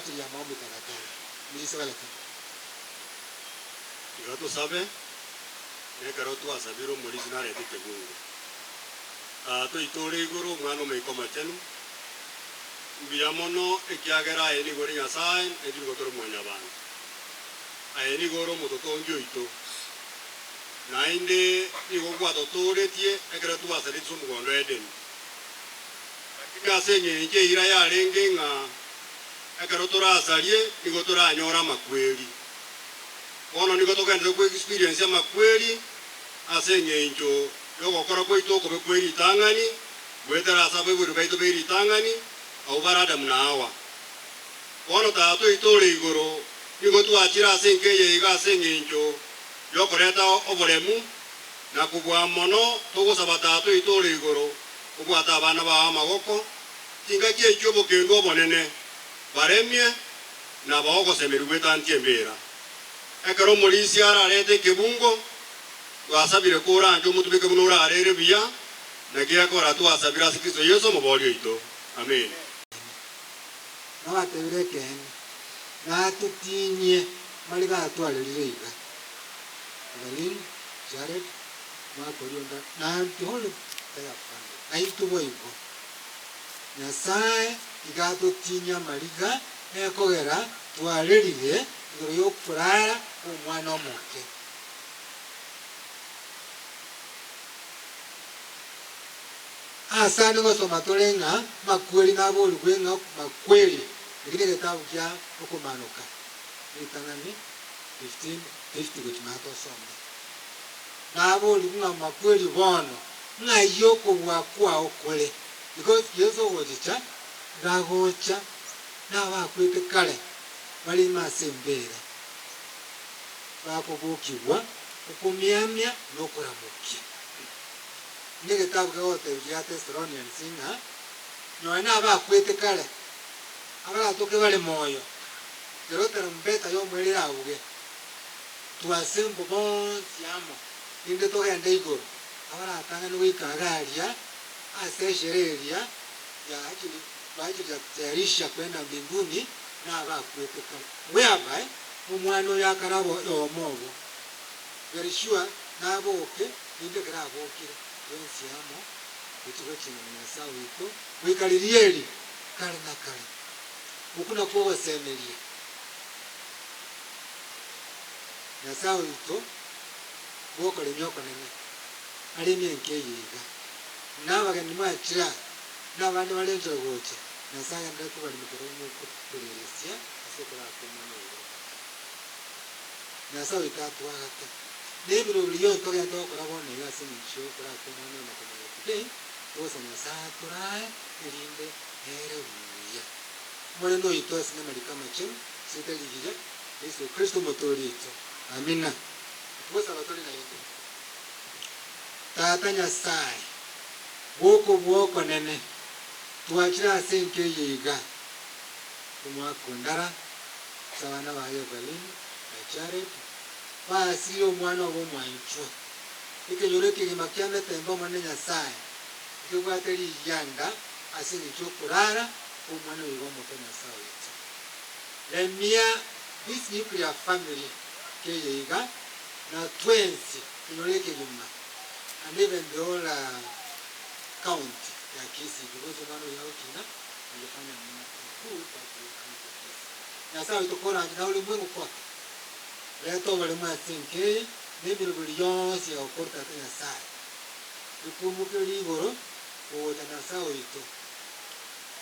ajili ya maombi takataka. Mjisogele tu. Tiga tosabe, na ekero twasabire omorisia narete ekebungo. Tata oito ore igoro, Omwana Omoika Omochenu, mbuya mono ekiagera aye nigo ore Nyasae, na intwe nigo tore mwanyabanto. Aye nigo ore omototongi oito, naende nigo gwatotooretie ekero twasaretie ase omogondo o Edeni. Lakini ase engencho eira yarenge ng'a ekero torasarie nigo toranyore amakweri. Bono nigo togenderete koexperience amakweri ase engencho yogokora kwaito okobe kwe ritang'ani, goetera ase abaibori baito be ritang'ani, abwo bare Adamu na Hawa. Bono Tata oito ore igoro, nigo twachire ase enka eye iga ase engencho yokoreta oboremu, na kobua mono togosaba Tata oito ore igoro obwate abana bao amagoko, chingaki echio obokendu obonene, baremie na bae ogosemeria gwetantie embeera. Ekero omorisia ararete ekebungo, twasabire koranche omotubeke buna orarere buya, naki ekora twasabire ase Kristo Yeso Omoboori oito. Amina. Nabatebire ekeene, natotinyie mariga atwarerire iga. Evelyn, Jared, Mark oria onde, na the whole entire family, naintwe boigo. Nyasae iga atotinyie amariga ekogera twarerire igoro yokorara kw'omwana omoke. Ase ande ngosoma tore ng'a makweri naborigwe ng'a makweri, eki negetabu kia Okomanoka, ritang'ani 15:50 gochia maate osome. Naborigwe ng'a makweri bono ng'ai okobua kwao kore? Because Yeso ogochicha ngagocha nabakwete kare bare ime ase embera, bakobokigwa okomiamia na okoramokia. Negetabu kegotebia gia Thessalonians ng'a nonya nabakwete kare, abaratoke bare moyo, ekero eterumbeta y'omoerio erabuge, twasembwe bonsi amo, rinde togende igoro, abaratang'ane goika iga aria ase esherehe eria ya ajili kwa ajili ya kutayarisha kwenda mbinguni nabakwete kare. Whereby omwana oyo akaraba oyomo obo, very sure naboke Rinde ekero abokire, twensi amo gochia goching'ana Nyasae oito goika riria eri kare na kare. Okwo nakwo ogosemeria Nyasae oito bw'okoremia okonene aremie enka eye iga. Na abageni mwachire aa, na abande bare enchera gocha, Nyasae agenderere kobaremia kera omokoreresia ase okorara kw'Omwana oye omoke. Nyasae oito atwagate. Nebirori bionsi togende gokora bono iga ase engencho y'okoraka Omwana oyo na komanya today, togosa Nyasae atorae erinde ere buya. Omonene oito ase namariko amachenu, ase rigiya, Yeso Kristo Omotoori oito. Amina. Togosaba tore naende. Tata Nyasae, bw'okobua okonene, twachire ase enka eye iga, omwaka ondara, ase abana baye Evelyn na Jared, Baasire omwana obo omwanchwa. Ekenyoro ekegima kia metembe Omonene Nyasae nkebwate rigianda ase engencho y'okorara kw'omwana oyo iga omoke Nyasae oito. Remia this nuclear family keye iga na twensi kenyoro ekegima and even the whole county ya Kisii because omwana oyo agokina angefanya a good part of the county of Kisii. Nyasae oito koranche na ulimwengu kote. Reta oboremu ase enka eye, na emeroberi yonsi ya gokora Tata Nyasae, ekwimoke rigoro gocha Nyasae oito,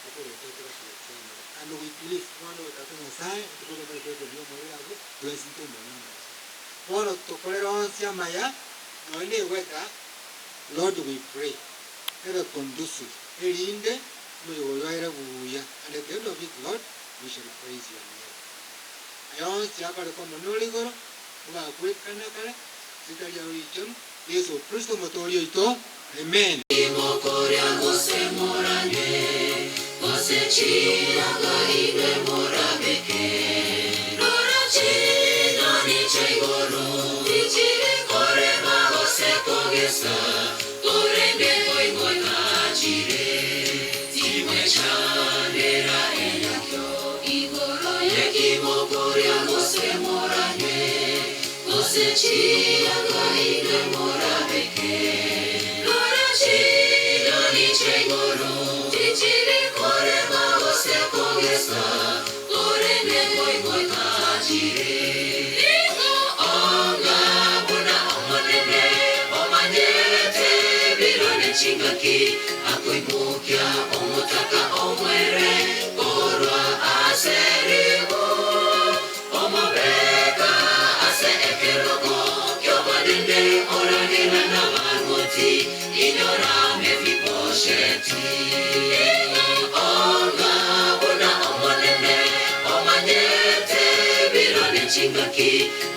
okoreta ekero kiamare. And we believe, bono oyo Tata Nyasae, ntokoria omorero ekero ri'omoerio abwo, twensi ntomone amaya. Bono tokorere onsi amaya, nonya ne weather, Lord we pray, ebe conducive, erinde omoyega oyo oere buya, and at the end of it Lord, we shall praise your name. Aya onsi akoreka Omonene ore igoro, obakwekana kare, rieta riao richenu, Yeso Kristo Omotooria oito. Amen. Timokoria gose moranywe, gose chianga inwe morabeke. Rora chinyoni chia igoro, tichiri korema gose kogesa, korende koigota chire, timwechandera enyakio igoro. Naki mokoria gose moranywe, gose chianga inwe morabeke. Rora chinyoni chia igoro, tichiri korema gose kogesa, korende ngoimoka chire. Nigo onga buna Omonene omanyete biro ne chingaki, akoimokia omotaka omwere korwa ase ribu, omobeka ase ekerogo ki'obonene, oragera n'abarwoti, inyora Mefibosheti. Nigo onga buna Omonene omanyete biro ne chingaki,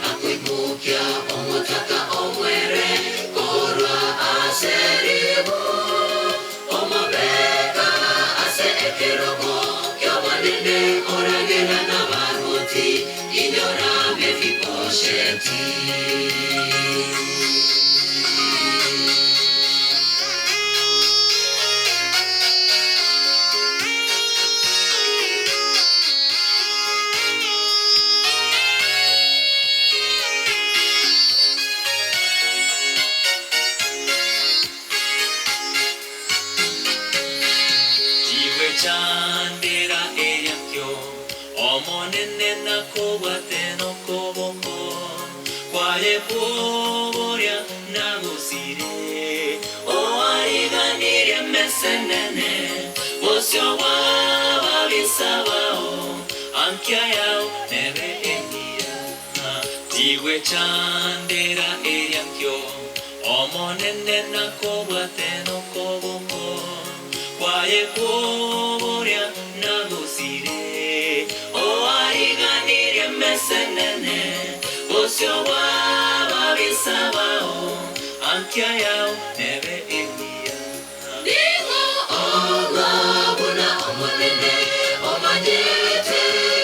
akoimokia omotaka omwere korwa ase ribu, omobeka ase ekerogo ki'obonene, oragera n'abarwoti, inyora Mefibosheti. Tigwechandera eriakio, Omonene nakobwate nokoboko kwaye kwoboria nagosire. Oariganirie emesenene, bosio bw'ababisa bao, ankia yao nebe engiya. Tigwechandera eriakio, Omonene nakobwate nokoboko kwaye kwoboria nagosire. Oariganirie emesenene, bosio bw'ababisa bao, ankia yao nebe engiya. Nigo onga buna Omonene omanyete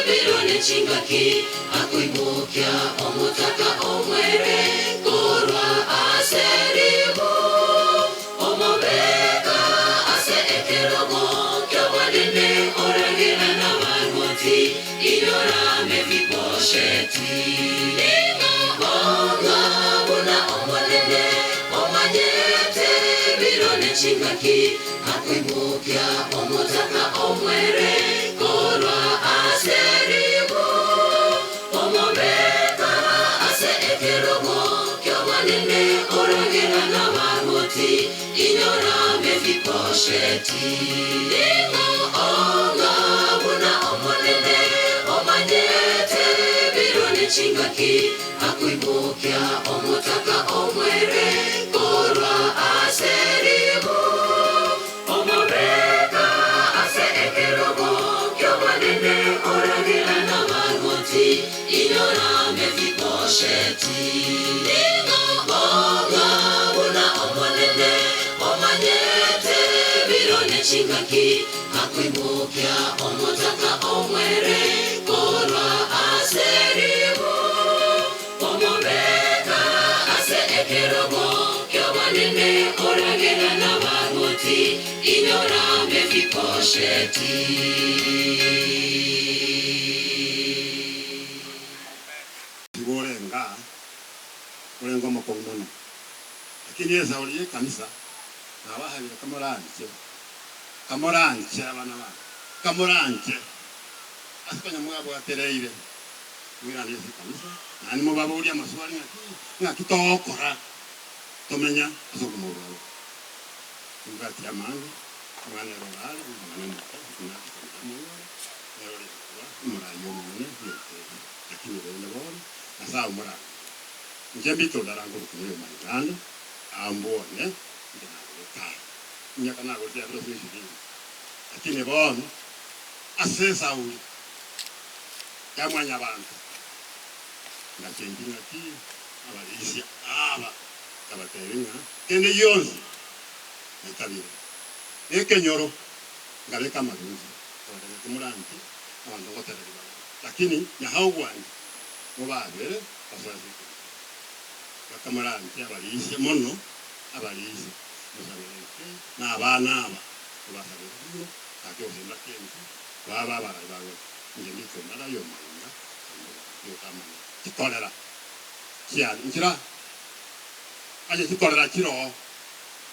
biro ne chingaki, akoimokia omotaka omwere korwa ase ribu, omobeka ase ekerogo ki'obonene, oragera n'abarwoti, inyora Mefibosheti. Nigo onga buna Omonene omanyete biro ne chingaki, akoimokia omotaka omwere korwa ase ribu, omobeka ase ekerogo ki'obonene, oragera n'abarwoti, inyora Mefibosheti. Nigo onga buna Omonene omanyete biro ne chingaki, akoimokia omotaka omwere korwa ase ribu, omobeka ase ekerogo ki'obonene, oragera n'abarwoti, inyora Mefibosheti. Nigo onga buna Omonene omanyete biro ne chingaki, akoimokia omotaka omwere korwa ase ribu, omobeka ase ekerogo ki'obonene, oragera n'abarwoti, inyora Mefibosheti. Igo orenga orenge omokong'u mono, lakini esauri y'ekanisa nabahabire kamoranche, kamoranche abana bane, kamoranche ase konya mwabwatereire, moirane ase ekanisa, naende mobaborie amaswali ng'aki ng'aki togokora tomenya ase obogima bwabo. Timbwati amange, omwana ere orare, omwana omoke, inachete namonyore, nere ore koba omoraia omonene bw'ekeene. Lakini rende bono, Nyasae omorang'e, inche mbite ondarange obokungu bw'omoigando, ambwone, inche nagorete aya. Emiaka nagorete yabere ase ishirini. Lakini bono, ase esauri ya mwanyabanto, ngachenchia ng'aki abarisia aba, nkabatebia ng'a kende gionsi naitabire, nekenyoro nkabeka amarunsi, nkabatebia timoranche abanto ngotereria barabwo, lakini Nyasae ogwancha mobabere basoe ase ekenyoro. Bakamoranche abarisia mono, abarisia, mosabere inche na abana aba, mobasabere mono, gaki gose mbakenche, babe abarai bagocha. Inche nditondara y'omoinga. Amatuko amanene, chitorera chiane nchira, onye chitorera chiroo,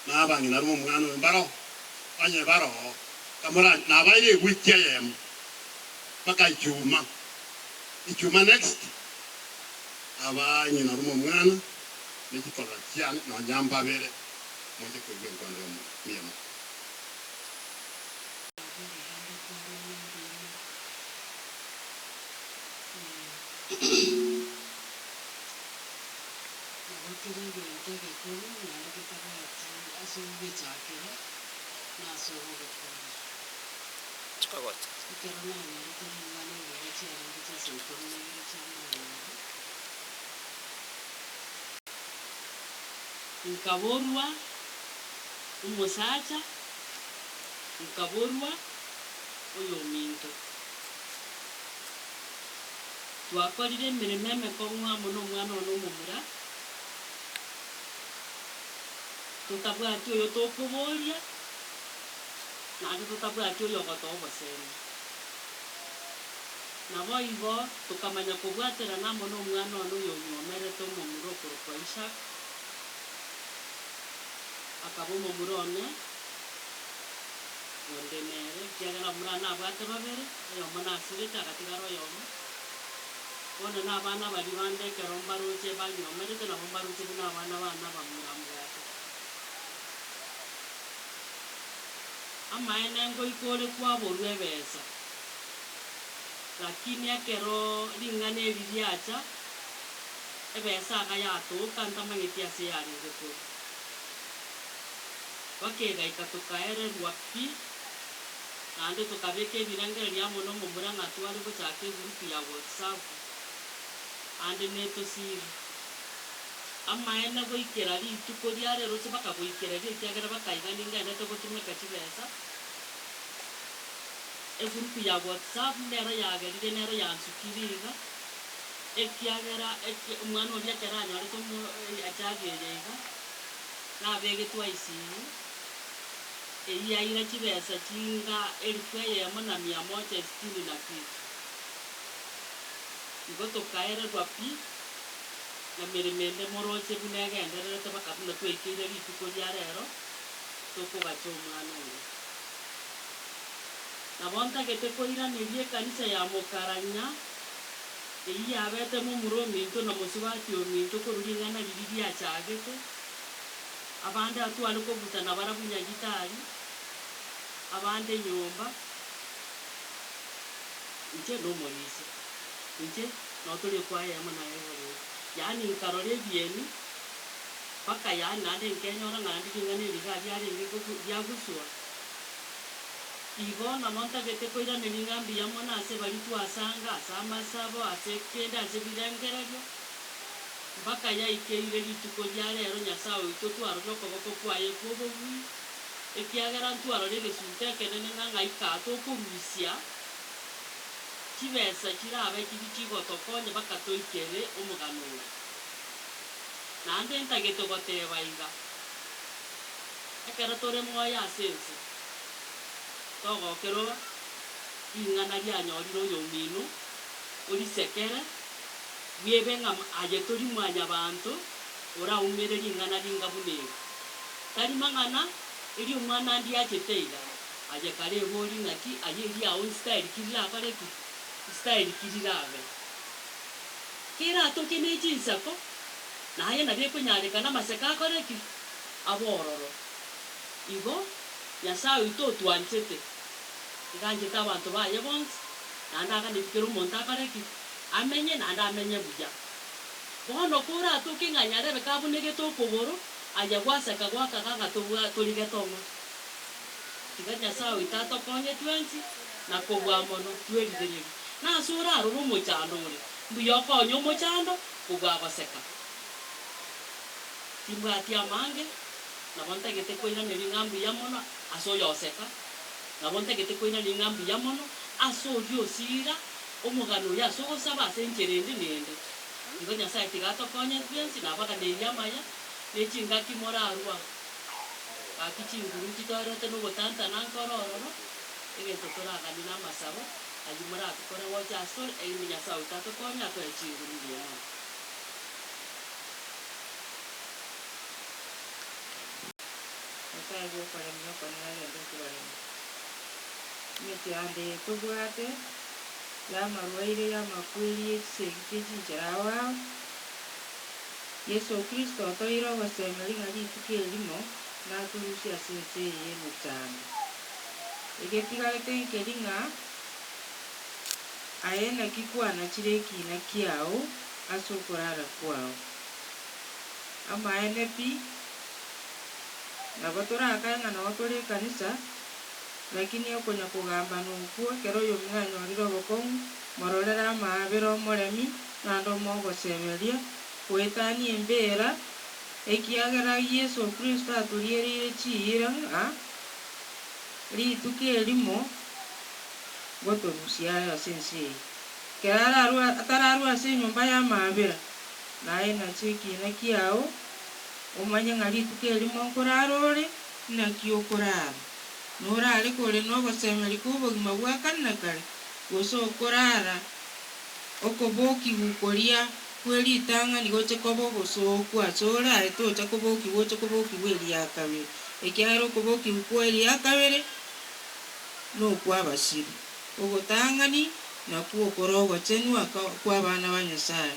na abang'ina rome omwana oyo mbaroo, onye baroo, kamora nabaire ewiki eyemo mpaka ichuma, ichuma next, abang'ina rome omwana ne chitorera chiane nonya mbabere, moche koigwa enkwana y'Omonene. Mbuya mono. Nabo kere egento egekong'u naende getabwati ase ogogechakera na ase ogogekoorera. Ekero nanyorete ring'ana eri chiarenge chinsa ikomi na ibere chia mogoroba, Nkaborwa omosacha, nkaborwa oyominto. Twakorire emeremo emekong'u amo nomwana one omomura, totabwati oyo tokoboria, naende totabwati oyogotoa obosemia. Naboigo tokamanya kobwaterana amo nomwana one oyonyuomerete omomura okorokwa Isaka, akaba omomura one onde nere, ekiagera abamura nabwate babere, oyomo nasirete agatigara oyomo. Bono nabana baria bande ekero mbaroche banyuomerete nabo mbaroche buna abana bane abamura mbwate. Amaene ngoika ore kwaborwa ebesa. Lakini ekero ring'ana eri riacha, ebesa iga yatoka ntamanyeti ase yarenge korwa. Bakegaika tokaererwa pi, naende tokabeka ebirengererio amo nomomura ng'a tware gochaka egurupu ya WhatsApp, ande netosire. Amaene goikera rituko ria reroche bakagoikereria ekiagera bakaiga ningendete gotumeka chibesa. Egurupu ya WhatsApp nero yagerire nero yansukire iga, ekiagera eke omwana oria ekero anyorete omo ajali eye iga, nabegetwe ICU, eyio yaira chibesa chinga elfu eyemo na mia moja sitini na kitu. Igo tokaererwa pi, na meremo ende moroche buna egendererete baka buna twaikeire rituko ria rero, tokogacha omwana oria. Nabo ntagete koiraneria ekanisa ya mokaranya, eyio yabete momura ominto na mosubati ominto korwa ring'ana riria riachagete, abande atware kobutana barabwo nyagitari, abande nyomba, inche nomorisia, inche noo tori ekwaya eyemo naye Evarine. Yaani nkarora ebieni, mpaka yaani naende nkenyora ng'a naende ring'ana eri iga riarenge gosu riaguswa. Igo nabo ntagete koiraneria ng'a mbuya mono ase baria twasanga, ase amasabo, ase kende ase ebirengererio, mpaka yaikeire rituko ria rero Nyasae oito twarorire okoboko kwaye kw'obobui, ekiagera ntwarora egesunte ekenene ng'a ng'ai kaa tokorusia chibesa chirabe chiria chigotokonya mpaka toikere omogano oyo. Naende ntagete goteba iga, Ekero tore moyo ase ense, togokerwa ring'ana rianyorire oyomino, orisekere, bwebe ng'a aye tori mwanyabanto oraumere ring'ana ringa buna eri. Tari mang'ana erio omwana ndiachete iga, aye kare ebori ng'aki aye eriao nstyle ki rirakore ki? Nstyle ki rirabe? Keratoke ne chinseko, naye nabo ekonyarekana amaseko akore ki? Abe ororo. Igo, Nyasae oito otwanchete, iga anchete abanto baye bonsi, naende aganeti kera omonto akore ki? Amenye, naende amenye buya. Bono koratoke ng'a nyarebe kabunegete okogoro, aye gwaseka gwakaga ng'a tobwa tori getong'o. Tiga Nyasae oito atokonye twensi, na kobua mono twerigererie. Nase orarore omochando ore, mbuya okonye omochando kobua goseka. Timbwati amange, nabo ntagete koiraneria ng'a mbuya mono ase oyoseka, nabo ntagete koiraneria ng'a mbuya mono ase oria osiira omogano oyo ase ogosaba ase enchera ende na ende. Igo Nyasae tiga atokonye twensi na abaganeiri amaya, ne chingaki morarwa. Gaki chinguru nchitoerete na ogotantana nkore ororo, egento toraganie namasabo. Ayio moratokore gocha asore, erinde Nyasae oito atokonye atoe chinguru mbuya mono. Nyasae bw'okoremia okonene agende kobaremia. Emechando eye tobwate, y'amarwaire, y'amakweri, ye chisegi chie chinchera ao ao, Yeso Kristo otoire ogosemeria ng'a rituko erimo natorusie ase ense eye y'emechando. Egetigarete nkeri ng'a aye naki kwanachire ekiina kiao ase okorara kwao. Amaene pi, nabo torakae ng'a nao tore ekanisa, lakini okonya kogambana okwo ekero oyomino anyorire obokong'u, mororere amaabera omoremi, naende omoe ogosemeria, goetania embeera, ekiagera Yeso Kristo atoriereire chiira ng'a rituko erimo ngotorusia are ase ense eye. Ekero ararue atararue ase enyomba y'amaabera, naye nache ekiina kiao, omanye ng'a rituko erimo nkorara ore, naki okorara? Norare kore nogosemeria kw'obogima bwa kare na kare, gose okorara okobokigwa koria kwe ritang'ani goche koba obosooku asore aye tocha kobokigwa oche kobokigwa eria kabere, ekiagera okobokigwa kwa eria kabere nokw'abasiru. Ogotang'ani nakwo okore ogochenwa kw'abana ba Nyasae.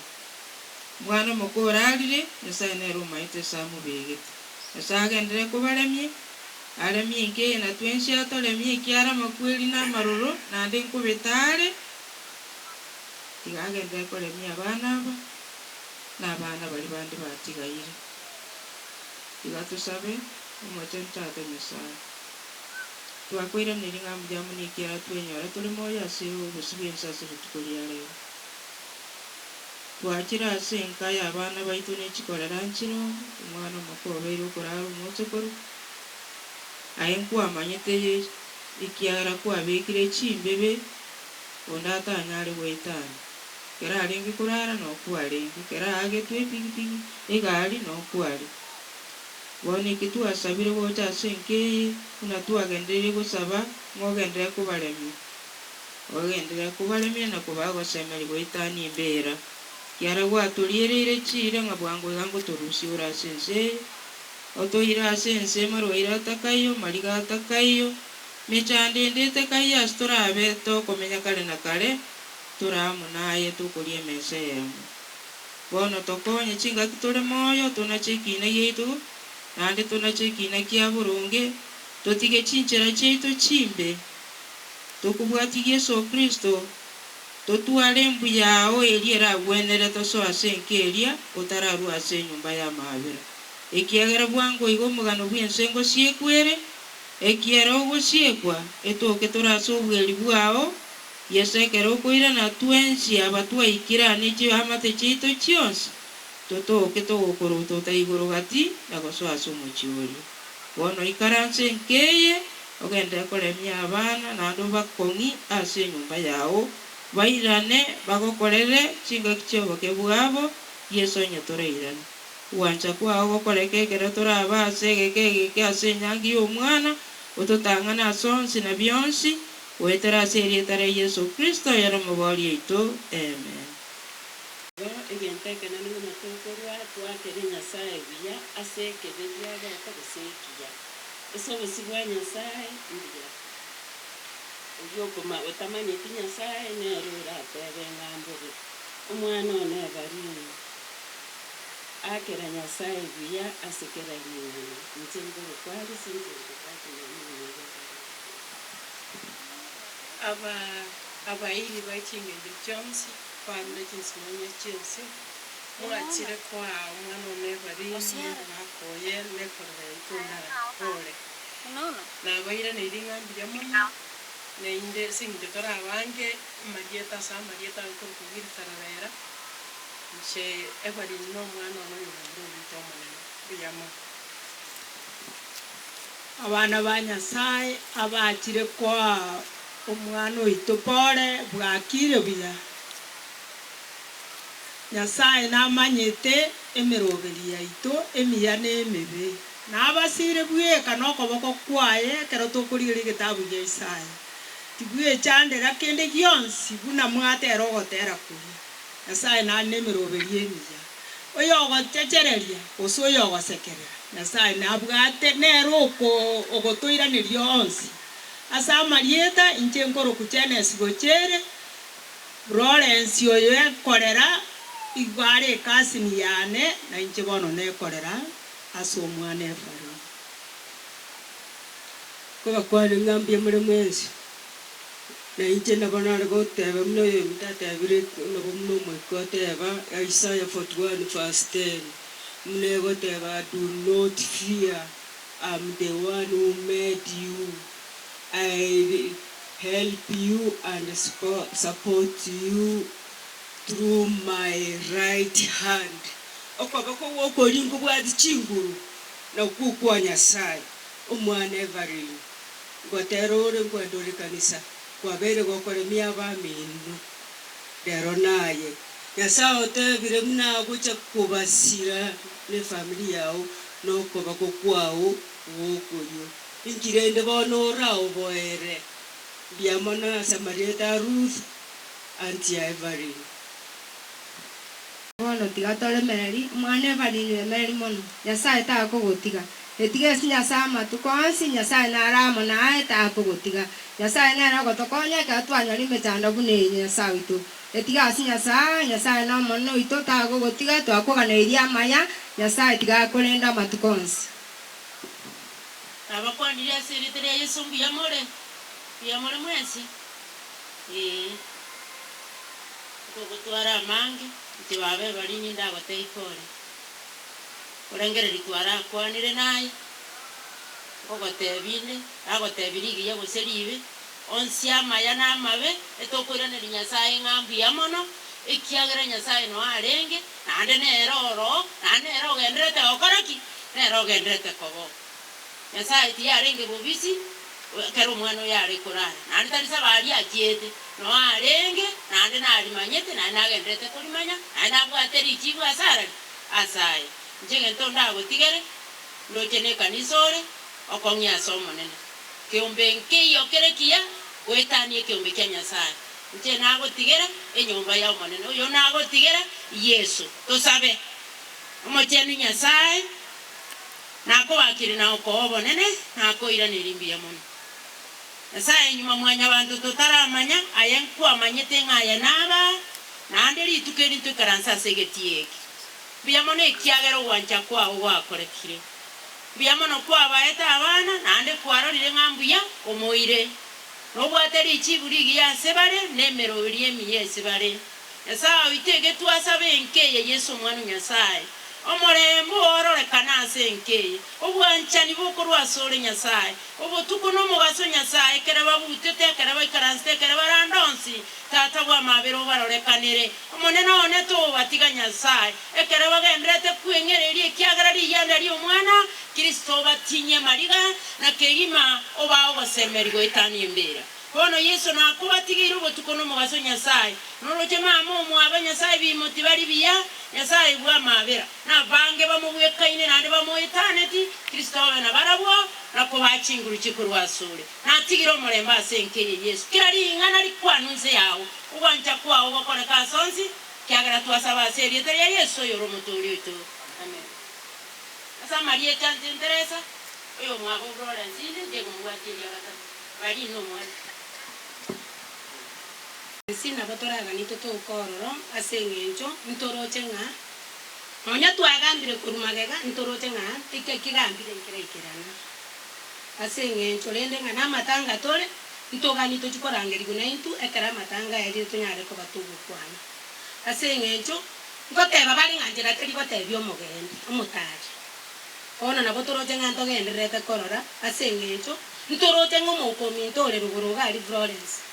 Mwana omoke orarire, Nyasae nere omaete ase amobegete. Nyasae agenderere kobaremia, aremie enka eye na twensi atoremie, ekiara amakweri na amaroro, naende nkobeta are, tiga agenderere koremia abana aba, na abana baria bande batigaire. Tiga tosabe Omochenu Tata Nyasae. Twakoiraneria ng'a mbuya amo nekiara twenyora tore moyo ase obosio bw'ense ase rituko ria rero. Twachire ase enka y'abana baito ne chikorera nchire, omwana omoke obeire okorara omochokoro. Aye nkwamanyete ekiagera kwabekire chimbebe onde atanyare goetania. Ekero arenge korara nokwo arenge, ekero aagetwe epigipigi, egari, nokwo are. Bono eki twasabire gocha ase enka eye, buna twagendereire gosaba, ng'a ogenderere kobaremia, ogenderere kobaremia na kobaa gosemeria goetania embeera. Ekiagera gwatoriereire chiira ng'a bwango iga ngotorusia ore ase ense eye, otoire ase ense marwaire atakaiyo, mariga atakaiyo, mechando ende etakaiyo ase torabe tokomenya kare na kare, tore amo naye tokoria emesa eyemo. Bono tokonye chingaki tore moyo, tonache ekiina giaito, naende tonache ekiina kia boronge, totige chinchera chiaito chimbe, tokobwatia Yeso Kristo, totware embuya yao eria eragwenere tosoe ase enka eria otararue ase enyomba y'amaabera. Ekiagera bwango iga omogano bw'ense ngosiekwere, ekiera ogosiekwa, etoke tore ase obweri bwao, Yeso ekero okoirana twensi aba twaikire ane chiamate chiaito chionsi, totoke togokorotota igoro gati na gosoa ase omochie oria. Bono ikaranse nkeye, ogenderere koremia abana naende obakong'i ase enyomba yao, bairane bagokorere chingaki chi'oboke bwabo, Yeso onye torairane. Ogwancha kwao gokoreke ekero torabe ase egeka egeke ase enyangi y'Omwana, ototang'ane ase onsi na bionsi, Goetera ase erieta ria Yeso Kristo, oyore Omoboori oito. Amen. Igo egento ekenene buna tokorua, twakere Nyasae buya ase ekebe kiabete gose ekiya. Ase obosio bwa Nyasae mbuya. Oyio okoma otamanyeti Nyasae nere oratebe ng'a mbobe. Omwana one Evarine, akera Nyasae buya ase kera ring'ana. Inche nkorokwa Alice, inche nkobwati nonya omonto otari. Aba abairi ba chingencho chionsi barure chinsinyo chi'ense, mwachire koa omwana one Evarine omogaka oye nekorera yaito endara pole. Nabairaneirie ng'a mbuya mono, naende ase eng'encho tore abange amarieta ase amarieta akorokwa Wilka Rabera, inche Evarine na omwana one oyomomura ominto omonene. Mbuya mono. Abana ba Nyasae abachire koa omwana oito pore bwakire buya. Nyasae namanyete emeroberi yaito emiya na emebe, nabasire bweka nokoboko kwaye ekero tokorigereria egetabu gia Isaya. Tibwechandera kende gionsi buna mwatera ogotera koria. Nyasae nare nemeroberio emiya. Oyogochechereria gose oyogosekerera, Nyasae nabwate nere ogotoiraneria onsi. Ase amarieta inche nkorokwa Jenesi Gochere, Lawrence oyo ekorera igo are ekasini yane na inche bono nekorera ase omwana Ephraim. Nkobakwane ng'a mbuya more mwensi, na inche nabo nare goteba buna oyominto atebire, nabo buna Omoika oteba, Isaiah 41 verse 10, buna egoteba, Do not fear, I'm the one who made you, I help you and support you through my right hand. Okoboko gw'okoria nkobwati chinguru, nakwo okwa Nyasae. Omwana Evarine, ngotera ore nkwenda ore kanisa, kwabeire gokoremia abamino rero naye. Nyasae otebire buna agocha kobasira nefamiri yao nokoboko kwao gwokorio. Inki rende bono oraoboere? Mbuya mono ase amarieta a Ruth auntie ya Evarine. Bono tiga toremereri, omwana Evarine remereri mono, Nyasae takogotiga. Etiga ase Nyasae amatuko onsi, Nyasae nare amo naye, takogotiga. Nyasae nere ogotokonya ekero twanyora emechando buna eye, Nyasae oito. Etiga ase Nyasae, Nyasae n'Omonene oito, takogotiga, twakoganeirie amaya, Nyasae tiga akorende amatuko onsi. Nabakwanirie ase erieta ria Yeso mbuya more? Mbuya more mwensi? Ee. Nkogotwara amange, inche baba ebarini ndagotebie pole. Orengereria twarakwanire naye, nkogotebia inde, nagotebia rigiya gose riibe, onsi amaya na amabe, etokoiraneria Nyasae ng'a mbuya mono, ekiagera Nyasae noo arenge, naende nere oroo, naende nere ogendererete gokora ki? Nere ogendererete koba oo. Nyasae tiyarenge bobisi ekero omwana oyo are korara, naende tari saba aria achiete, noo arenge, naende narimanyete, naende nagendererete korimanya, naende nabwate richibu ase arari? Ase aya. Inche egento ndagotigere, ndoche nekanisa ore, okong'ia ase Omonene. Keombe nkeiyo kere kiya goetania ekeombe kia Nyasae. Inche nagotigera enyomba ya Omonene, oyo nagotigera Yeso. Tosabe. Omochenu Nyasae. Nakobakire na okoa obonene, nakoiraneria mbuya mono. Nyasae, nyuma mwanyabanto totaramanya, aye nkwamanyete ng'a aya naba, naende rituko eri ntoikaranse ase egetii eke. Mbuya mono ekiagera ogwancha kwao gwakorekire. Mbuya mono kwabaete abana, naende kwarorire ng'a mbuya omoire. Nobwate richibu rigiya ase bare, na emeroberi emiya ase bare. Nyasae oito egetwasabe enka eye Yeso Omwana o Nyasae, omorembe oororekane ase enka eye, obwanchani bokorwa asore Nyasae, obotuko na omogaso Nyasae, ekero babutete, ekero baikaransete, ekero barande onsi, Tata bw'amabera obarorekanere. Omonene one tobatiga Nyasae, ekero bagendererete kweng'ereria ekiagera riyianda ri'Omwana, Kristo obatinyie mariga, na kegima obae ogosemeria goetania embera. Bono Yeso nakobatigeire obotuko nomogaso Nyasae, noroche mama omwabo Nyasae bimo tibari biya, Nyasae bw'amabera, nabange bamobwekaine naende bamoetaneti, Kristo abe nabarabwo, na kobaa chinguru chikorwa asore. Natigire omorembe ase enka eye Yeso, kera ring'ana rikwanwe inse yao, ogwancha kwao gokoreka ase onsi, ekiagera twasaba ase erieta ria Yeso oyore Omotoori oito. Amen. Ase amarieta nche Teresa, oyomwabo Florence inde, nche komobwatia eria gatato. Baria nomwana. Ense nabo toraganie totoke ororo ase engencho ntoroche ng'a nonya twagambire korwa magega ntoroche ng'a eke kegambire nkeraikerana. Ase engencho rende ng'a namatanga tore, ntoganie tochie korangerigwa naintwe ekero amatanga aerire tonyare koba togokwana. Ase engencho ngoteba bare ng'a nchera teri gotebia omogendi, omotari. Bono nabo toroche ng'a ntogendererete korora ase engencho ntoroche ng'a omouko ominto ore rogoro iga aria Florence,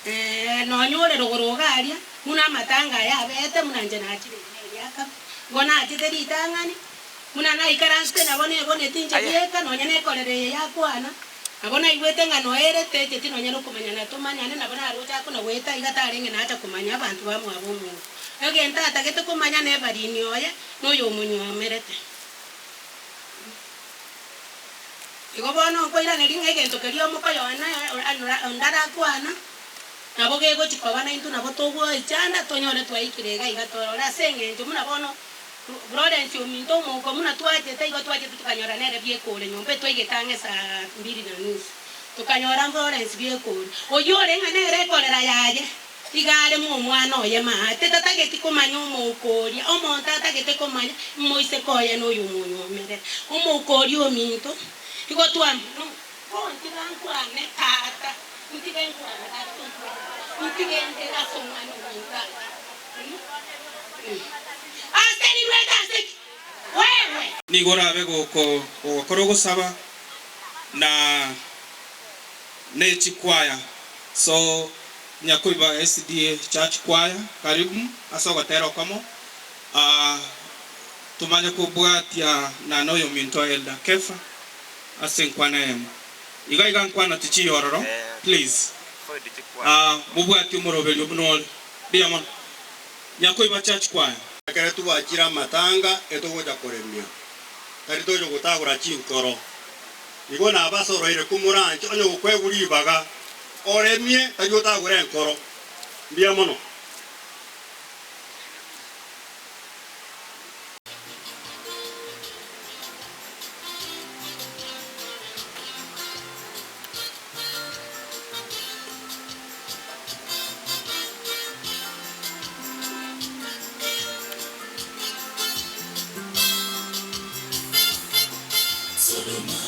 ee, nonya ore rogoro iga aria, buna amatanga aya abete, buna inche nachire eri neriakabe, igo nachete ritang'ani, buna naikaransete nabo neboneti inche bieka, nonya nekorera eye yakwana, nabo naigwete ng'a noere techeti nonya nokomanyana tomanyane, nabo naroche akona goeta iga tarenge nacha komanya abanto bamwabo omonto. Egento atagete komanya nebarini oye, noyomonyuomerete. Igo bono nkoiraneria ng'a egento keria omokoyoana onde arakwana, nabo gegochia koba naintwe nabo togoechanda tonyore twaikire iga iga torore ase eng'encho buna bono Florence ominto omouko buna twachete igo twachete tokanyora nere biekore nyomba etwaigete ang'e saa mbili na nusu tokanyora Florence biekore oyio ore ng'a nere ekorera yaye iga are momwana oye maate tatageti komanya omouko oria omonto atagete komanya moiseke oye noyo omonywomerere omouko oria ominto igo twa Gontiga nkwane, Tata, ntige nkwane, Tata, ntige ndere ase omwana ominto aya. Ase rirwete ase ki? Wewe. Nigo orabe gokora ogosaba na ne chikwaya. So Nyakoiba SDA Church Choir karibu ase ogotera okomo. Tomanye kobwatia na noyominto Elder Kefa ase enkwana eyemo. Iga iga nkwana tichiyo ororo please. Mobwatie omoroberio buna ore. Mbuya mono. Nyakoiba Church Choir. Ekero twachire amatanga etogocha koremia, tari tocha gotagora chinkoro. Igo nabasoroire komoranche onye gokwegwa ribaga, oremie tari otagore enkoro. Mbuya mono. Sodoma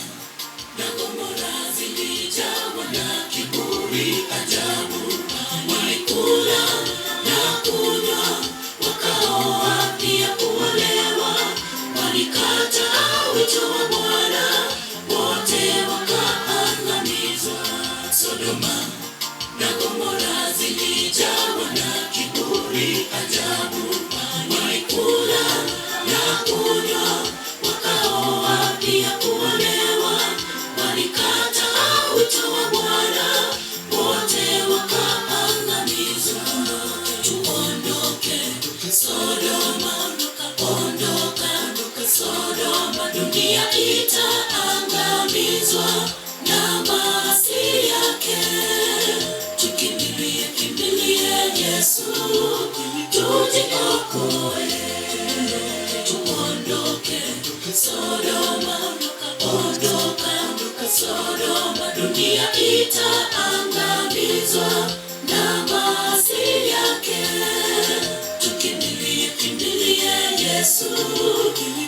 na Gomora zilijawa na kiburi ajabu, walikula na kunywa, wakaoa pia kuolewa, walikataa wito wa Bwana, wote wakaangamizwa. Sodoma na Gomora zilijawa na kiburi ajabu, walikula na kunywa, wakaoa pia kuolewa, walikataa wito wa Bwana, wote wakaangamizwa. Tuondoke Sodoma, ondoka Sodoma, dunia itaangamizwa na maasi yake. Tukimbilie, kimbilie Yesu, tujiokoe. Tuondoke Sodoma, ondoka Sodoma, dunia itaangamizwa na maasi yake. Tukimbilie, kimbilie Yesu,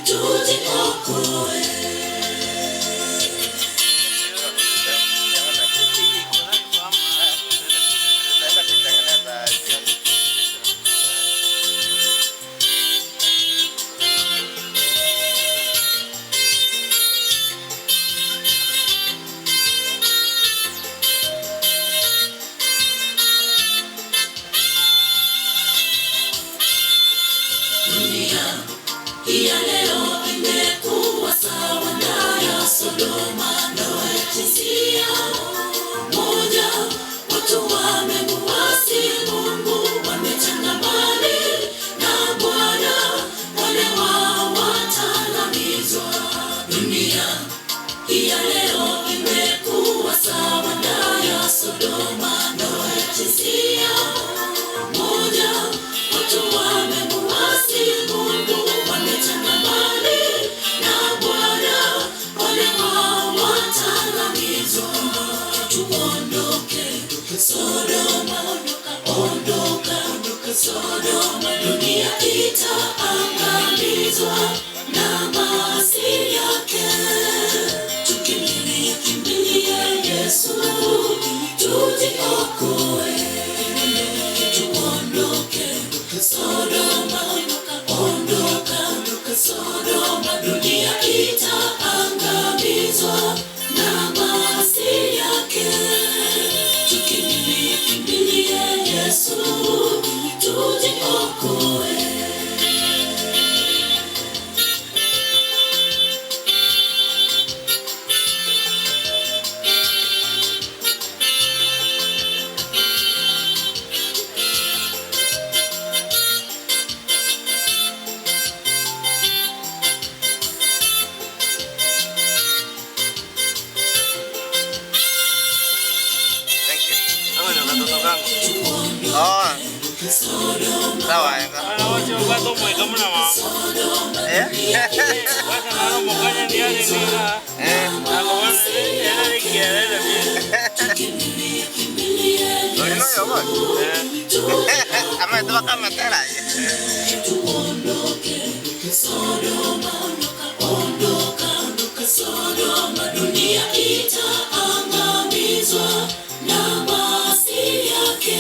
tujiokoe. Dunia hii ya leo imekuwa sawa na ya Sodoma, ndoa ya jinsia moja, watu wamemuasi Mungu, wametangamana na Bwana, wale wao wataangamizwa. Dunia hii ya leo imekuwa sawa na ya Sodoma, ndoa ya jinsia moja, watu wamemuasi Mungu, wametangamana na Bwana, wale wao wataangamizwa. Tuondoke Sodoma, ondoka Sodoma, dunia itaangamizwa na maasi yake. Tukimbilie, kimbilie Yesu, tujiokoe. Tuondoke Sodoma, ondoka Sodoma, dunia itaangamizwa na maasi yake. Tukimbilie, kimbilie Yesu, tujiokoe. Dunia itaangamizwa na maasi yake.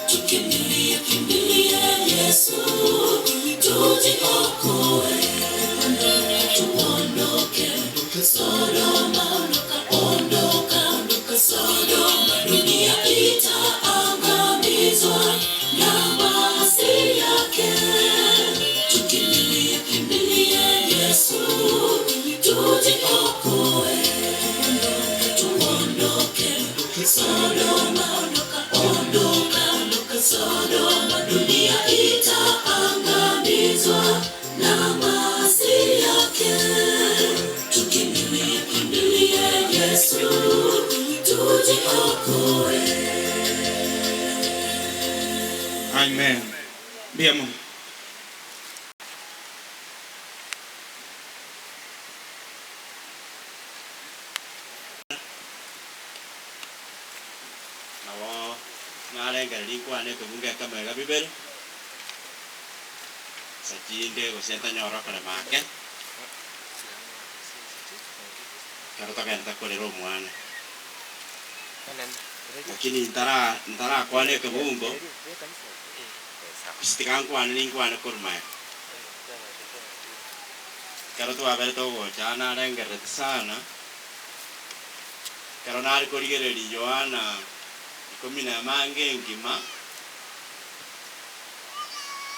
Tukimbilie, kimbilie Yesu, tujiokoe. Tuondoke Sodoma, ondoka, ondoka Sodoma, dunia itaangamizwa na maasi yake. Tukimbilie, kimbilie Yesu, tujiokoe. Tuondoke Sodoma, ondoka, ondoka Sodoma, dunia itaangamizwa na maasi yake. Tukimbilie, kimbilie Yesu, tujiokoe. Amen. Mbuya mono. Nabo narengereria nkwane ekebungo ekemo iga bibere, ase chinde gose ntanyore okorema ake, ekero togenderete korera omwana. Lakini ntara ntarakwana ekebungo, gose tiga nkwane ninkwane korwa magega. Ekero twaberete ogocha aa narengerereti sana, ekero nare korigereria Yohana ikomi na emange engima,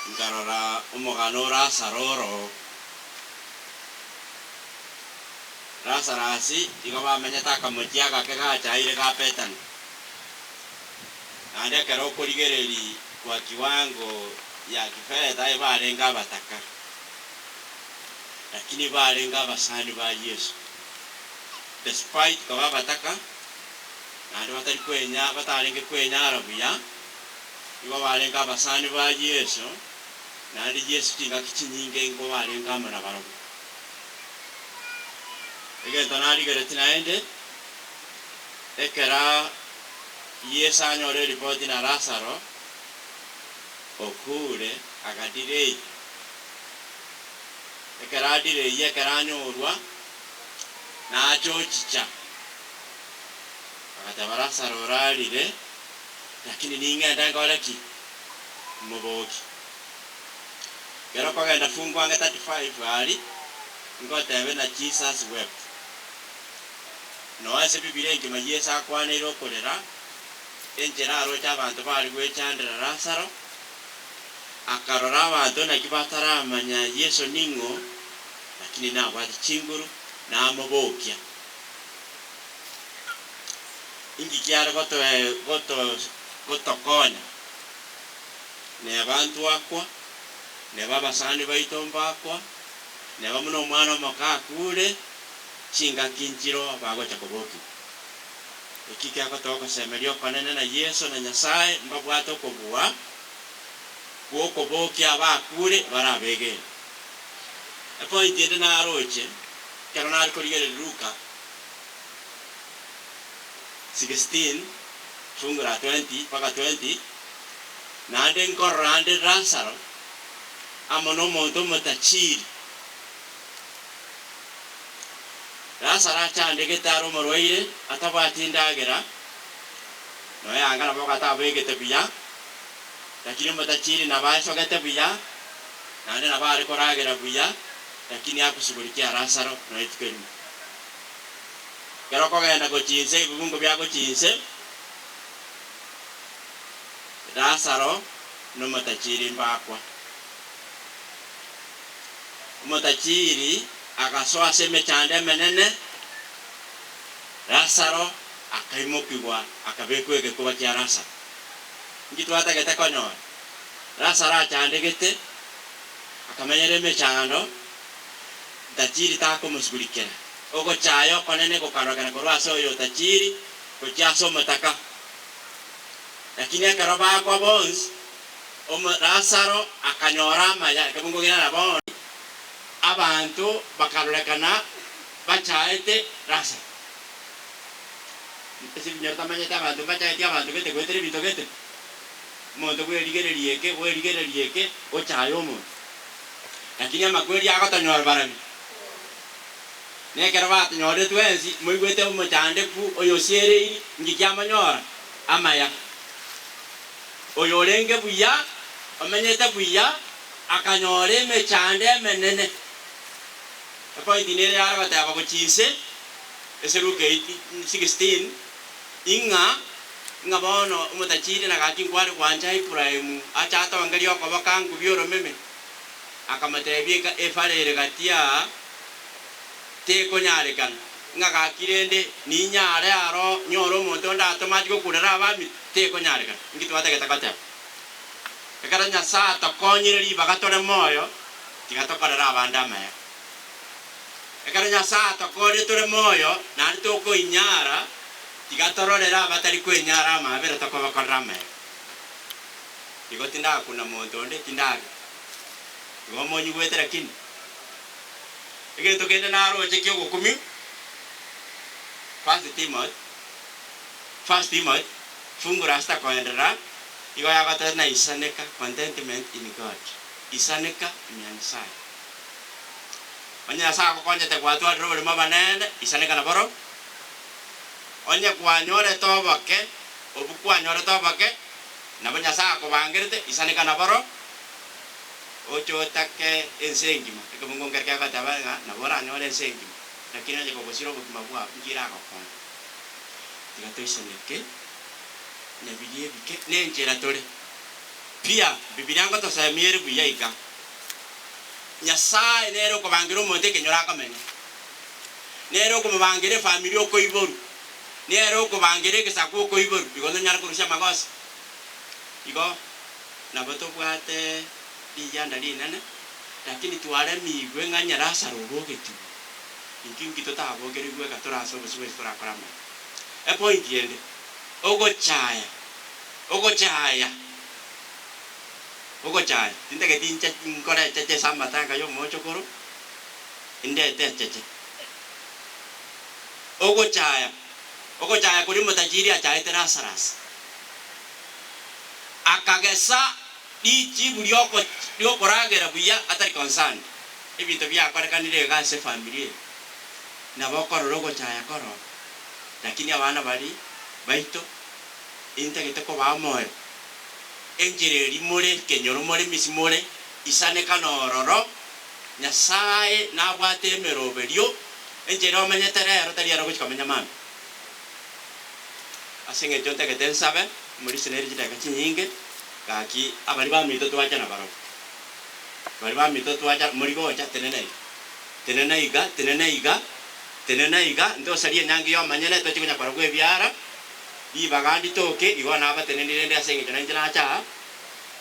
nkarora omogano o Lazaro oro. Lazarus igo bamenyete akamochie agake gachaire ga Bethany. Naende ekero okorigereria kwa kiwango ya kifedha ebarenge abataka, lakini barenge abasani ba Yeso. Despite koba abataka, naende batari kwenya batarenge kwenyara buya, igo barenge abasani ba Yeso, naende Yeso chingaki chinyinge nkobarenge amo nabarabwo. Egento narigeretie naende, ekera Yeso anyora eripoti na Lazaro okuure, agadelay. Ekero adelay, ekero anyorwa, nacha ochicha, agateba Lazaro orarire, lakini ning'ende nkore ki? Mobokie. Ekero okogenda fungu ange 35 aria, ngotebe na Jesus wept. Nonya ase Bibilia engima Yeso akwaneire okorera, enchera aroche abanto bare gwechandera Lazaro, akarora abanto naki bataramanya Yeso ning'o, lakini nabwate chinguru, namobokia. Inki kiare gotoe goto gotokonya? Neba ntwakwa, neba abasani baito mbakwa, neba buna omwana omoke akure, chingaki nchiro bagocha kobokigwa. Eki kegotoa ogosemeria okonene na Yeso na Nyasae mbabwate okobua gw'okobokia abakure barabegene. Epointi ende naroche ekero nare korigereria Luka 16 fungu la 20 mpaka 20, naende nkorora ande Lazaro amo nomonto omotachiri. Lazaro achandegete are omorwaire, atabwati endagera, nonya anga nabo gatabegete buya, lakini omotachiri nabo aesogete buya, naende nabo are koragera buya, lakini akosugulikia Lazaro nonya rituko erimo. Ekero okogenda gochia inse, ebibungo bia gochia inse, Lazaro nomotachiri mbakwa. Omotachiri agasoa ase emechando emenene, Lazaro akaimokigwa akabekwa egekuba kia Lazaro. Inki twatagete konyora? Lazaro achandegete, akamenyera emechando, Ntachiri takomosugurikera. Ogochaya okonene gokarogera korwa ase oyotachiri gochia ase omotaka. Lakini ekero bakwa bonsi, Omo Lasaro akanyora amaya, ekebungo kera na bono abanto bakarorekana bachaete Lasaro. Ase ebinyoro tamanyete abanto mbachaeti abanto gete goetera ebinto gete. Omonto bwerigereria eke, bwerigereria eke, ochaya omonto. Lakini amakweri agotonyora barabwo. Na ekero batonyorire twensi, moigwete omochandeku oyosiereiri, inki kiamonyora? Amaya. Oyorenge buya, omenyete buya, akanyora emechando emenene. Epointi nere yare goteba gochia inse, ase Luka 16, ing'a ng'a bono omotachiri na gaki nkware gwancha Ibrahimu ache atongerie okoboko angubie oromeme, akamotebia eka efara ere gati aa tekonyarekana, ng'a gaki rende ninyare aro nyore omonto onde atome achie gokurera abami, tekonyarekana. Inki twatagete goteba? Ekero Nyasae atokonyire ribaga tore moyo, tiga tokorere abande amaya. Ekero Nyasae atokorire tore moyo, naende tokoinyara, tiga tororere abatari kwenyara amaabera tokobakorera amaya. Igo tindakuna monto onde, tindabia. Igo monyigwete lakini. Egento kende naroche ki'ogokumia, First Timothy, First Timothy, fungu la sita koenderera, igo yagoteba ng'a isaneka, contentment in God, isaneka ime ya Nyasaye. Onye Nyasaye agokonyete gwatwarire oborimo obonene, isaneka naborobwo. Onye kwanyorete oboke, obwo kwanyorete oboke, nabo Nyasaye akobangerete, isaneka naborobwo. Oche otake ense engima, ekebungo nkere kegoteba ng'a nabo oranyore ense engima, lakini onye kogosira obogima bwao, inki eragokonye? Tiga toisaneke na biria ebike nenchera tore. Pia, Bibilia ngotosemia ere buya iga, Nyasae nere okobangera omonto ekenyoro akomenya, nere okomobangera efamiri okoiborwa, nere okobangera egesaku okoiborwa, igo nonyare korusia amagoso. Igo nabo tobwate riyanda rinene, lakini twaremigwe ng'a onye Lazaro obogetigwe, intwe inki totabogerigwe eka tore ase obosio bwaito torakore amaya. Epoint ende, ogochaya, ogochaya, ogochaya, tintageti inche nkore echeche ase amatanga ya omochokoro, indete echeche. Ogochaya, ogochaya koria omotajiri achaete Lazarus. Akagesa richibu riokoragera buya atari concerned. Ebinto biakorekanire iga ase efamiri eye nabo okorora ogochaya koroo, lakini abana baria baito intagete kobaa omoyo enchera eria more ekenyoro more misi more isaneka nororo Nyasaye nabwate emeroberio enchera omenyete rero tari ero ogochia komenya mambia. Ase engencho ntagete nsabe, moriseneri chidakika chinyinge, gaki abaria baminto twacha nabarobwo. Baria baminto twacha, mori gocha, tenena iga, tenena iga, tenena iga, tenena iga, ntosarie enyangi y'omonyene, tochie konya korokwa ebiara, ribaga nditoke, igo nabatenenire rende ase engencho nainche nacha aa,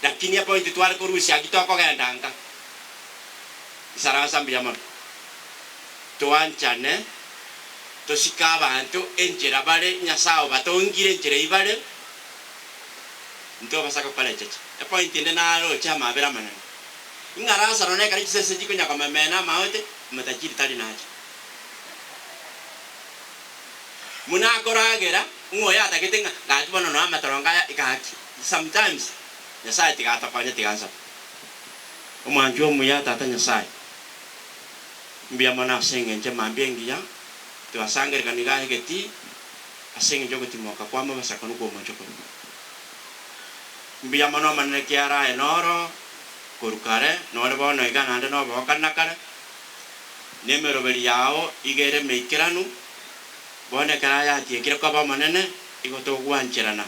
lakini epoint tware korusia aki tokogenda nka. Isaransa mbuya mono. Toanchane. Tosike abanto enchera bare, Nyasae obatongire enchera eyio bare, ntobasa gokora echeche. Epoint ende naroche amabera amanene, ing'a Lazaro nekero chisese chikonya komemena amaote, omotajiri tari nache. Buna akoragera, ng'a oyo atagete ng'a gaki bono noe amatorongo aya gaki. Sometimes, Nyasae tiga atokonye tiga nsabe. Omwanchwa omuya Tata Nyasae. Mbuya mono ase engencho emambia engiya, twasangererekana iga egetii ase engencho y'ogotimoka kw'amabasa kono kw'omochokoro. Mbuya mono Omonene kiara aye noro korwa kare, nore bono iga naende noboka na kare, na emeroberi yao iga ere emeikeranu, bono ekero ayatiekire koba omonene, igo togwancherana.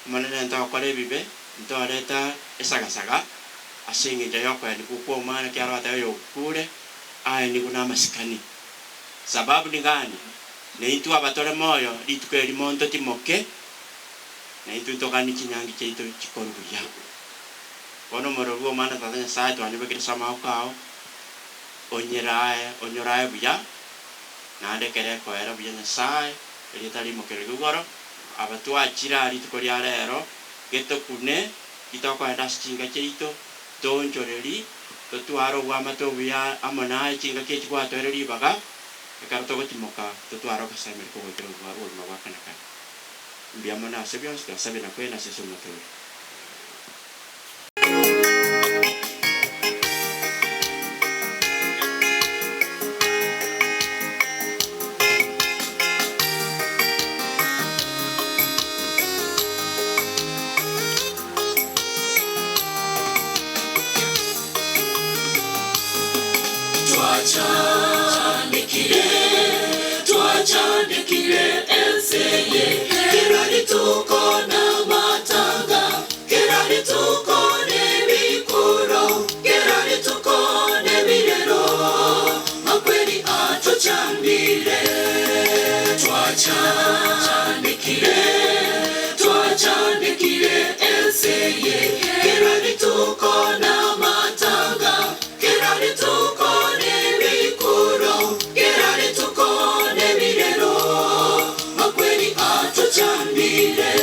Omonene ntokora ebibe, ntoreta esagasaga, Ase engencho y'okoenigwa kw'omwana ekiagera gwateba oyokure aenigwe namasikani. Sababu nigani? Naintwe abatore moyo rituko erimo ntotimoke, naintwe ntoganie chinyangi chiaito chikorwe buya. Bono omorero bw'Omwana Tata Nyasae twanyobekire ase amaboko ao, onyerae onyorae buya, naende ekero ekoera buya Nyasae, erieta rimokererigwe igoro, aba twachire aa rituko ria rero. Getokune, titokogenda ase chinka chiaito, toonchoreri, totware obwamate obuya amo naye chingaki echi gwatoire ribaga, ekero togotimoka totware ogosemeria kogoetera obogima bwa kare na kare. Mbuya mono ase bionsi twasabire na kwegena ase Yeso Omotoori. Twachandekire, twachandekire ense eye, kera rituko namatanga, kera rituko nebikuro, kera rituko nebirero, makweri atochandire. Twachandekire, twachandekire ense eye, kera rituko namatanga, kera rituko nebikuro, kera rituko nebirero, makweri atochandire.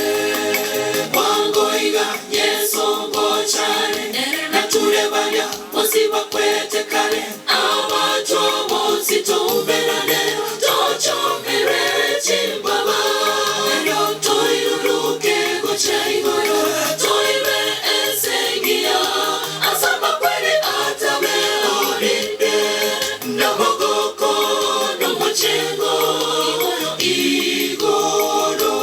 Bwangoiga Yeso ngochare, nature baria bonsi bakwete kare, abacho bonsi toumerane, tochomere chimbaba, erio toiruruke gocha igoro, toibe ense engiya, ase amakweri atabe orinde, nomogoko nomochengo, igoro.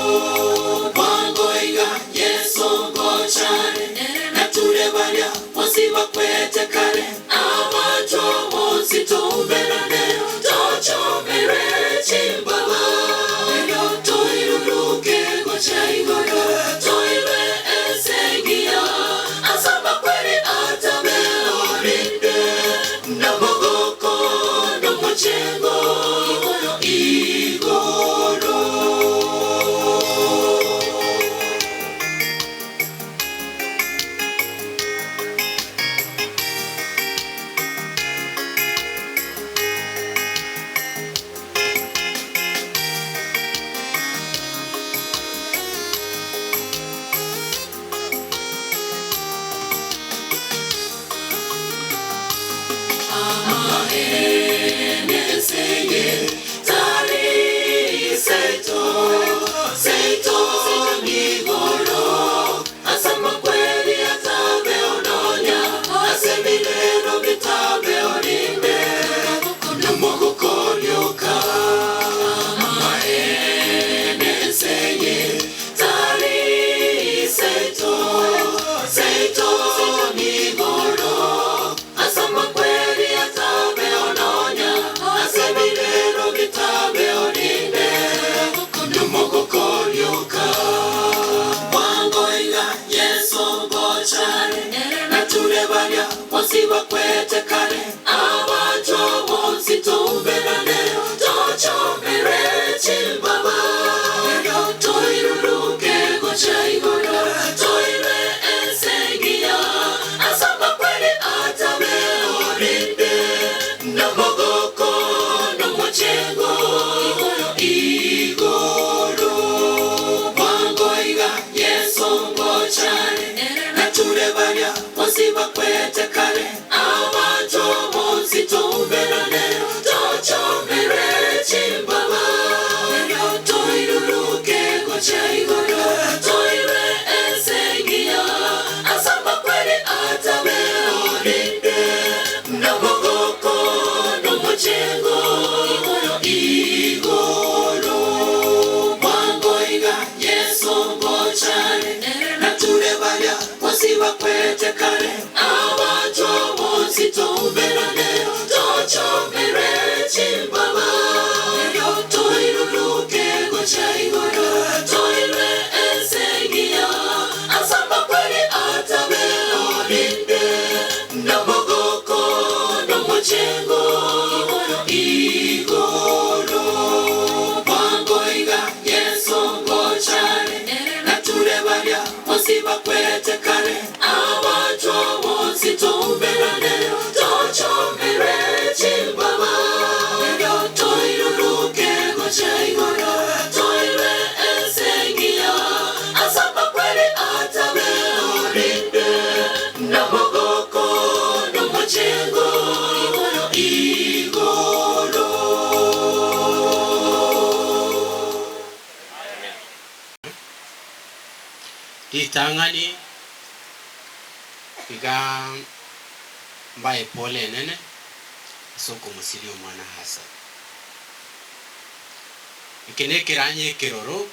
Bwangoiga Yeso ngochare, nature baria bonsi bakwete kare, abacho bonsi toumerane, tochomere chimbaba, erio toiruruke gocha igoro, toibe ense engiya, ase amakweri atabe orinde, nomogoko nomochengo, igoro. Amaeneseye tari seito, seito nigoro, asema kweli atabe ononya, asemirero bitabe orinde, nomogokoryoka. Amaeneseye tari seito, seito nigoro, asema kweli atabe ononya, asemirero bitabe orinde, nomogokoryoka. Bwangoiga Yeso ngochare, nature baria bonsi bakwete kare, abacho bonsi toumerane, tochomere chimbaba, erio toiruruke gocha igoro, toibe ense engiya, ase amakweri atabe orinde, nomogoko nomochengo, igoro. Bwangoiga Yeso ngochare, nature baria bonsi bakwete kare, abacho bonsi toumerane, tochomere chimbaba, erio toiruruke gocha igoro, toibe ense engiya, ase amakweri atabe orinde, nomogoko nomochengo, igoro. Bwangoiga Yeso ngochare, nature baria bonsi bakwete kare, abacho bonsi toumerane, tochomere chimbaba, erio toiruruke gocha igoro, toibe ense engiya, ase amakweri atabe orinde, nomogoko nomochengo, igoro. Bwangoiga Yeso ngochare, nature baria bonsi bakwete kare, abacho bonsi Ritang'ani iga mbae pole enene ase okomosiria omwana Hassan. Eke nekeranya ekeroro,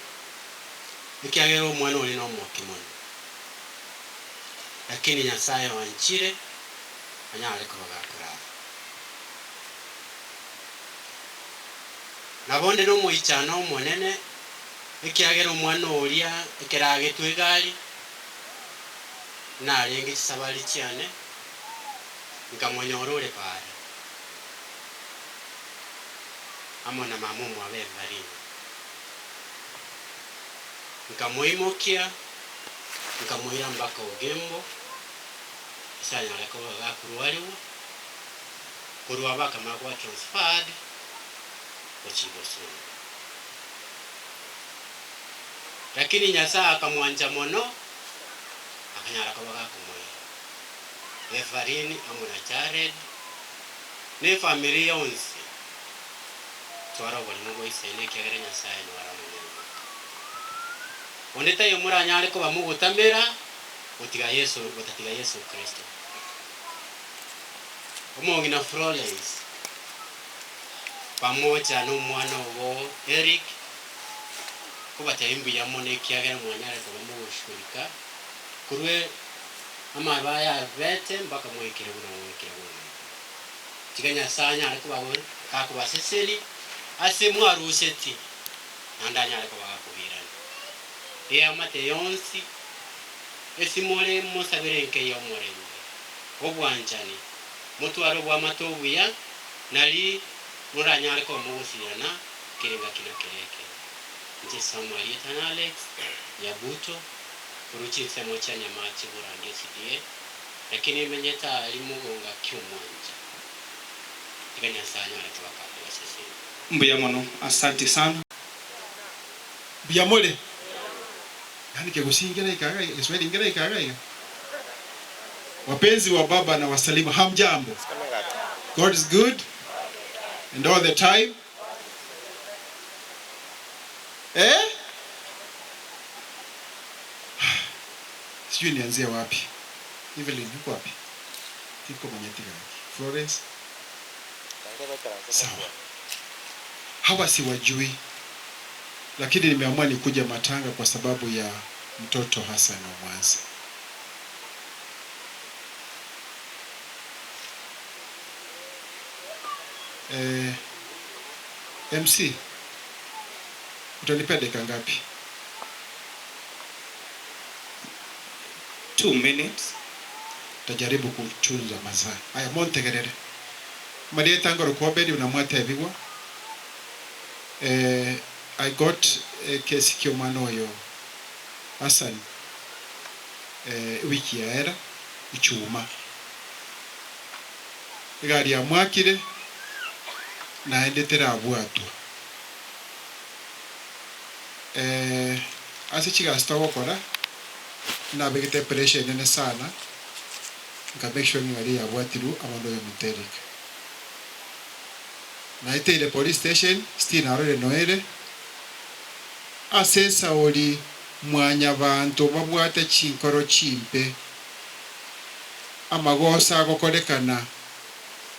ekiagera omwana oria nomoki mono. Lakini Nyasae oanchire anyare koba gakorara. Nabo onde nomoichano omonene, ekiagera omwana oria ekero agetwe egari, narenge chisabari chiane, nkamonyora ore paara, amo na mama omwabo Evarina. Nkamoimokia, nkamoira mpaka Ogembo, ase anyare koba gakorwarigwa, korwa abwo akamanya koba transferred gochia Bosongo. Lakini Nyasae akamwancha mono, akanyara koba gakomoira. Evarine amo na Jared, na efamiri yonsi, twara oborimo bwa isene ekiagera Nyasae noro amanyare. Onde taiyo moranyare koba mogotamera gotiga Yeso, gotatiga Yeso Kristo. Omong'ina Florence pamoja nomwana obo Eric, nkobatebia mbuya mono ekiagera mwanyare koba mogoshugurika korwa amabe aya abete mpaka mwaikire buna mwaikire bono iga. Tiga Nyasae anyare koba gakobaseseria ase mwarusetie, naende anyare koba gakobairania. Eamate yonsi esimore mosabere enke y'omorembe, obwanchani, motware oboamate obuya, nari moranyare koba mogosirana kera engaki na kera ekero. Inche Samuel Ethan Alex Nyabuto, korwa chinsemo chia Nyamache Borangi SDA, lakini nimenyete aaria mogonga ki'omwancha. Tiga Nyasae anyare koba kakobasesenia. Mbuya mono, asanti sana. Mbuya more? Yaani kegusii nkeraika iga iga, Kiswahili nkeraika iga iga? Wapenzi wa baba na wasalimu hamjambo? God is good and all the time. Eh? Sijui nianzie wapi. Evelyn uko wapi? Tikomanyeti gaki. Florence? Sawa. Hawa siwajui. Lakini nimeamua nikuje matanga kwa sababu ya mtoto Hassan Omwansa. Eh, MC, utanipea dakika ngapi? 2 minutes. Tajaribu kuchunza masaa. Aya, montegerere. Marieta ngorokwa Obedi buna mwatebigwa. Eh, I got ekesi ki'omwana oyo Hassan eh, ewiki yaera ichuma. Egari yamwakire naende terabwatwa. Eh, ase chigasi togokora nabegete epressure enene sana nka make sure ng'a egari yabwatirwe amo noyominto Eric. Naeteire police station still narorire noere ase esauri mwanyabanto babwate chinkoro chimpe amagoso agokorekana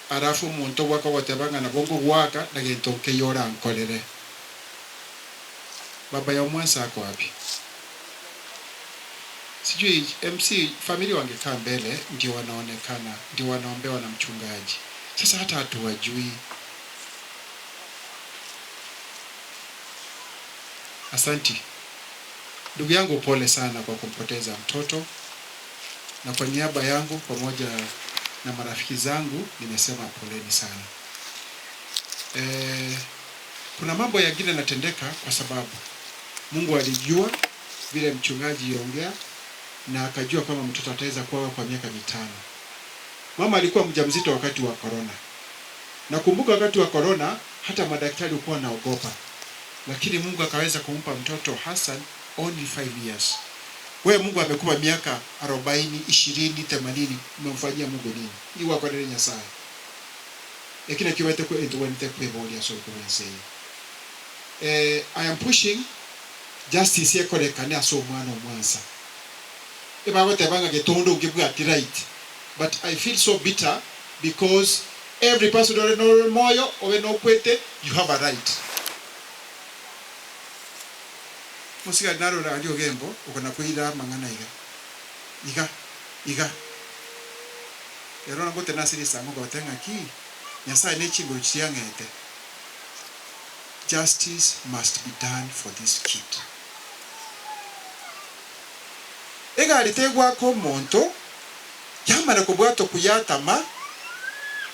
alafu omonto obwo akogoteba ng'a nabo ngogoaka na gento nkeiyo orankorere. Baba ya omwansa ako wapi? Sijui MC familia wangekaa mbele ndio wanaonekana ndio wanaombewa na mchungaji. Sasa hata hatuwajui. Asanti. Ndugu yangu pole sana kwa kumpoteza mtoto, na kwa niaba yangu pamoja na marafiki zangu nimesema poleni sana. Eh, kuna mambo yengine yanatendeka kwa sababu Mungu alijua vile mchungaji yongea na akajua kwamba mtoto ataweza kuwa kwa miaka mitano. Mama alikuwa mjamzito wakati wa corona. Nakumbuka wakati wa corona hata madaktari walikuwa wanaogopa, lakini Mungu akaweza kumpa mtoto Hassan only 5 years. Wewe Mungu amekupa miaka 40, 20, 80, umemfanyia Mungu nini? Iwakorere Nyasaye. Eki nakio baete kwe entogwanete kweboria ase obotuko bw'ense eye. Eh, I am pushing justice ekorekane ase omwana omwansa. Ebagoteba ng'a getondo nkebwati right but I feel so bitter because every person ore nore moyo obe nokwete you have a right. Mosigari narore aria ogembo okona koira amang'ana iga iga iga. Ero ngotenena ase risango ngoteba ng'aki Nyasaye ne chinguru chiria ang'ete. Justice must be done for this kid. Egari tegwaka omonto, yamana kobwata okuyatama,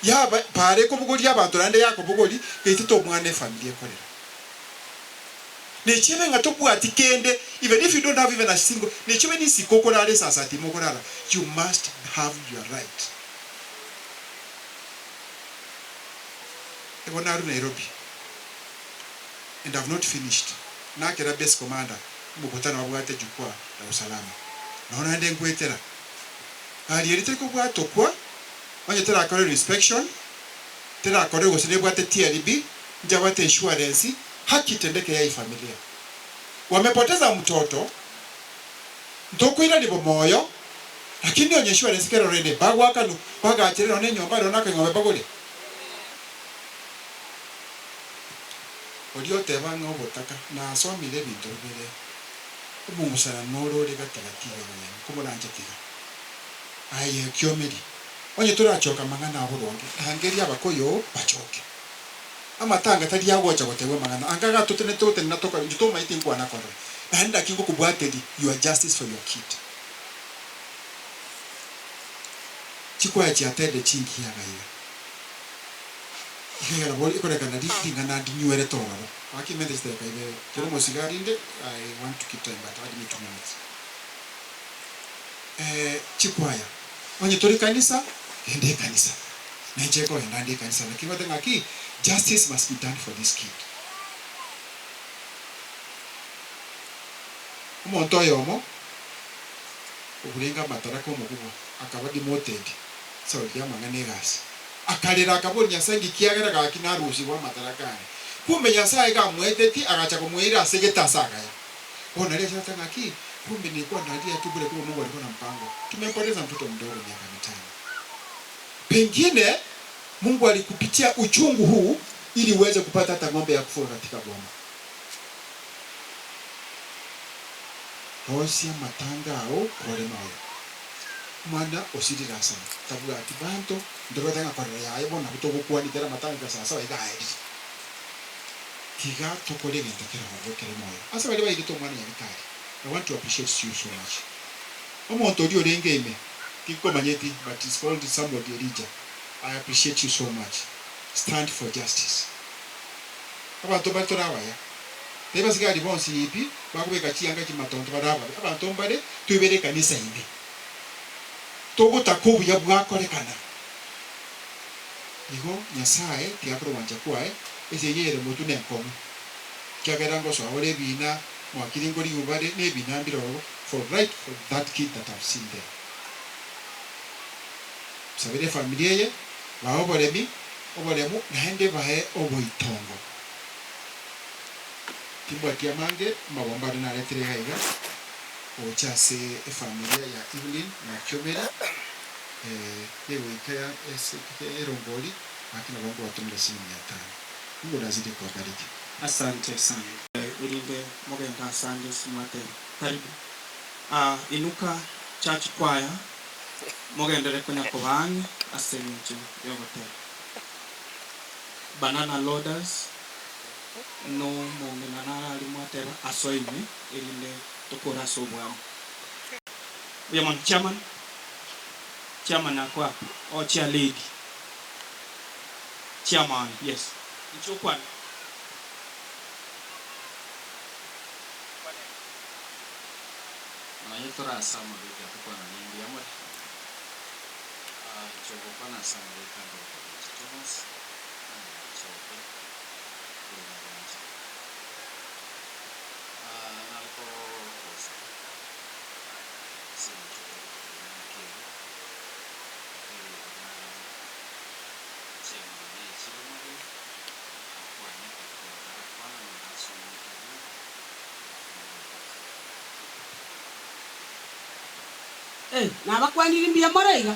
yaba paara ekobogoria abanto naende yakobogoria, gaitete omwana efamiri ekorera. Nechibe ng'a tobwati kende, even if you don't have even a single, nechibe nisiko okorara esasati ime okorara, you must have your right. Ebo narwe Nairobi and I've not finished, nakera base commander omokutano babwate jukwaa la usalama. Nonya naende nkwetera gari eri teri kobwatokwa onye terakorerwa inspection, terakorerwa gose nebwate TLB, njabwate insurance, haki itendeke ya ifamilia. Wamepoteza mtoto, ntokoirania bomoyo, lakini onye insurance kero rende bagwakanwa bagachere nonya enyomba nonya akang'ombe bagore. Oria oteba ng'a obotaka nasomire ebinto bibere, omong'usana noro ore gati-gati igoro yaino, komoranche tiga. Aye ekiomeria, onye torachoka amang'ana a boronge, rangeria abakoyo bachoke. Amatanga tari agocha gotebwa amang'ana anga agatotenete gotenena tokore, inche tomaeti nkwana korora, naende naki ngokobwateria your justice for your kid. Chikwaya chiatende chingiya iga iga. Iga nabo ekorekana ring'ana ndinywerete ororo. Gaki mente chidakika ibere. Kera omosigari inde, I want to keep time but add me 2 minutes. Chikwaya, onye tori kanisa, genda ekanisa. Na inche nkogenda nde ekanisa naki ngote ng'aki, justice must be done for this kid. Omonto oyomo oburenge amataraka omokubwa akaba demoted, sauri y'amang'ana egasi. Akarera akaboria Nyasae nki kiagera gaki narusigwe amataraka ane. Kumbe Nyasae gamoetetie agacha komoira ase egetasa agaya. Bono nario achete ng'aki, kumbe nilikuwa nalia tu bure kumbe Mungu alikuwa na mpango. Tumempoteza mtoto mdogo miaka mitano. Pengine Mungu alikupitia uchungu huu ili uweze kupata hata ng'ombe ya kufuga katika boma. Rosia amatanga ao kore moyo. Omwana osirire asare, tabwati banto, ntobwate ng'a korera yaye bono nabo togokwania kera amatanga saa saba iga aerire. Tiga tokore egento kere ororo kere moyo. Ase baria bairete omwana nyagitari, I want to appreciate you so much. Omonto oria orenge ime, tinkomanyeti but is called somebody Elijah, I appreciate you so much. Stand for justice. Abanto mbare tore abaya. Tari basigari bonsi pi bakobeka chianga chimatonto bare ababe. Abanto mbare toibere ekanisa ime. Togotaka obuya bwakorekana. Igo Nyasae tiakora ogwancha kwaye, esegi ere motwe nenkong'u. Ekiagera ngosoa ore ebina, mwakiringo riuba re nebina mbire ororo, for right for that kid that I've seen there. Sabera efamiri eye, bae oboremi, oboremu, naende bae oboitongo. Timbwati amange, amabomba aria naretire iga iga, gocha ase efamilia ya Evelyn na Kiomeri, kegoika ase erongori, gaki nabo nkobatomera siling mia tano. Mungu nazidi kuwabariki. Asante sana. Erinde mogende asande ase mwateba. Karibu. Ah, inuka church choir, mogenderere konya koba ang'e ase eng'encho yogoteba. Banana loaders, no omong'ina naro aria mwateba asoe ime erinde tokore ase obwamo. Buya mono chairman, chairman ako apa, oh chair lady, chairman yes, inche okwane. Nonya tore ase amabeka tokwanania mbuya more. Inche ogokwana ase amabeka nkorokwa Benji Thomas, Nyachoge, korwa Nyagancha. Nare kogosaba ase eng'encho togoteba engaki eye, totebe buna chairman echire omobere, akwane ekero arakwana nonye ase omoika buna. Eh, nabakwaniri mbuya more iga?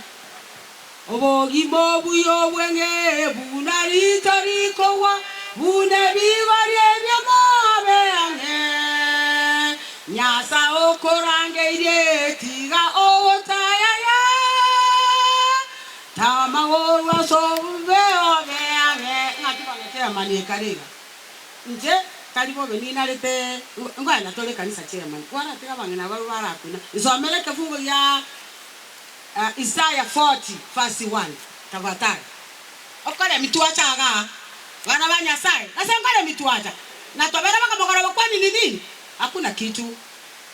Obogima obuya obweng'e buna rito rikogwa, buna ebigori ebio mobe ang'e. Nyasae okorangeirie, tiga ogotayaya, tama korwa ase obobe obe ang'e. Ng'aki bono chairman ekare iga? Inche tari bobe ninarete ngoenda tore ekanisa chairman, kwaratiga abang'ina barabwo barakuna. Nsomere ekefungo gia Isaya 40 verse 1 tafadhali. Okoremi twacha igaa, bana ba Nyasaye, ase nkoremi twacha, na tobere bakamogoroba kwani ni nini? Hakuna kitu.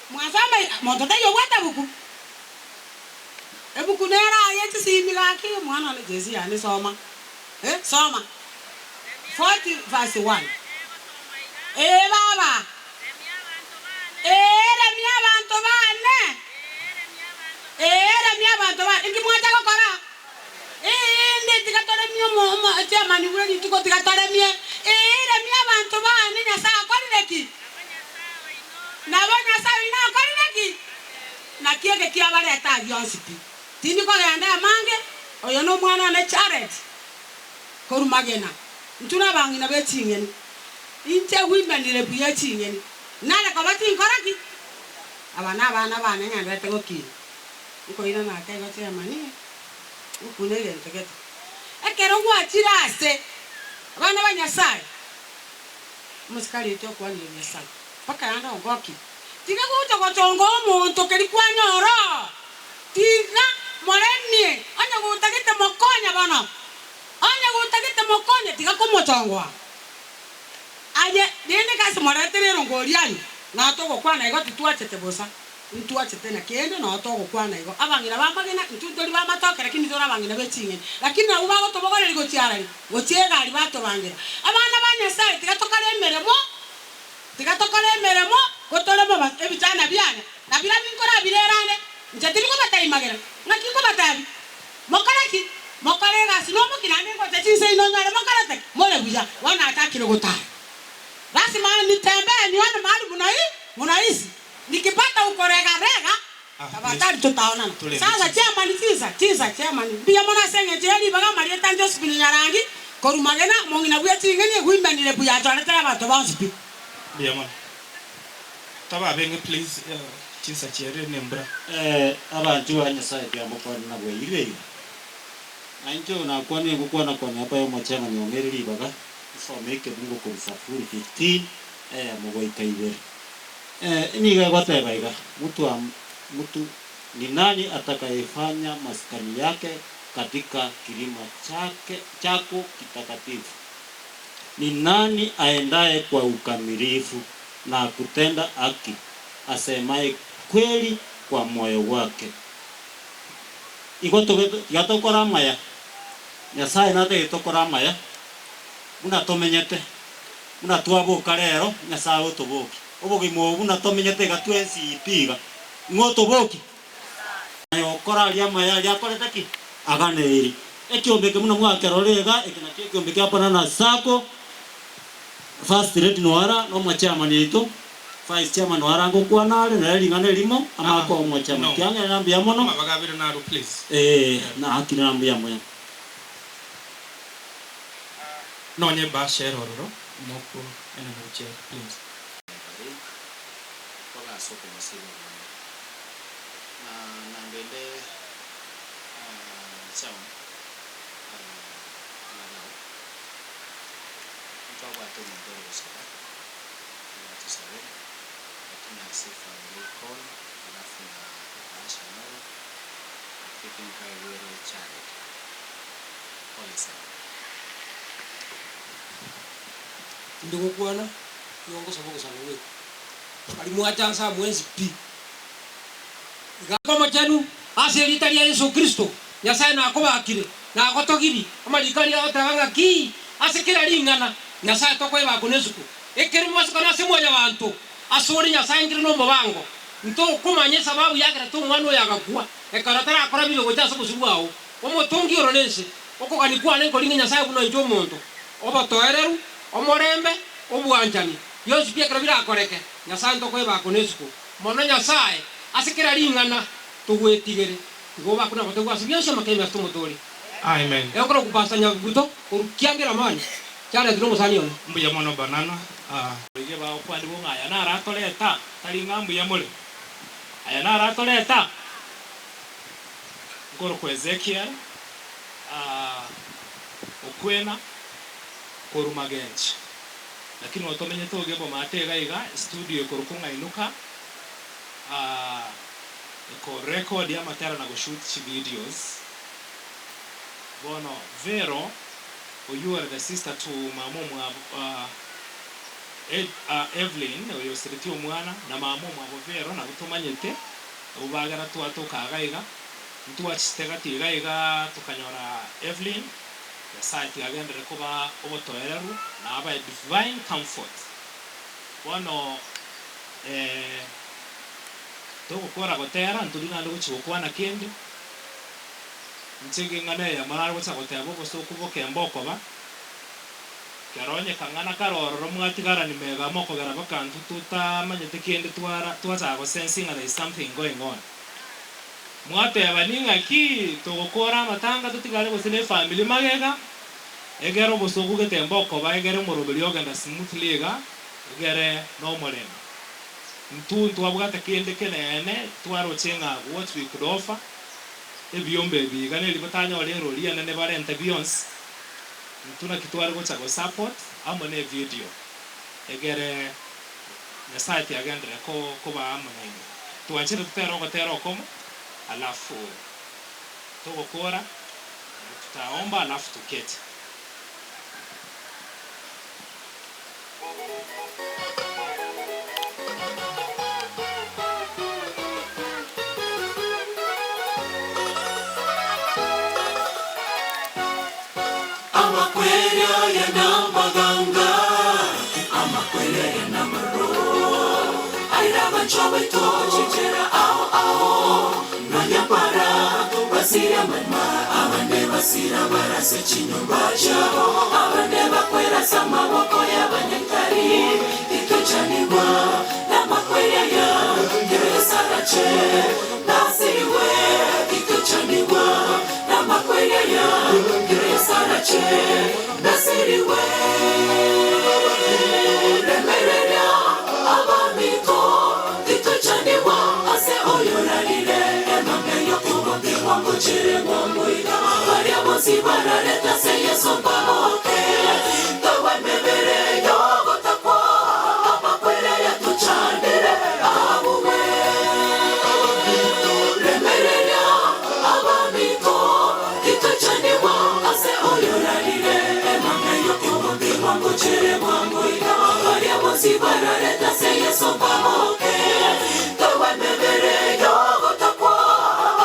Mwasoma monto taiyo obwate ebuku? Ebuku nere aye chisimi gaki omwana one jesi yane soma eh soma 40 verse 1 ee baba ee remia abanto bane ee remia abanto bane inki mwacha gokora ee inde tiga toremie omo omo chairman bwe rituko tiga toremie ee remia abanto bane Nyasaye akorire ki? Nabo Nyasaye oino akorire ki? Naki eke kiabareta aa gionsi pi. Tindi kogenda amange, oyo nomwana one Jared, korwa magena. Intwe nabang'ina be ching'eni. Inche women rep ye ching'eni. Nare koba tinkora ki? Aba nabana bane ng'enderete gokina. Nkoirana ake igo chairman, ngokuna egento gete. Ekero gwachire ase abana ba Nyasaye, omosikari oito okwanire Nyasaye, mpaka yande ogoki. Tiga gocha gochonga omonto keria kwanyora oo, tiga moremie, onye gotagete mokonye bono, onye gotagete mokonye tiga komochongoa. Aye rende gasi moretere erongo oria aye, nao togokwana igo titwachete bosa, ntwachete na kende nao togokwana igo. Abang'ina b'amagena, intwe ntori b'amatoke lakini tore abang'ina be ching'eni, lakini nabwo bagotobogoreria gochia arari, gochia egari batobangera. Abana ba Nyasaye tiga tokore emeremo. Tiga tokore emeremo, gotoreme ebichana biane, na biria binkorabirerane, inche tindi kobateimagera. Ng'aki nkobatebia? Mokore ki? Mokore egasi nomoki, naende ngocha chinse inwe onyore mokorete ki? More buya. Bono achakire gotara. Lasima nitembee nione mahali muna hii mnaishi, nikipata ukoregarega tafadhali tutaonana. Sasa chairman chinsa chinsa chairman mbuya mono ase eng'encho ye ribaga amarieta Josephine Nyarangi korwa Magena omong'ina bwe ching'eni women rep yachoretere abanto bonsi pi. Mbuya mono. Tobe abeng'e please chinsa chiarire ne embura. Abanchwa ba Nyasae tiamokwana nabweirire iga. Na inche oyo nakwanire ngokwana kwa niaba y'omochang'ani ong'eire ribaga, nsome ekebungo korwa Zaburi 15, eyemo goika ibere. Nigo egoteba iga, Mtu mtu ni nani atakayefanya maskani yake katika kilima chake chako kitakatifu? Ni nani aendaye kwa ukamilifu na kutenda haki, asemaye kweli kwa moyo wake? Igo tobe tiga tokore amaya, Nyasaye natagete tokore amaya, buna tomenyete, buna twaboka rero, Nyasaye otobokie. Obogima obo buna tomenyete iga twensi pi iga, ng'o otobokie? Naye okora aria amaya aria akorete ki? Aganeiri. Ekiombe eke buna mwakerora iga, eke nakio ekiombe kia Banana Sacco, First Lady Noara na omochairman oito, Vice Chairman Noara ngokwana are nere ring'ana erimo, amanye koba omochairman. No. Kiang'erera na mbuya mono. Amabaga abere narwo please. Ee, naakire na mbuya mono. Nonye ebahasha ere ororo, omoko enene gochia ere please. Eric, koba ase okomosira omwana. Na nambende chairman Madau, ntwabwate omonto ore gosaba, tiga atosabere, lakini ase efamiri call alafu na ebahasha noro, I think nkaigwere Jared. Pole sana. Tindi gokwana, nigo ngosaba ogosaba goika. Baria mwacha nsa mwensi pi. Iga omochenu ase erieta ria Yeso Kristo, Nyasae nakobakire, na agotogiri. Amariko aria agoteba ng'a ki ase kera ring'ana, Nyasae tokoebakwa nesuku. Ekero mobasokana ase mwanyabanto, asore Nyasae nkere nomobango. Ntokomanya esababu yagerete omwana oyo agakwa, ekero atarakora bibe gocha ase obosio bwao. Omotongi oro nense, okogania kwane nkoringe Nyasae buna inche omonto, obotoereru, omorembe, obwanchani, bionsi pi ekero birakoreke, Nyasae ntokoebakwa nesuku. Mono Nyasae, ase kera ring'ana. Togwetigere, igo bakuna gotegwa ase bionsi amakeene ase omotoori. Amen. Egokora okobasa nyabuto korwa kiangera amani, chiaretire omosani one. Mbuya mono banana. Rigia bagokwanigwa ng'a aya naro atoreta, tari ng'a mbuya more. Aya naro atoreta. Nkorokwa Ezekiel, okwena korwa magenche. Lakini otomenyete oge bomate iga iga, estudio ekorokwa ng'a Inuka, eko record amatera na go shoot chivideos. Bono Vero oyio ore the sister to mama omwabo Evelyn oyo osiretie omwana na mama omwabo Vero nabwo tomanyete abwo bagera twatoka iga iga ntwachete gati iga iga tokanyora Evelyn Nyasaye tiga agenderere koba obotoereru na abae divine comfort bono togokora gotera ntori naende gochia gokwana kende. Inche ng'ana eyemo nare gocha goteba obosooku bokemba okoba, kero onye kang'ana kare ororo mwatigarani mega mokogera baka intwe totamanyete kende twara twachaka gosense ng'a there is something going on. Mwateba ning'aki togokora amatanga totigare gose ne efamiri magega, egere obosooku getemba okoba egere omoroberi ogenda smoothly iga, egere nomorembe. Intwe ntwabwate kende keneene twaroche ng'a what we could offer, Ebiombe ebi iga neri batanyore erori enene barente bionsi, intwe naki tware gocha go support amo ne video egere Nyasaye tiagenderere koba amo nainwe. Twanchere totere ogotera okomo alafu togokora tutaomba alafu tuketi. Amakweri aya namaganga, amakweri aya namaro, Aira abanchwa baito chinchera ao ao, Nonya para basira amarima, abande basira barase chinyomba chiabo, abande bakwera ase amaboko y'abanyatari, Titwechanigwa namakweri aya, kero Yeso arache nasirigwe, Titwechanigwa namakweri aya, kero Yeso arache nasirigwe. Remereria abaminto, titwechanigwa ase oyorarire emambia y'okobokigwa ngochire bwango iga, baria bonsi bararete ase Yeso mbaboke, togwa emebere y'ogotakwa, amakweri aya tochandire abugwe. Remereria abaminto, titwechanigwa ase oyorarire emambia y'okobokigwa ngochire bwango iga, baria bonsi bararete ase Yeso mbaboke, togwa emebere y'ogotakwa,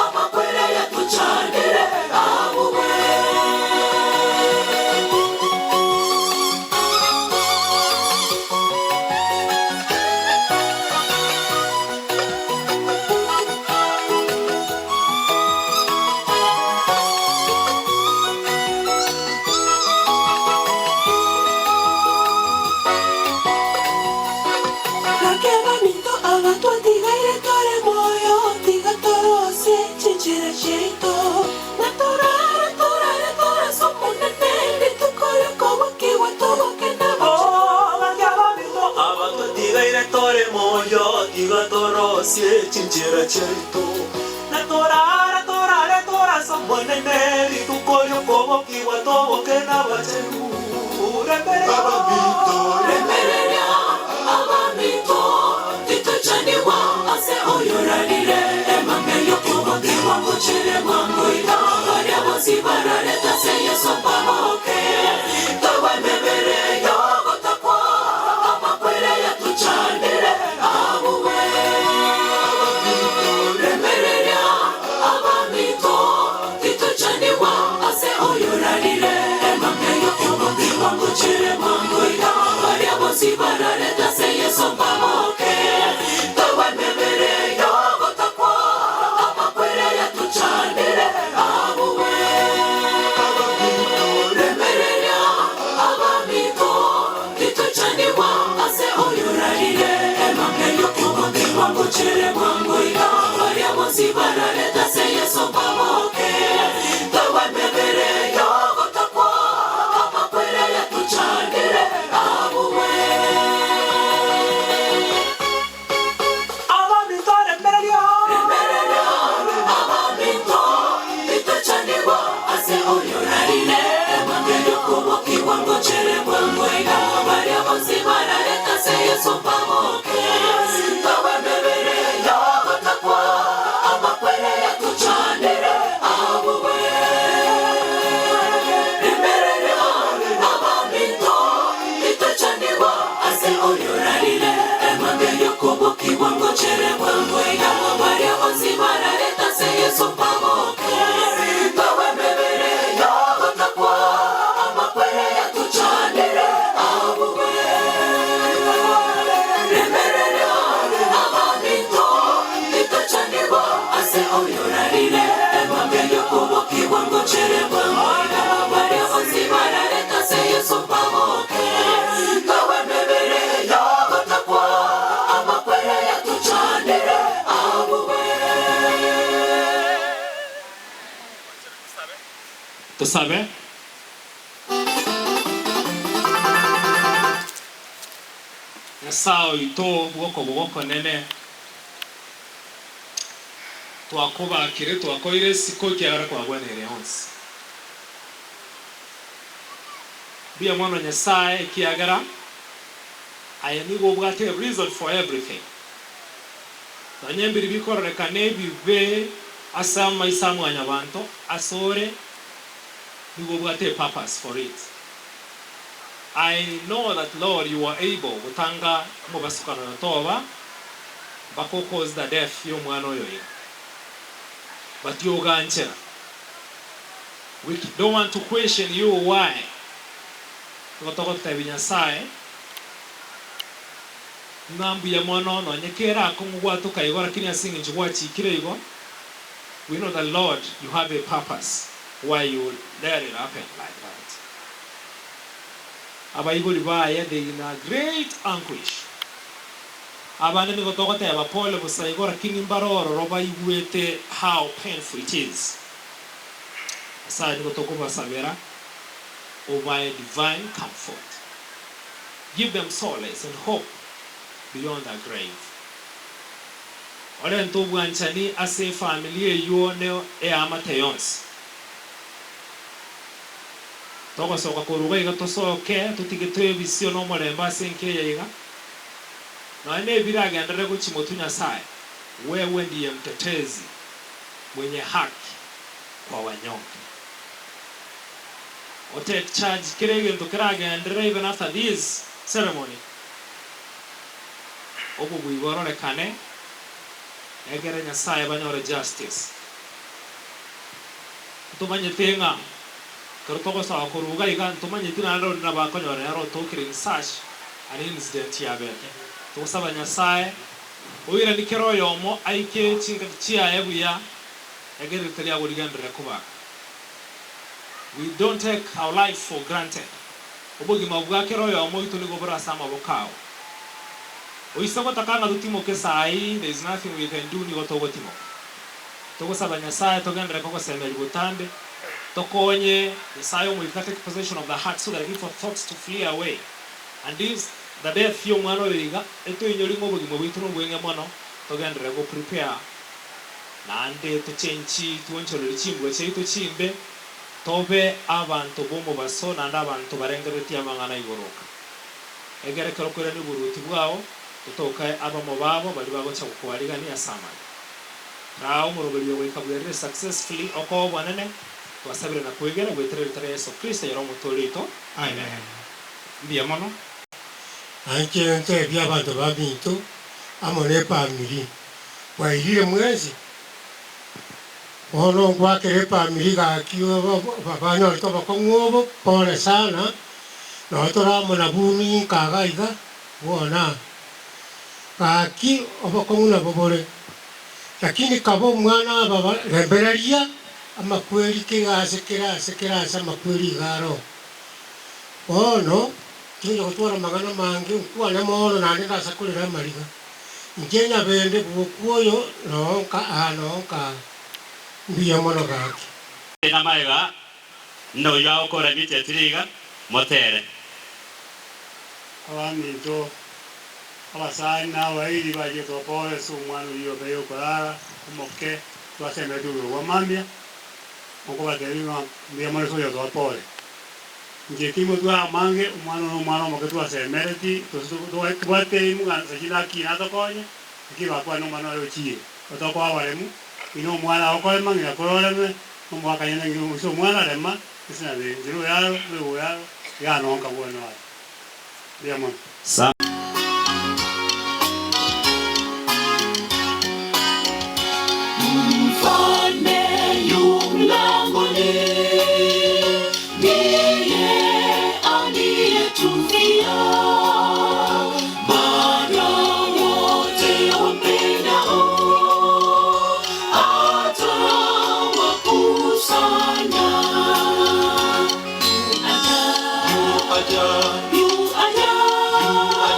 amakweri aya tochandire abugwe. Gaki abaminto aba twatigaire tore moyo, tiga torosie chinchera chiaito, na torare, torare, torase Omonene, rituko ri'okobokigwa toboke nabachenu. Gaki abaminto aba twatigaire tore moyo, tiga torosie chinchera chiaito, na torare, torare, torase Omonene, rituko ri'okobokigwa toboke nabachenu. Remereria abaminto, titochanigwa ase oyorarire emambia y'okobokigwa ngochire bwango iga, baria bonsi bararete ase Yeso mbaboke, togwa emebere y'ogotakwa, amakweri aya tochandire abugwe. Remereria abaminto, titochanigwa ase oyorarire emambia y'okobokigwa ngochire bwango iga, baria bonsi bararete ase Yeso mbaboke, togwa emebere y'ogotakwa, amakweri aya tochandire abugwe. Remereria abaminto, titochanigwa ase oyorarire emambia y'okobokigwa ngochire bwango iga, baria bonsi bararete. Tosabe. Nyasae oito bw'okoboko okonene, twakobakire, twakoire isiko ekiagera kwagweneire onsi. Mbuya mono Nyasae ekiagera aye nigo obwate a reason for everything. Nonya mbiri bikororekana ebibe ase amaiso a mwanyabanto, asore nigo obwate a purpose for it. I know that Lord you are able gotanga omobasukano oyo toba mpaka o cause the death yomwana oyo iga. But yoganchera. We don't want to question you why. Nigo togotebia Nyasaye ng'a mbuya mono nonye kere akong'u gwatoka igo lakini ase eng'encho gwachikire igo we know that Lord you have a purpose why you let it happen like that. Abaibori baye they in a great anguish. Abande nigo togoteba pole bosa igo lakini mbare ororo baigwete how painful it is. Nyasaye nigo tokobasabera obae divine comfort. Give them solace and hope beyond the grave. Orente obwanchani ase efamiri eywo ne eamate yonsi. Togosoka korwa iga iga tosoke totige toebisio nomorembe ase enka eye iga. Nonya nebiragenderere gochia motwe Nyasaye, wewe ndiye mtetezi mwenye haki kwa wanyonge. O take charge kera egento keragenderere even after this ceremony, obobui bororekane egere Nyasaye banyore justice. Ntomanyete ng'a ekero togosoa korwa iga iga ntomanyeti naende onde nabo akonyora ere otokire in such an incident yabete. Togosaba Nyasaye oiranie kera oyomo aike chingaki chiaye buya egere rita riago rigenderere kobaka. We don't take our life for granted. Obogima bwa kera oyomo oito nigo bore ase amaboko ao. Oise gotaka ng'a totimoke saii there is nothing we can do nigo togotimoka. Togosaba Nyasaye togenderere kogosemeria botambe, tokonye Nyasaye Omoika take possession of the heart so that evil thoughts to flee away and if the death y'omwana oyo iga etoinyori ng'a obogima bwaito nobweng'e mono, togenderere go prepare naende tochenchi twonchoreri chimbwa chiaito chimbe, tobe abanto b'omobaso naende abanto barengereretie amang'ana igoroka. Egere ekero okoirania oboruoti bwao, totokae abamo babo baria bagocha gokwarigania ase amaya. Raa omoroberio goika bwerire successfully okoa obonene, twasabire na kwegena goetera erieta ria Yeso Kristo oyore Omotoori oito. Amen. Mbuya mono. Nainche ntebie abanto baminto amo nefamiri, Bwairire mwensi? Bono ngwakere efamiri gaki banyorete obokong'u obo, pole sana, nonye tore amo na buni inka iga iga, bwona. Gaki obokong'u nabo bore, lakini kaba omwana aba rembereria amakweri kera ase kera ase kera ase amakweri iga aroo. Bono tingocha gotwara amang'ana amange, nkwane mono naende ndasa korera amariga. Inche nyabende bwokwo oyo nonka aa nonka aa. Mbuya mono gaki. Namaiga noyo agokora immediately iga, motere. Abaminto, abasani na abairi bachie topore ase omwana oyio obeire okorara omoke twasemeretie obogima bwa mambia, nkobatebia ng'a mbuya mono ase oyo topore. Inche timotwara amange, omwana oyo nomwana omoke twasemeretie, gose tobwate aim ng'a nse chinde akine atokonye, lakini bakwane omwana oye ochire. Otokoa abaremu, ng'ina omwana agokorema, ng'ina kore oreme, omogaka nyene ng'ina ase omwana rema, ase nabe nchera oyaro, oyo oyaro, iga nonka bwone oye. Mbuya mono. Mfalme yu mlangoni, ndiye aliyetufia. Maana wote wampendao atawakusanya. Yu aja, yu aja, yu aja.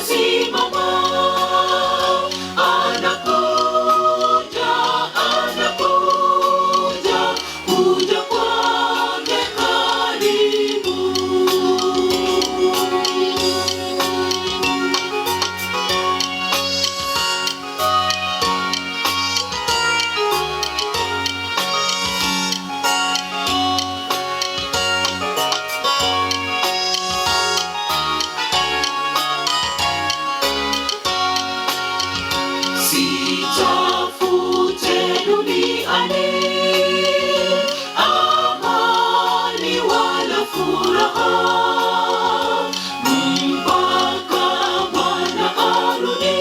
anasimama, anakuja, anakuja, kuja kwake karibu. Sitafute duniani amani wala furaha, mpaka Bwana arudi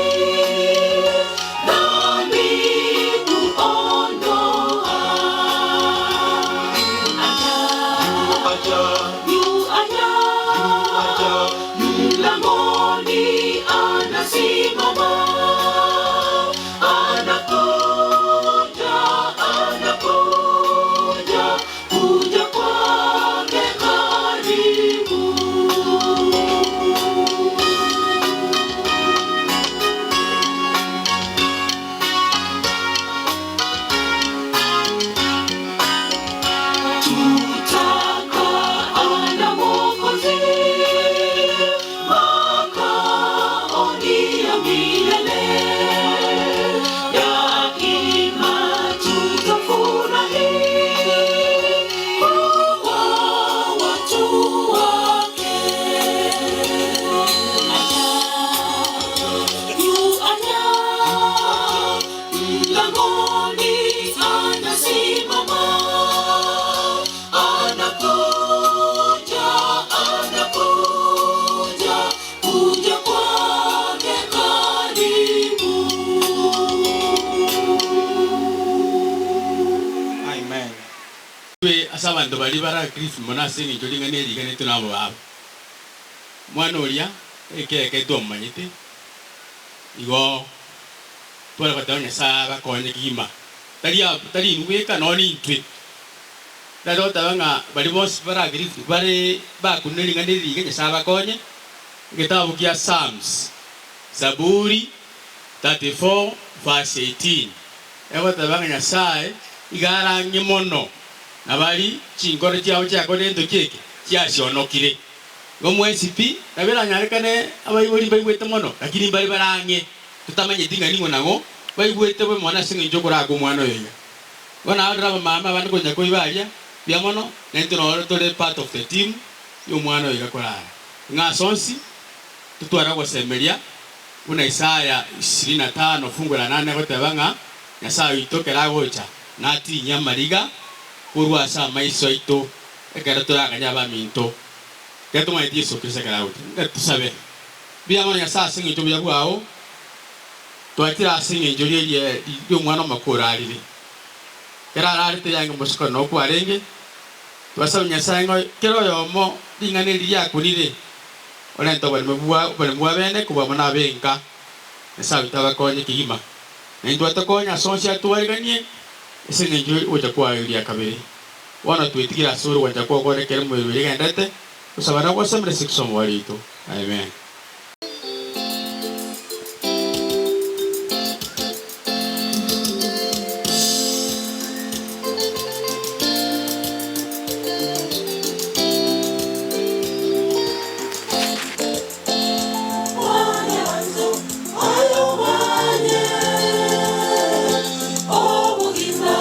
dhambi kuondoa. Yu aja, mlangoni anasimama, anakuja, anakuja, kuja kwake karibu. Tutakaa na Mwokozi makaoni ya milele, daima tutafurahi kuwa watu wake. Yu aja, mlangoni anasimama, anakuja, anakuja, kuja kwake karibu. Amen. Twe ase abanto baria bara grief mono ase eng'encho ring'ana eri riganetwe nabo babo. Mwana oria, ekeke twamomanyete, igo tware goteba Nyasaye abakonye kegima. Tari ab tari inwe bweka nonye na intwe. Nare goteba ng'a baria bonsi bara grief bare bakunire ring'ana eri riga Nyasaye abakonye, egetabu kia Psalms, Zaburi 34 verse 18, egoteba ng'a Nyasaye iga arang'e mono, na baria chinkoro chiabo chiakorire gento ki eke, chiasionokire. Igo mwensi pi, nabo eranyarekane abaibori mbaigwete mono, lakini mbare bare ang'e, totamanyeti ng'a ning'o nang'o, baigwete bobe mono ase eng'encho okoraka omwana oyo iga. Bono narorire abamama abande konya koiba aria, mbuya mono, naintwe noro tore part of the team ya omwana oyo iga korara. Ng'a ase onsi, totware ogosemeria, buna Isaya 25 fungu la nane egoteba ng'a, Nyasae oito ekero agocha, natinyie amariga korwa ase amaiso aito ekero toraganye abaminto. Ekero tomanyete Yeso Kristo ekero agocha. Inga tosabe. Mbuya mono Nyasae ase eng'encho obuya bwao, twachire ase eng'encho ri'erie ri'omwana omake orarire. Ekero ararete yange mosiko nokwo arenge, twasabe Nyasae ng'a kera oyomo ring'ana eri riakunire, orente oboremo bwa oboremo bwa bene kobua mono abe enka. Nyasae oito abakonye kegima. Na intwe atokonye ase onsi atwariganie, ase engencho y'ogocha kwaye ria kabere. Bono twetigire ase ore gwancha kw'okore ekero emobere oria egenderete gosaba na gosemeria ase ekisomo riaito. Amen. Obogima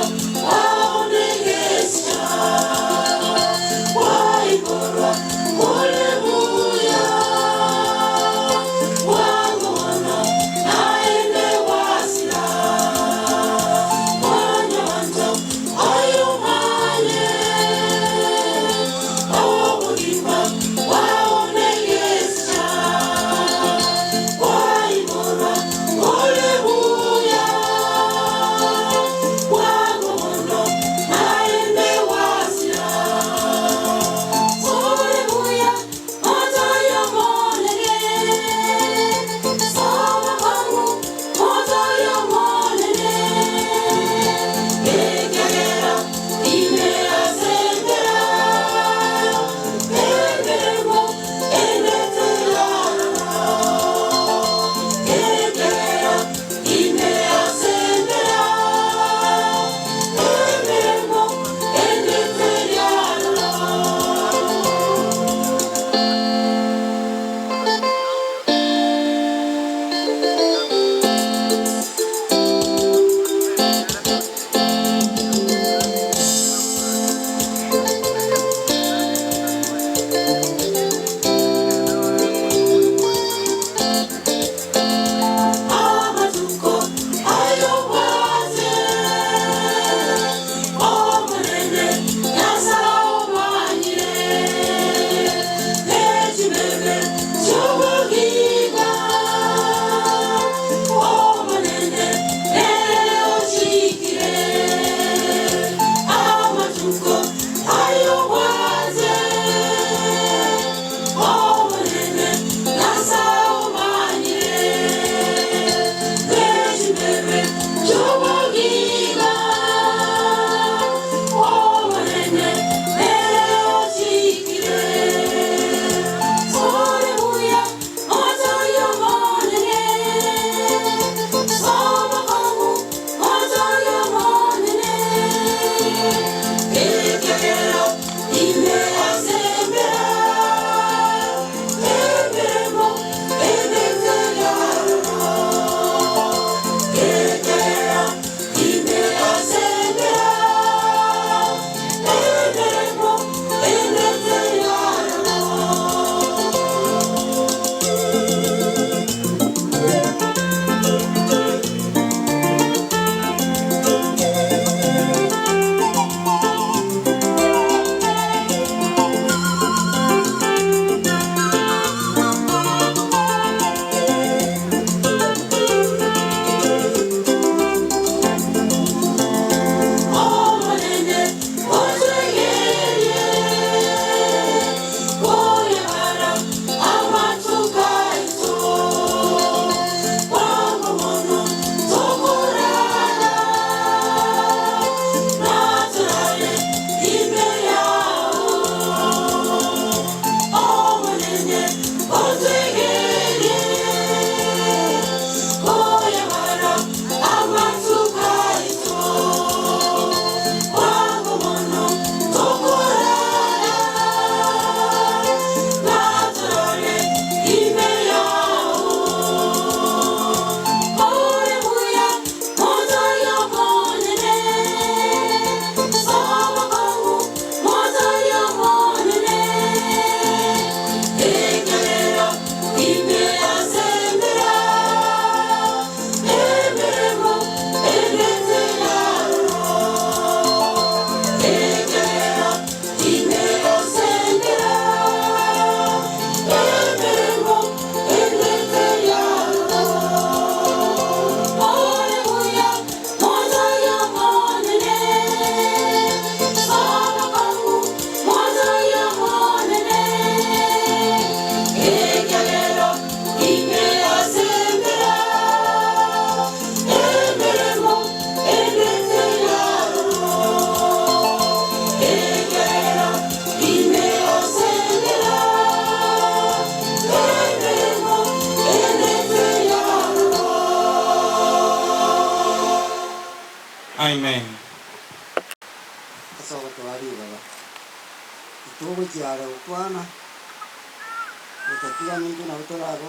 Amen. Ase ogotoa ribaga, titogochia are gokwana, gotatiga nintwe nabo torabe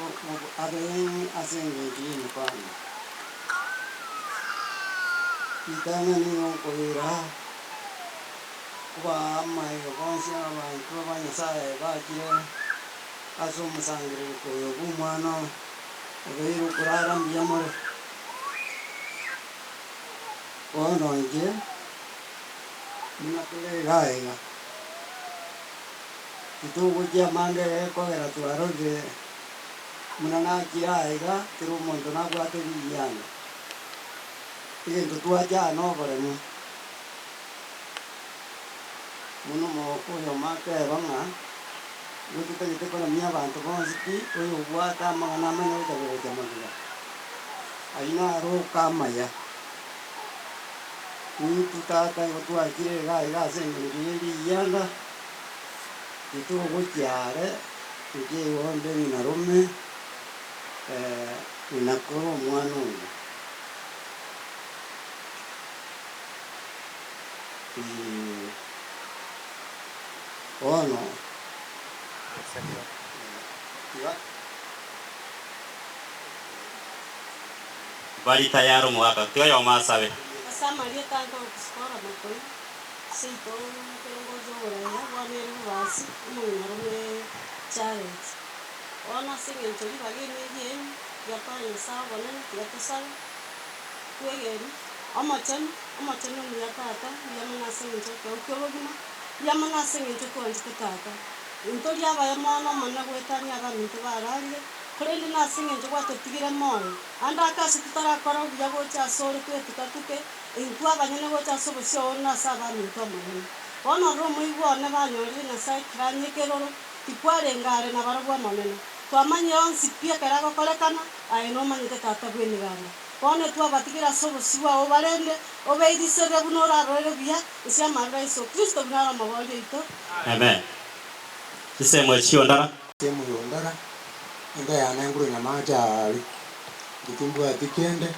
abeene ase engencho y'emepanga. Ritang'ani nigo nkoira kobaa amaiga bonsi abanto ba Nyasae bachire ase omosangerereko oyo bw'Omwana obeire okorara mbuya more. Bono inche buna tore iga iga, titogochia amanga egekogera twarorire buna nakire aiga, kera omonto nabwate riyianda. Egento twacha aa noboremu, buna oyomo ateba ng'a nigo totagete koremia abanto bonsi pi, oyobwate amang'ana amanye gocha gocha magega. Ayio naro oka amaya. Intwe tata igo twachire iga iga ase engencho ye riyianda, titogochia are, inche igo onde ng'ina rome, ng'ina kore omwana oyo. Bono, tiga. Bari tayari omogaka, tiga oyomo asabe. Ase amarieta a Nkorukusukora Makori, seito omokerongozi ogoraia bono ere bobasi, omong'ina-rome Charles. Bono ase engencho ribaga eri neriaino, tiga toe Nyasae obonene, tiga tosabe, twegene, Omochenu, Omochenu omuya Tata, mbuya mono ase engencho y'ekeegwa ki'obogima, mbuya mono ase engencho twanchete Tata. Intorie abaye mono Omonene goetania abaminto bararire, Korende nase engencho gwatotigire moyo, ande ake ase totarakora obuya gocha asore twetuka-tuke, intwe abanyene gocha ase obosio oo na ase abaminto Omonene. Bono rora omoigwa one banyorire Nyasae kiranyie ekeroro, tikwarenge are nabarabwo Omonene. Twamanyire onsi pi ekero agokorekana, aye nomanyete Tata bw'emeganda. Bono twabatigire ase obosio bwao obarende, obeiriserere buna orarorere buya, ase amaroro a Yeso Kristo buna are Omoboria oito. Amen. Chisemo echi chiondara. Sehemu yondara, enka yane nkorwa Nyamache aare, inche timbwati kende,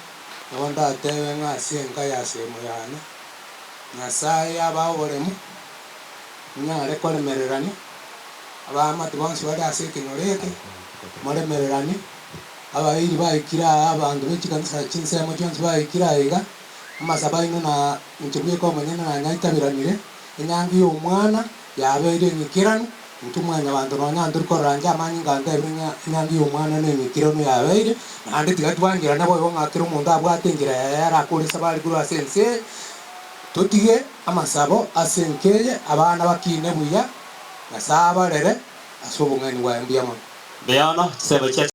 nabo ndatebe ng'a ase enka ya sehemu yane, Nyasaye abae oboremu, monyare koremererania, abaamate bonsi bare ase ekenyoro eke, moremereranie, abairi baikire aa, abanto be chikanisa chinsemo chionsi baikire aiga, amasabo aino na inche bweka omonyene nanyaitaberanire, enyangi ya omwana yabeire eng'ikeranu, Intwe mwanyabanto nonya ntori korora inche amanyinga antebire ng'a enyangi y'omwana neng'ikiranu yabeire, naende tiga twancherane boigo ng'a kera omonto abwate enchera yaye arakore esabari korwa ase ense eye, totige amasabo ase enka eye, abana bakine buya, Nyasae abarere ase obong'aini bwaye. Mbuya mono. Mbuya mono chisemo chia.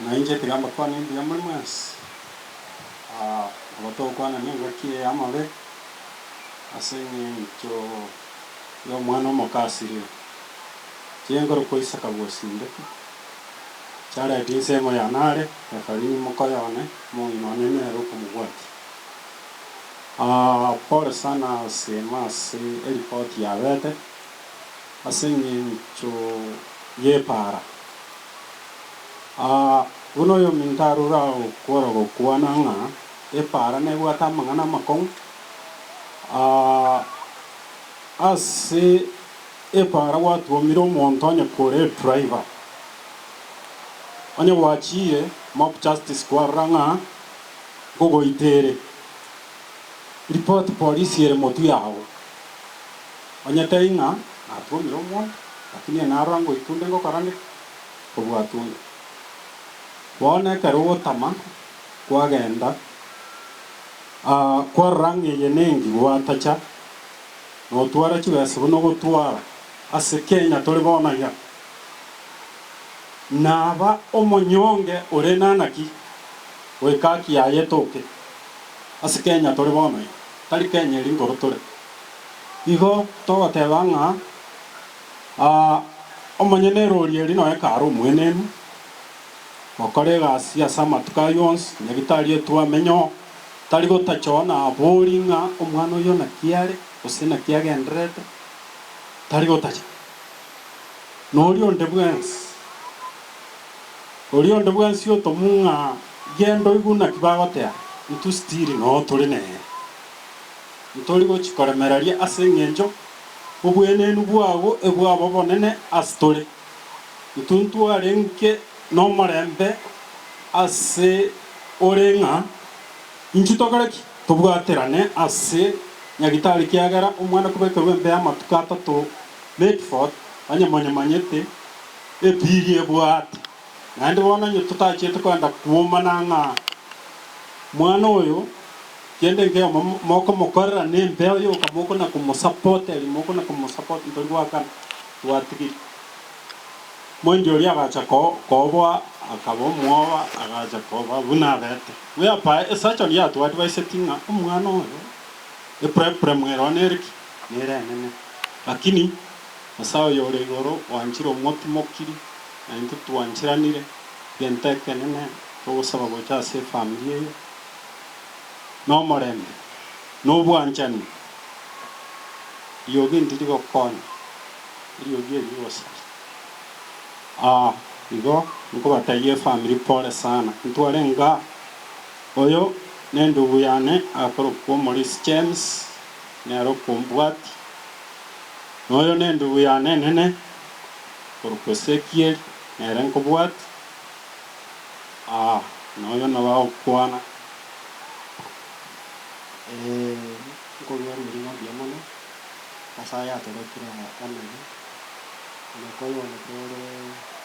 Na inche tiga mbakwane mbuya more mwensi, aba togokwanania engaki eye y'amabe. Ase engencho y'omwana omoke asirire, chiengoro kwa Isaka bw'osindete, chiareti ensemo yane are, Efarini mokoyo one, omong'ina one nere okomobwatia. Pole sana Sema ase eripoti yabete ase engencho y'epaara. Buna oyominto arure agokora gokwana ng'a epaara nebwate amang'ana amakong'u, Ase epaara gwatwomire omonto onye kore edriver, onye gwachiire mob justice kwarora ng'a nkogoita ere, report polisi ere motwe yago. Onye tari ng'a natwomire omonto lakini narora ngoitunde ngokora nde kobwatunde. Bono ekero ogotama kwagenda. Kwarora ng'a eye nengi gwatacha, na otwara chibesa buna ogotwara ase Kenya tore bono iga. Naba omonyonge ore nanaki goika haki yaye etoke ase Kenya tore bono iga, tari Kenya eri nkoro tore. Igo togoteba ng'a omonyene erori eri noe kare omwenenu. Gokora egasi ase amatuko ayio onsi, nyagitari etwamenye oo, tari gotacha oo nabori ng'a omwana oyio naki are, gose naki agendererete, tari gotacha. Noria onde bwensi, oria onde bwensi otomwa ng'a genda oigwe naki bagotea, Intwe still noo tore nere. Ntori gochia koremereria ase engencho obwenenu bwago ebwaba obonene ase tore. Intwe ntwarenge nomorembe ase ore ng'a inchuo tokore ki? Tobwaterane ase Nyagitari kiagera omwana kobekerwa embeo amatuko atato Medford onye monyemanyete ebiiri ebwate. Naende bono onye totachiete kogenda kwomana ng'a mwana oyo kende nkeyomo mokomokorera nembeo yoka mokona komosapota eri mokona komosapota ntori goakana twatigire. Moindi oria agacha koboa akaba omwoba agacha koba buna abete. Whereby esurgeon yatwadvisetie ng'a omwana oyo eprepuremu ero nere ki? Nere enene. Lakini Nyasae oyore igoro oanchire omotimokiri, na intwe twancheranire, gento ekenene togosaba gocha ase efamiri eye, nomorembe, na obwanchani, riogi ndiri gokonya, eriogi eri rigosaria. Aa, igo nkobatebia efamiri pole sana, ntware nga oyo nendugu yane akorokwa Omorisi James, nere okombwatia. Na oyo nendugu yane enene, korokwa Esekieli, nere nkobwatia. Aa, na oyo nabo agokwana. Nkorua riria ng'a mbuya mono, Nyasaye atoretire amabe, omokoyo one pore,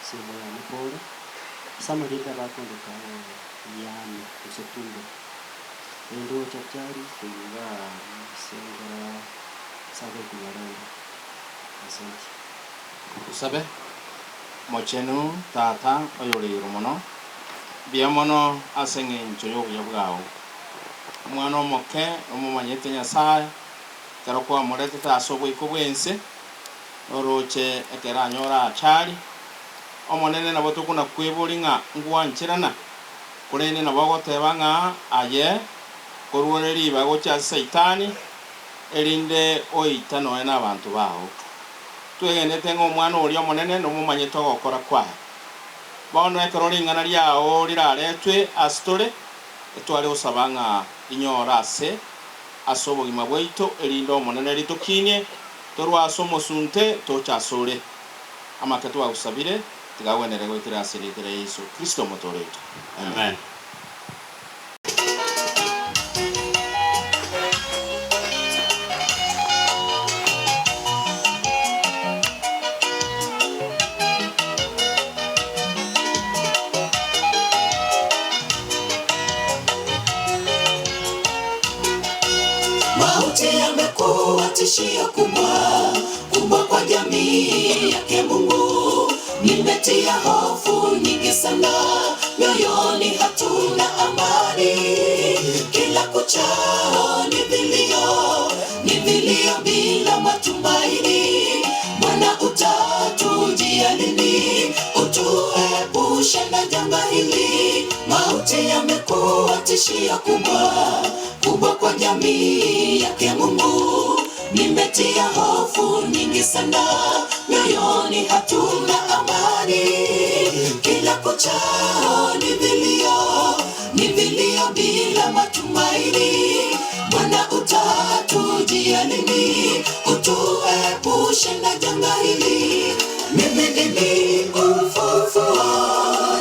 semo yane pore, ase amarieta bakondoka Yame gose Tumbe. Rende ocha chari koigwa igaa ase enkera ase agokumia rende. Asante. Tosabe. Omochenu Tata oyore igoro mono, mbuya mono ase engencho y'obuya bwao. Omwana omoke nomomanyete Nyasae, ekero kwamoretete ase oboiko bw'ense, noroche ekero anyore achari. Omonene nabo tokona-kweboria ng'a ngwancherana, korende nabo ogoteba ng'a aye korwa ore ribaga gochia ase Saitani, erinde oite nonya nabanto bao. Twegenete ng'a Omwana oria Omonene nomomanyete ogokora kwaye. Bono ekero ring'ana riao riraretwe ase tore, etware gosaba ng'a rinyore ase ase obogima bwaito, erinde Omonene ritokinie torwe ase omosunte toche asore. Amake twagosabire, tiga agwenere goetera ase erieta ria Yeso Kristo Omotooria oito. Amen. Mauti yamekuwa tishio kubwa kubwa kwa jamii yake Mungu. Nimetia hofu nyingi sana mioyoni, hatuna amani. Kila kuchao ni vilio, ni vilio bila matumaini. Bwana utatujia lini? Utuepushe na janga hili. Mauti yamekuwa tishio kubwa kubwa kwa jamii yake Mungu. Nimetia hofu nyingi sana mioyoni, hatuna amani. Kila kuchao ni vilio, ni vilio bila matumaini. Bwana utatujia lini? Utuepushe na janga hili. Mimi ndimi ufufuo,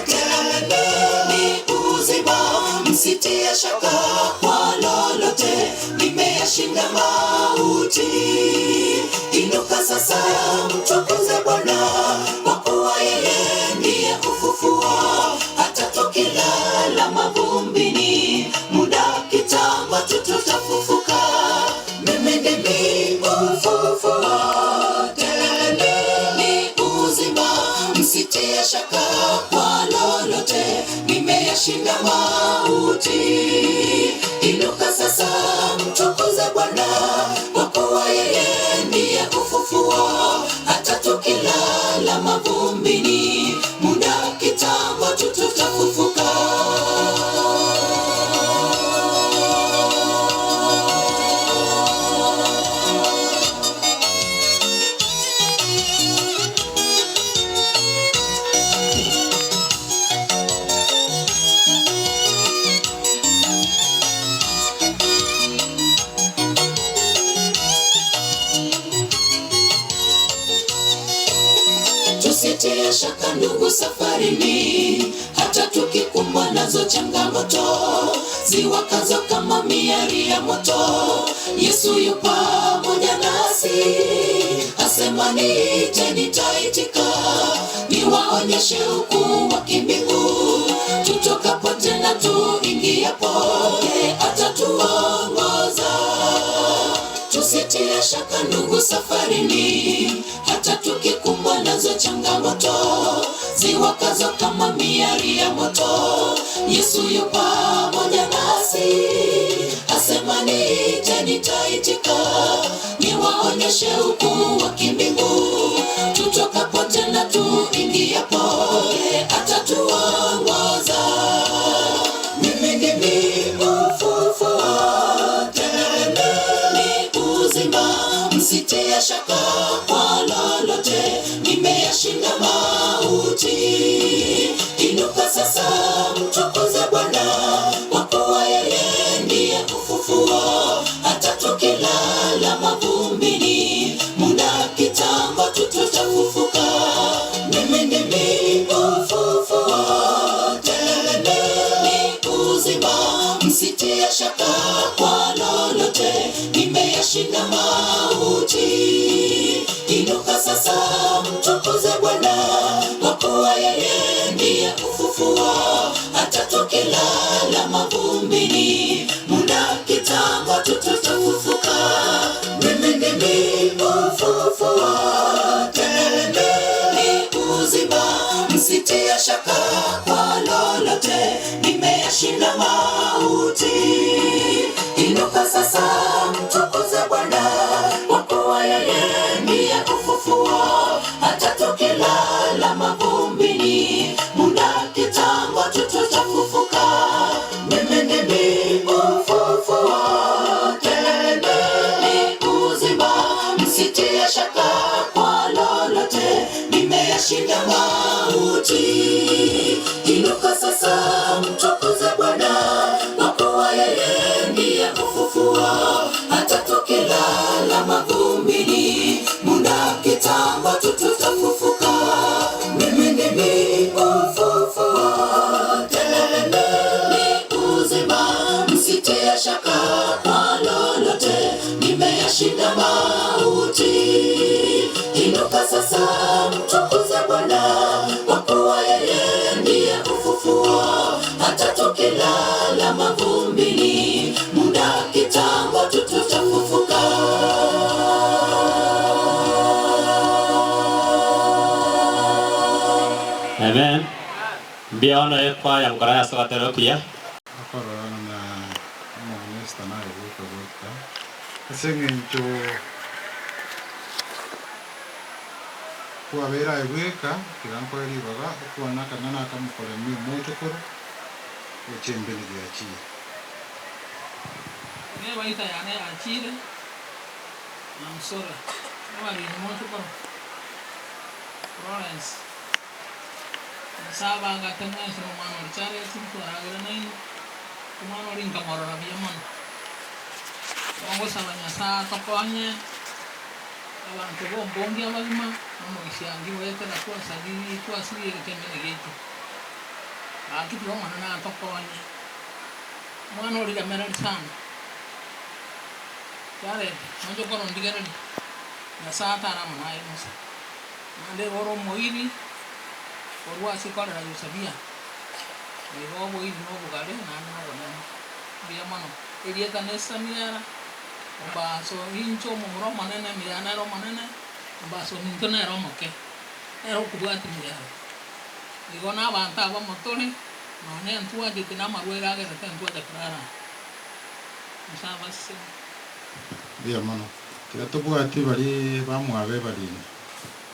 tena mimi ni uzima. Msitie shaka kwa lolote, nimeyashinda mauti. Inuka sasa, mtukuze Bwana, kwa kuwa yeye ndiye ufufuo. Hata tukilala mavumbini, muda kitambo tu tutafufuka. Mimi ndimi ufufuo, tena mimi ni uzima. Msitie shaka kwa lolote, nimeyashinda mauti. Inuka sasa, mtukuze Bwana, kwa kuwa yeye ndiye ufufuo. Hata tukilala mavumbini, muda kitambo tu tutafufuka. shaka ndugu safarini, hata tukikumbwa nazo changamoto ziwakazo kama miali ya moto, Yesu yu pamoja nasi, asema niite, nitaitika, niwaonyeshe ukuu wa kimbingu, tutokapo tena tuingiapo, yeye atatuongoza. Tusitie shaka ndugu safarini, hata tukikumbwa nazo changamoto ziwakazo kama miali ya moto, Yesu yu pamoja nasi, asema niite, nitaitika, niwaonyeshe ukuu wa kimbingu, tutokapo tena tuingiapo, yeye atatuongoza. Mimi ndimi ufufuo, tena ni uzima, msitie shaka kwa lolote, nimeyashinda mauti. Inuka sasa, mtukuze Bwana, kwa kuwa yeye ndiye ufufuo. Hata tukilala mavumbini, muda kitambo tu tutafufuka. Mimi ndimi ufufuo, tena ni uzima, msitie shaka kwa lolote, nimeyashinda mauti. Inuka sasa, mtukuze Bwana, kwa kuwa yeye ndiye ufufuo. Hata tukilala mavumbini, muda kitambo tu tutafufuka. Mimi ndimi ufufuo, tena ni uzima, msitie shaka kwa lolote, nimeyashinda mauti. Inuka sasa, mtukuze Bwana, kwa kuwa yeye ndiye ufufuo. Hata tukilala mavumbini, muda kitambo tu tutafufuka. Mimi ndimi ufufuo, tena ni uzima, msitie shaka kwa lolote, nimeyashinda mauti. Inuka sasa, mtukuze Bwana, kwa kuwa yeye ndiye ufufuo. Hata tukilala mavumbini, muda kitambo tu tutafufuka. Mimi ndimi ufufuo, tena ni uzima, msitie shaka kwa lolote, nimeyashinda mauti. Inuka sasa, mtukuze Bwana, kwa kuwa yeye ndiye ufufuo. Hata tukilala mavumbini, muda kitambo tu tutafufuka. Amen. Mbiono ekwaya ngora ya sogatero kuya. Akororana na omominista nare goika goika ase eng'encho kwabeire aye bweka tiga nkore ribaga okwana akang'ana akamokoremia omochokoro gochia embeni giachire. Nebaita yane yachire namusore abarini mochokoro Florence nsabanga temwensi na omwana ori Charles ntwaragera naino omwana ori nkamorora buya mono ogosaba Nyasaye atokonye abanto ba ombongi abagima nomogisiangi goetera twasariri twasirire ekemene gieto gaki tiga omwana natokonye omwana ori remereri sana Jared mochokoro ndigereri Nyasaye atara amo naye musa naende ore omoiri orwa ase ekorera Yosabia nigo oboiri na obogare naende na obonene mbuya mono erieta na esamiera ombaso inche omomura omonene emiria nere omonene ombaso ominto nere omoke nere okobwati emiria igo na abanto abamo tore nonye ntwachete na amarwaire agerete ntwacha korara nyasaye abasesenie. Mbuya mono, tiga tobwati baria bamwabe ebarini,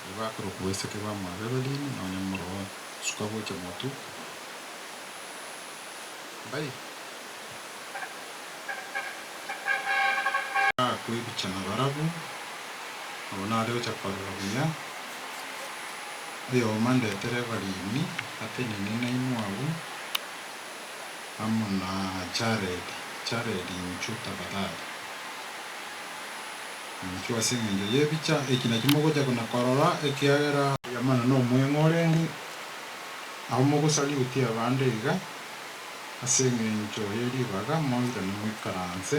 baria bakorokwa goiseke bamwabe ebarini nonya moroo suka gocha motwe, mbai. Bakoebicha nabarabwo, nabo nare gocha korora buya, oyomo andetere ebarini, atenene nainwe abwo, amo na Jared, Jared inchuo tafadhali. Inchuo ase engencho y'ebicha, eki nakio mogocha kona-korora, ekiagera. Yamana nomweng'e orenge, abwo mogosalutia abande iga, ase engencho ye ribaga moirane moikaranse.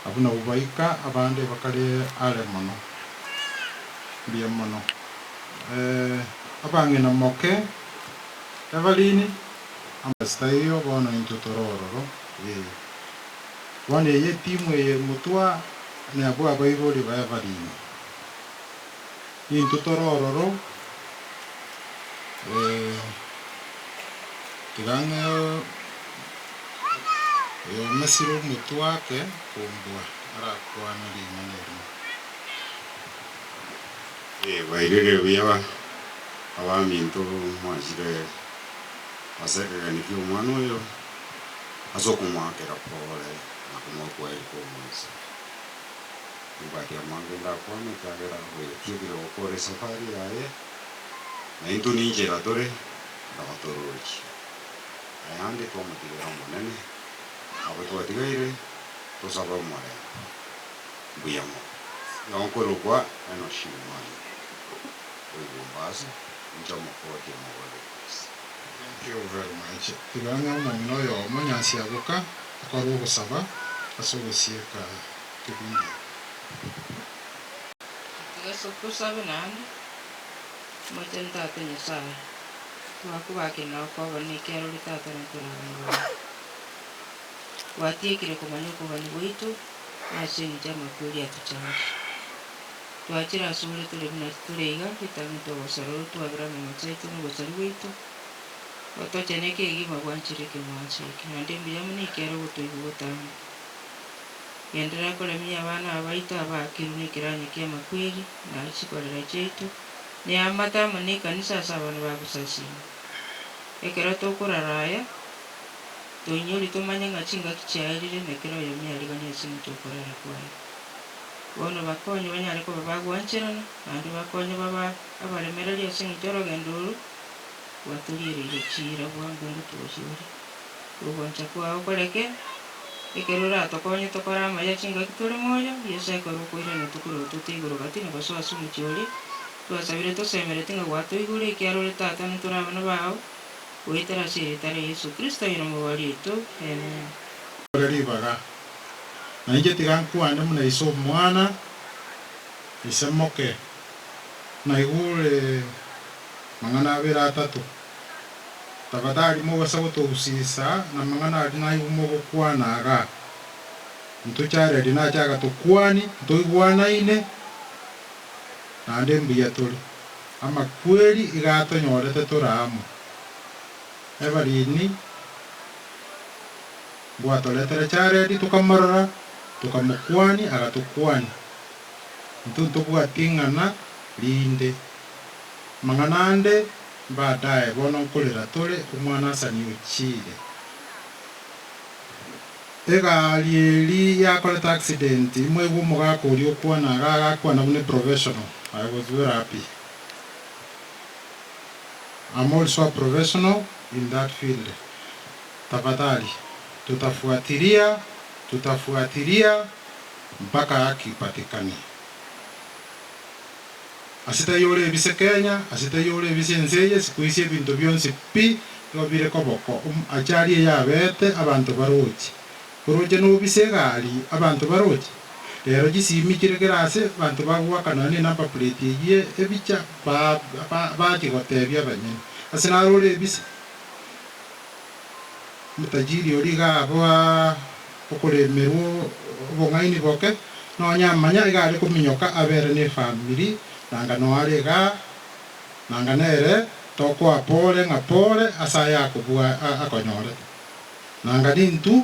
Abwo nabwo baika, abande bakare are mono. Mbuya mono. Abang'ina moke Evelyn. Ase taiyo bono intwe tore ororo, ee. Bono eye etimu eye motwa nabwo abaibori ba Evelyn. Intwe tore ororo, ee, tiga ng'e oyomesire omotwe ake kombua arakwane ring'ana erimo. Ee, bairire buya abaminto mwachire ase ekegeni ki'omwana oyo, ase okomoakera pore na komoa kwaheri kw'omonsi. Nimbwate amange ndakwane, ekiagera oyotiekire gokora esafari yaye, na intwe ninchera tore, nabo torochie. Ayande twamotigera Omonene, abo twatigaire tosabe omorembe. Mbuya mono. Nonkorokwa Enoshi Momanyi, oigomba ase inche omokoti omogore Kristo. Thank you very much. Tiga ng'a omong'ina oyomo nyansiaboka akore ogosaba ase ogosieka kebindi eke. Tiga tosabe naende, Omochenu Tata Nyasae, twakobakire na gokoba nekiarori Tata na tore abana bao. Gwatiekire komanya okogania gwaito na ase eng'encho y'amakweri atochache. Twachire asore tore buna tore iga, ritang'ani togosara oro twabere amamocho aito na ogosaria gwaito, otochene kegima gwanchire ekeng'wanso eke, naende mbuya mono ekiagera ogotoigwa botambe. Genderera koremia abana aba baito abaakirwe nekeranyo ki'amakweri, na chikorera chiaito, na eamate amo nekanisa ase abana bagosasiima. Ekero tokorara aya, toinyori tomanye ng'a chingaki chiaerire na kera oyomo yariganie ase eng'encho y'okorara kwaye. Bono bakonye banyare koba bagwancherana, naende bakonye babe abaremereria ase eng'encho y'orogendo oro gwatoriereire chiira bwango ngotochiore. Ogoancha kwao koreke, ekero oratokonye tokore amaya chingaki tore moyo, Yeso ekero okoirana tokorwa tote igoro gati na gosoa ase omochie oria, twasabire tosemereti ng'a gwatoigure ekiagera ore Tata na tore abana bao, goetera ase erieta ria Yeso Kristo aye nomobori oito. Amen. Ore ribaga, na inche tiga nkwane buna ise omwana, ise moke, naigure mang'ana abere atato. Tafadhali mobasa gotohusisa namang'ana aria naigwe mogokwana igaa. Intwe Jared nache agatokwani ntoigwanaine naende mbuya tore. Amakweri iga atonyorete tore amo. Evelyn ngwatoretera Jared tokamorora tokamokwani agatokwani. Intwe ntobwati ing'ana rinde. Mang'ana ande Baadaye bono nkorera tore omwana Hasani ochiire. Egari eri yakorete accident mwaigwa omogaka oria okwana iga agakwana buna eprofessional I was very happy. I'm also a professional in that field. Tafadhali tutafuatilia tutafuatilia mpaka haki ipatikane. Ase taiyo ore ebise Kenya, ase taiyo ore ebise ense eye, siku hizi ebinto bionsi pi nigo bire koboko. Ajali eye yabete abanto baroche. Oroche nobise egari abanto baroche? Rero chisimi chire kera ase abanto bagoaka nonya ne number plate eyio ebicha ba bachia gotebia abanyene. Ase naro ore ebise? Omotajiri oria iga aboa okoremerwa obong'aini boke, nonya amanya iga are kominyoka abere nefamiri, nanga noare igaa, nanga nere tokoa pore ng'a pore ase aya akobua akonyorete. Nanga nintwe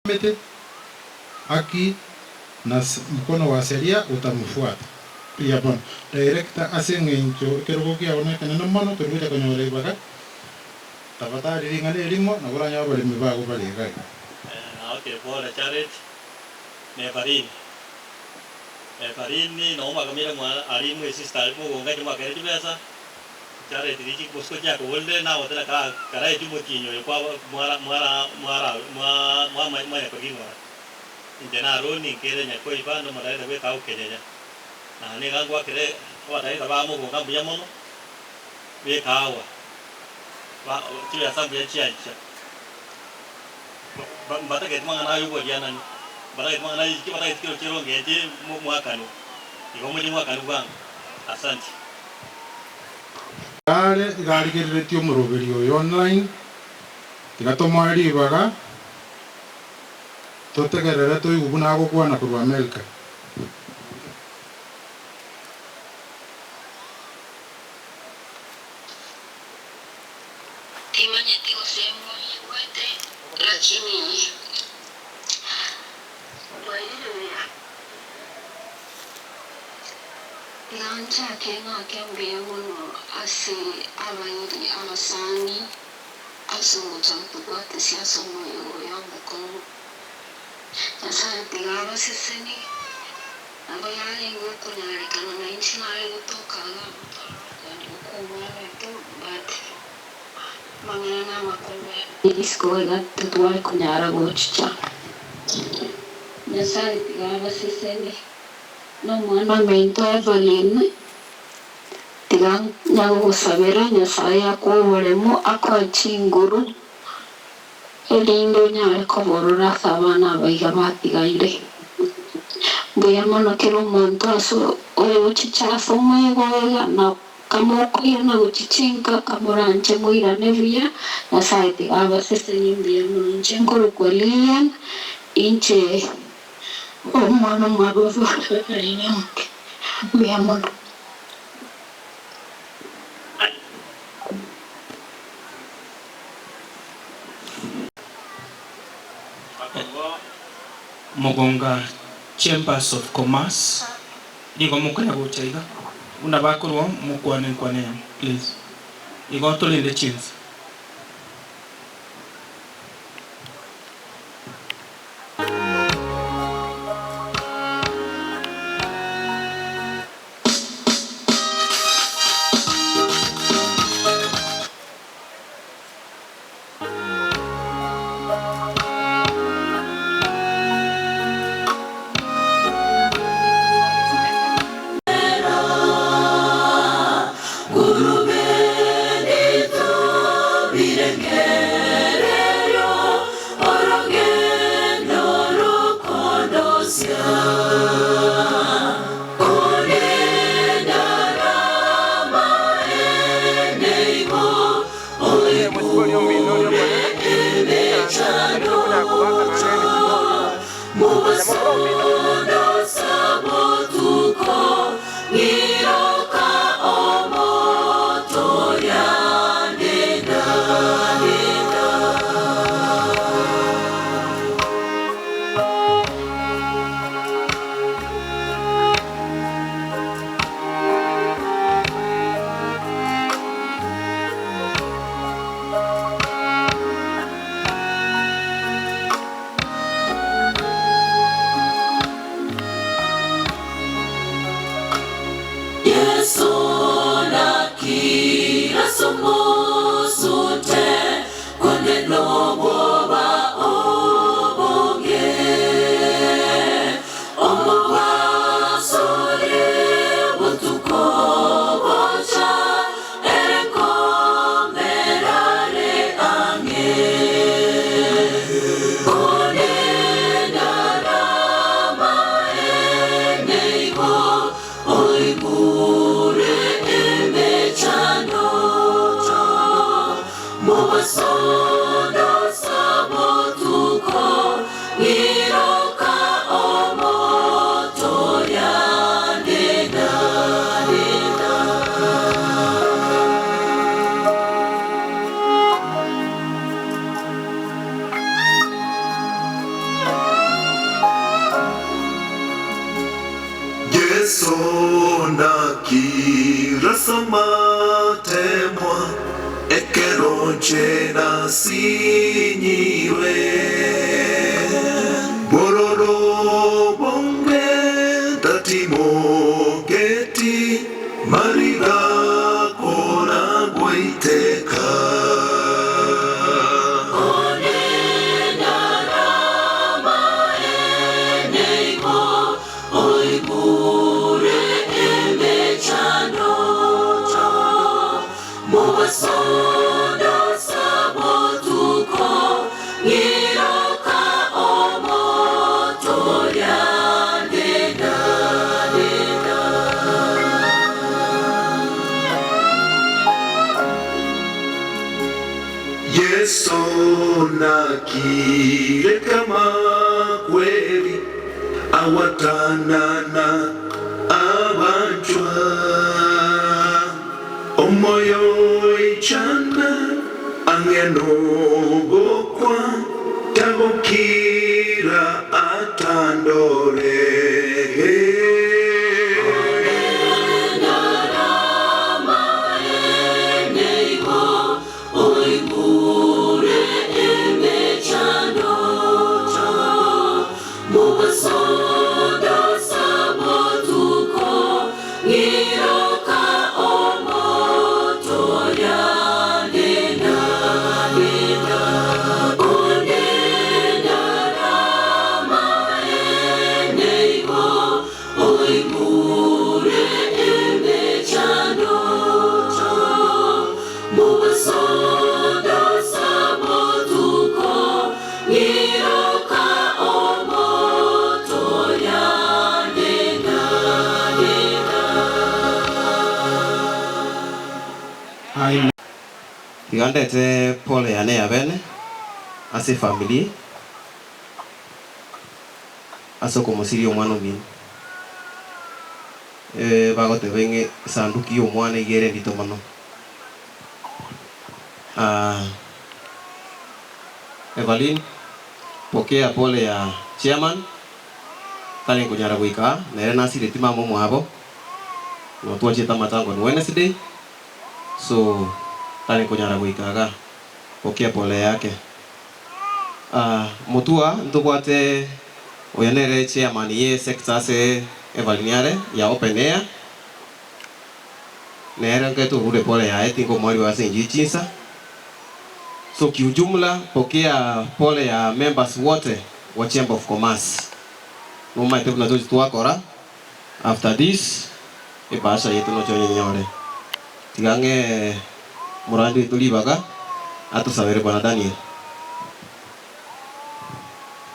mete haki na mkono wa sheria utamfuata. Mbuya mono Director ase eng'encho ekerogo kiao nekenene mono tori gocha konyora ibaga. Tafadhali ring'ana erimo, nabo oranyore abaremi bago bare iga iga. Naakire pole Jared na Evarini. Evarini nabo mwakamanyire mwa aria mwe sister aria mogonga inche mwakere chibesa, Jared richi bosiko chiakoborire nagotera kara karaetie omotienyi oyo kwaba mwara mwara mwara mwa mwamanya korigia eng'ora. Inche na Aroni nkere nyakoiba na omotayarisha bw'etaabu kenyenya. Na nigo ngwakere abatayarisha ba mogonga mbuya mono b'ekahawa, ba chibesa mbuya chiancha. Mbatageti mang'ana ay'oborianani, mbatageti mang'ana aye batageti kero chirongetie mwakanwe. Igo moche mwakanwe bwango. Asanti. Are iga arigereretie omoroberio oyo online, tiga tomoe ribaga totegerere toigwe buna agokwana korwa America. Timanyeti gose moigwete, lakini bwairire buya. Tiga nchake ng'ake mbuya mono ase abairi abasani ase ogocha gotobwatesia ase omoyega oyo omokong'u. Nyasae tiga abasesenie, nabo yarenge okonyarekana nainche nare gotoka iga amo torore okoenigwa kw'omwana oito, but amang'ana namakong'u Isiko iga titware konyara gochicha. Nyasae tiga abasesenie, na omwana ominto Evelyn, tiga nyagogosabera Nyasae akoe oboremu, akoe chinguru. Erinde onyare koborora ase abana abaiga batigaire. Mbuya mono kera omonto ase oyogochicha ase omwega oiga, na kamokoirana gochicha inka, kamoranche moirane buya, Nyasae tiga abasesenie mbuya mono. Inche nkorokwa Lilian, inche omwana omwabo Evelyn Nyamoke. Mbuya mono. Mogonga Chambers of Commerce, nigo mokonya gocha iga, buna bakorwa mokwane enkwana eyemo please. Igo torende chinsa. Yeso naki rasamatemwa ekero nche nasinyirwe bororo bonge tatimogeti mariga kora gwaiteka. Yeso nakire k'amakweri agwatanana abanchwa. Omoyo oichana ang'e nogokwa, tagokira atandore. Tiga ndete pole yane ya bene ase efamiri ase okomosiria omwana omino. Bagoteba ng'a esanduki ya omwana iga ere endito mono. Evaline, pokea pole ya chairman, tari nkonyara goika aa, nere nasireti mama omwabo, igo twachiete amatanga on Wednesday, so tari nkonyara goika igaa, pokea pole yake. Mutua ntobwate oyo nere chairman ye sector ase Evaline are ya open air, nere nkaete orure pole yaye tinkomoa ase enchiri chinsa. So kiujumla pokea pole ya members wote wa Chamber of Commerce. Nomaete buna tochi twakora after this ebahasha yaito noche onyenyore. Tiga ng'ee morandi oito ribaga atosabere Bwana Daniel.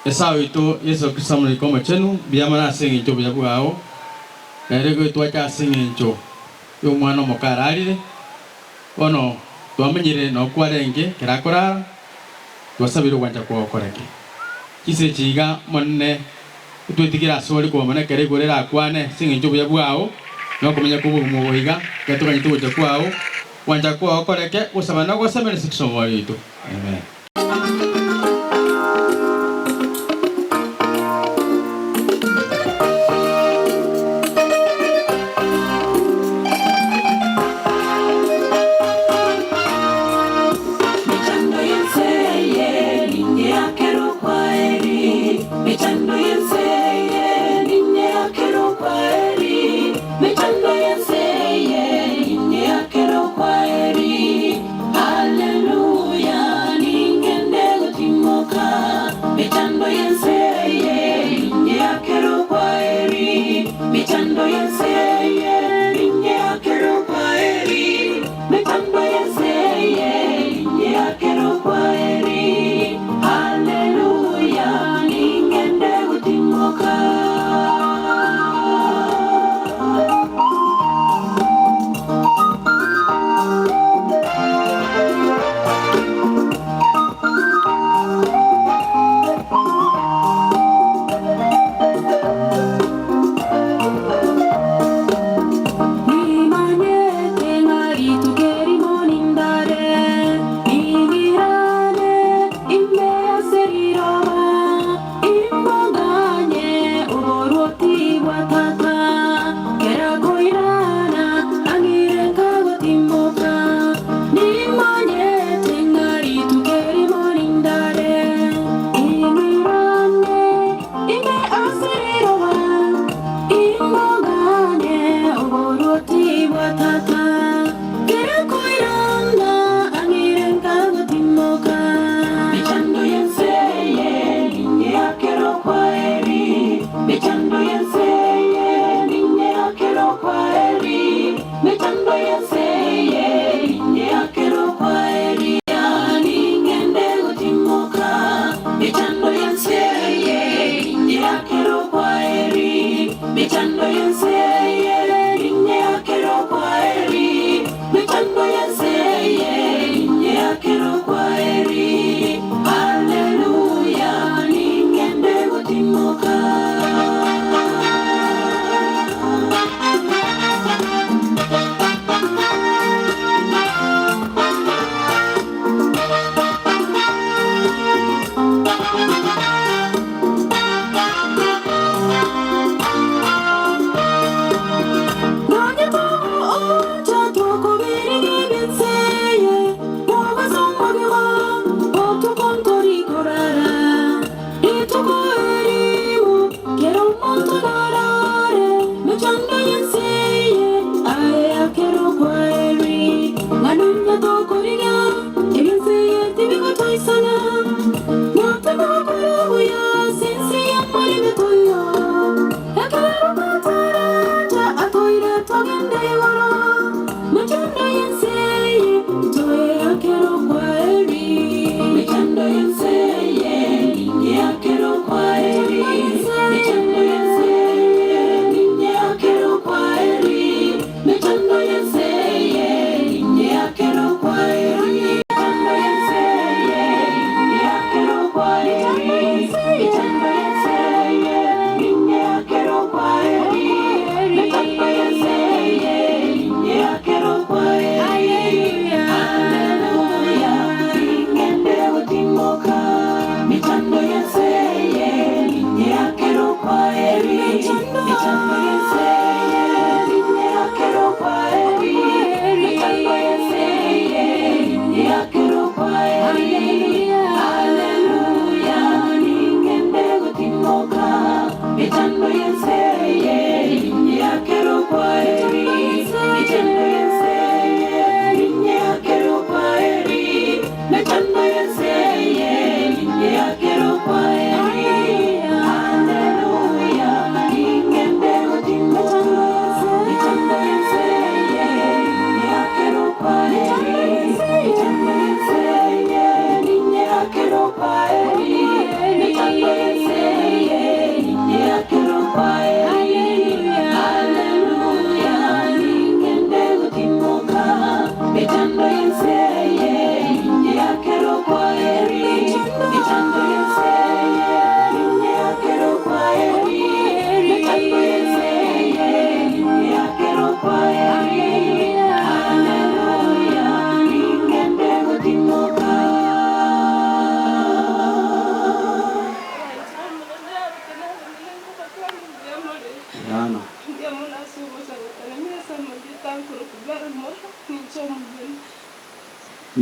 Nyasae oito, Yeso Kristo Omoriki Omochenu, mbuya mono ase engencho y'obuya bwao, na ere goetwacha ase engencho y'omwana omoke ararire. Bono twamenyire nokwo arenge ekero akorara, twasabire ogwancha kwao koreke. Chinsa echi iga, Omonene, otwetigere asore komana ekero igoro erakwane ase engencho y'obuya bwao, na okomenya kw'obogima obo iga, ekero toganyete ogocha kwao, gwancha kwao koreke, gosaba na ogosemeria ase Kristo Omoyo oito. Amen. Mechando y'ense eye ninyeakere okwaeri, Mechando y'ense eye ninyeakere okwaeri, Mechando y'ense eye ninyeakere okwaeri, Haleluya.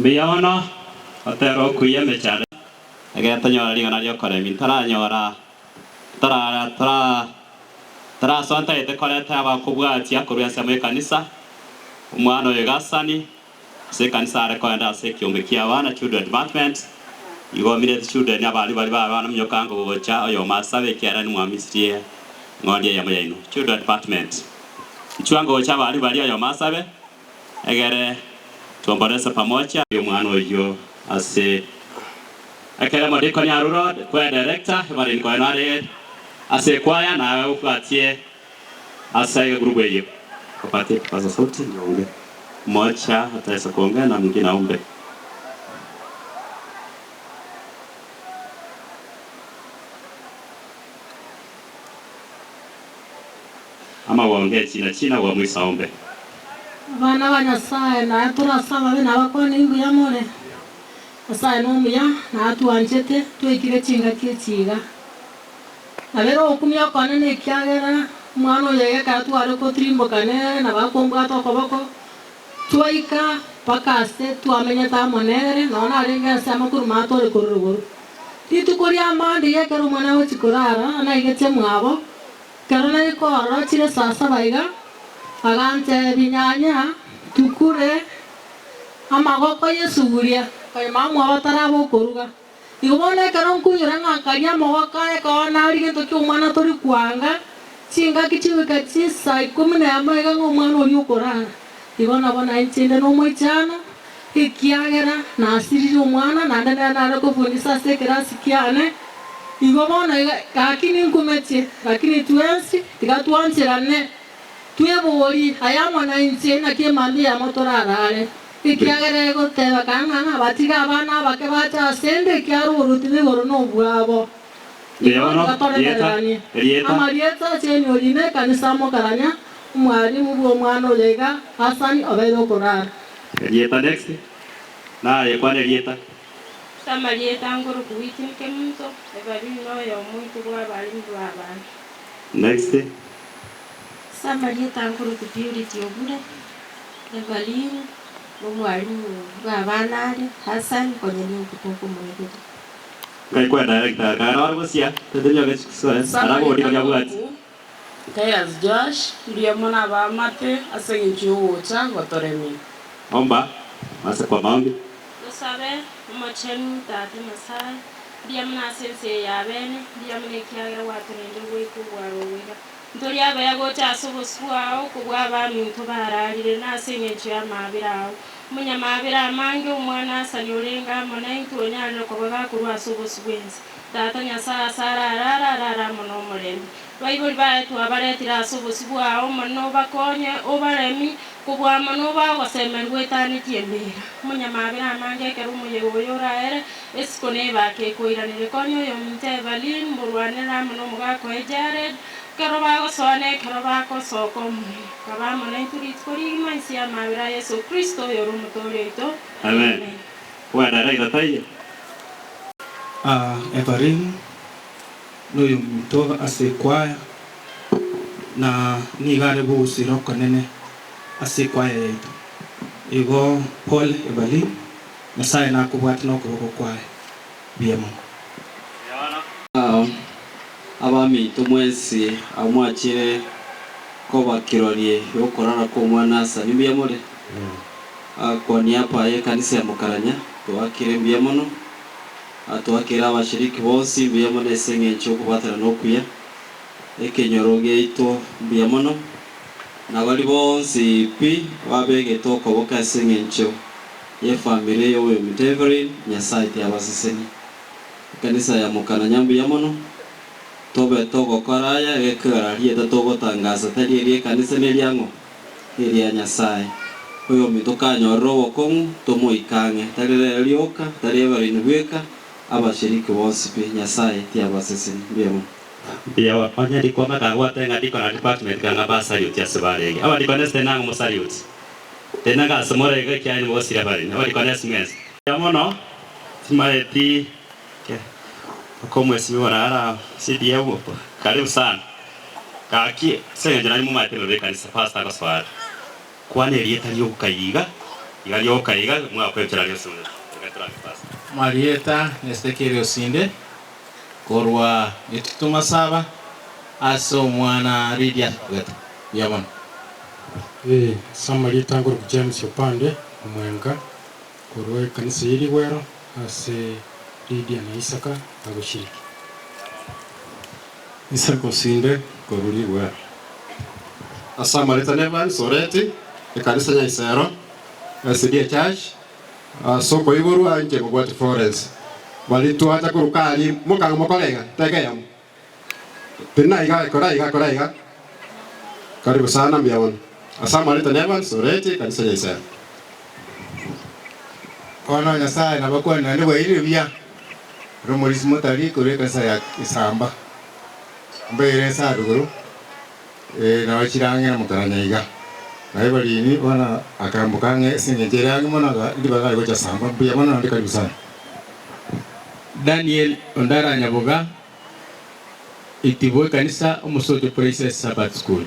Mbuya mono otera okuya emechando ekero tonyora ring'ana riokoremia ntaranyora ntara tara tarasoa ntagete koreta abakobwatia korwa ensemo y'ekanisa omwana oyo Gasani ase ekanisa are koenda ase ekiombe kia abana children department igo omineti children abari baria ba abana minyoka ango gocha oyomo asabe ekiagera nimwamisirie eng'ondi eyemo yaino children department inchuo ango gocha abari baria oyomo asabe Egere tuomborese pamoja. Omwana oyio ase ekeremo Deacon Aruro kwe director Evelyn Koeno are ase ekwaya nawe obwatie ase egroup eyio. Opatie kipaza sauti nionge moja ataweza kuongea na mwingine aombe. Amabonge echina china gwa mwisa ombe. Abana ba Nyasae, naye tore ase amabe na abakuani mbuya more. Nyasae nomuya, na atwanchete, twaikire chingaki echi iga. Nabere ogokumia okonene ekiagera omwana oyo iga ekero tware kotirimboka nere na bakombwata okoboko, twaika mpaka ase twamenyete amo nere, nonya narenge ase amakuruma atore korwa rogoro. Rituko ria mambia iga ekero omwana agochia korara, naigetie mwabo, Ekero naika ororo chire saa saba iga, aganteebia, Nyanya, tukure amagoko y'esuguria, konya mama mwabo ataraba okoruga. Igo bono ekero nkoinyora ng'a nkaria amagoko aye ekero naria gento ki'omwana tori kwanga, chingaki chigoika chinsaa ikomi na emo iga ng'a omwana oria okorara. Igo nabo nainche inde nomoichano, ekiagera nasiririe omwana, naende nere nare kofundisa ase ekerasi kiane. Igo bono iga, gaki ninkumetie, lakini twensi tiga twancherane, tweborie aye amo nainche naki emambia eyemo torarare, ekiagera egotebeka ng'a batige abana abake bache asende, ekiagera oboruoti bwa igoro nobwabo. Mbuya Igo bono, tiga rieta, toremereranie. erieta. Amarieta ase emioro ime ekanisa mokarania, omwalimu bw'omwana oyo iga, Hassan obeire okorara. Erieta next. Naye kwana erieta. Ase amarieta ngoroku Whitney Kemunto, Evelyn noyomo oito bw'abalimu b'abana. Next. Ase amarieta ngoroku Purity Obure, Evelyn nomwalimu bw'abana are, Hassan konya nigo tokomoegeria. Ngai kwa director kare ore gosia tetemia gechisoe arabori baria abwati. Kayas Joash, mbuya mono abaamate ase engencho y'ogocha gotoremia. Omba ase kwa maombi. Tosabe, Omochenu Tata Nyasae, mbuya mono ase ense eye y'abene, mbuya mono ekiagera gwatorendire goika obwaro obo iga. Ntori abaya gocha ase obosio bwao kobua abaminto bararire, na ase engencho y'amaabera ao. Omonyamaabera amange, omwana Asani orenge amo naintwe onyarire koba gakorwa ase obosio bw'ense. Tata Nyasae ase ararare, arare amo nomorembe. Baibori baye twabaretire ase obosio bwao, Omonene obakonye, obaremi, kobua amo nobae ogosemeria goetanetie embeera. Omonyamaabera amange ekero omoyega oyo oraere, esiko nebake ekoiranere. Konya oyominto Evelyn, mborwanere amo nomogaka oye Jared, ekero bagosoa na ekero bagosoka Omonene. Kabe amo naintwe rituko rigima inse y'amaabera a Yeso Kristo, oyore Omotooria oito. Amen. Kwendera taiyo. Evelyn. Noyominto ase ekwaya, na nigo are bogosira okonene ase ekwaya yaito. Igo pole Evelyn, Nyasae nakobwate nokoboko kwaye. Buya mono. Abaminto mwensi abwo mwachire koba kirori y'okorara kw'omwana asa, nimbuya more? Kwa niaba y'ekanisa ya Mokaranya, twakire mbuya mono. Twakere abashiriki bonsi mbuya mono ase engencho y'okobwaterana okuya, ekenyoro giaito mbuya mono, na baria bonsi pi babegete okoboka ase engencho y'efamiri y'oyominto Evelyn, Nyasae tiabasesenie. Ekanisa ya Mokananya mbuya mono, tobe togokora aya egekogera rieta togotangasa tari eri'ekanisa neriang'o? Eria Nyasae. Oyominto kanyorire obokong'u, tomoike ang'e, tari rero rioka, tari Evelyn bweka, abashiriki bonsi pi. Nyasae tiabaseseni. Mbuya mono. Mbuya onye rikome kagwate ng'a dikon a department kang'a ba salute ase barenge. Abadikonesi tena ng'a mo salute. Tena ng'a ase more iga ekiagera nimogosira abaremi. Abadikonesi mwensi. Mbuya mono, timaeti mpaka omwesimiwa orara CDF karibu sana. Gaki ase engencho nainwe momaete igoro y'ekanisa pastor agosoa are. Kwana erieta ri'obokai iga. Iga rioka iga mwakwechera Yeso iga turabe pastor. Marieta Ezekiel Osinde korwa Gitutu Masaba ase omwana Lydia Ogete. Mbuya mono. Ee, ase amarieta nkorokwa James Opande Omwenga korwa ekanisa ye Rigwero ase Lydia na Isaka bagoshiriki. Isaka Osinde korwa Rigwero. Ase amarieta n'Evans Oreti, ekanisa Nyaisero, SDA Church, ase okoiborwa inche ngobwati Florence. Baria twacha koruka aria mokang'a mokore iga, teka eyemo. Tenena iga, kora iga, kora iga. Karibu sana, mbuya mono. Ase amarieta n'Evans Oreti, ekanisa Nyaisero. Bono Nyasae nabakwane naende bwairire buya, ere omorisia motari korwa ekanisa ya Isamba. Mbaire ense aruguru, ee, nao chire ang'e na mokaranya iga. Naye barini bono akamboka ang'e ase engencho ere ang'e mono aga ribaga aye gocha Samba. Mbuya mono naende karibu sana. Daniel Ondara Nyaboga, Itibo Ekanisa Omosocho Praises Sabbath School.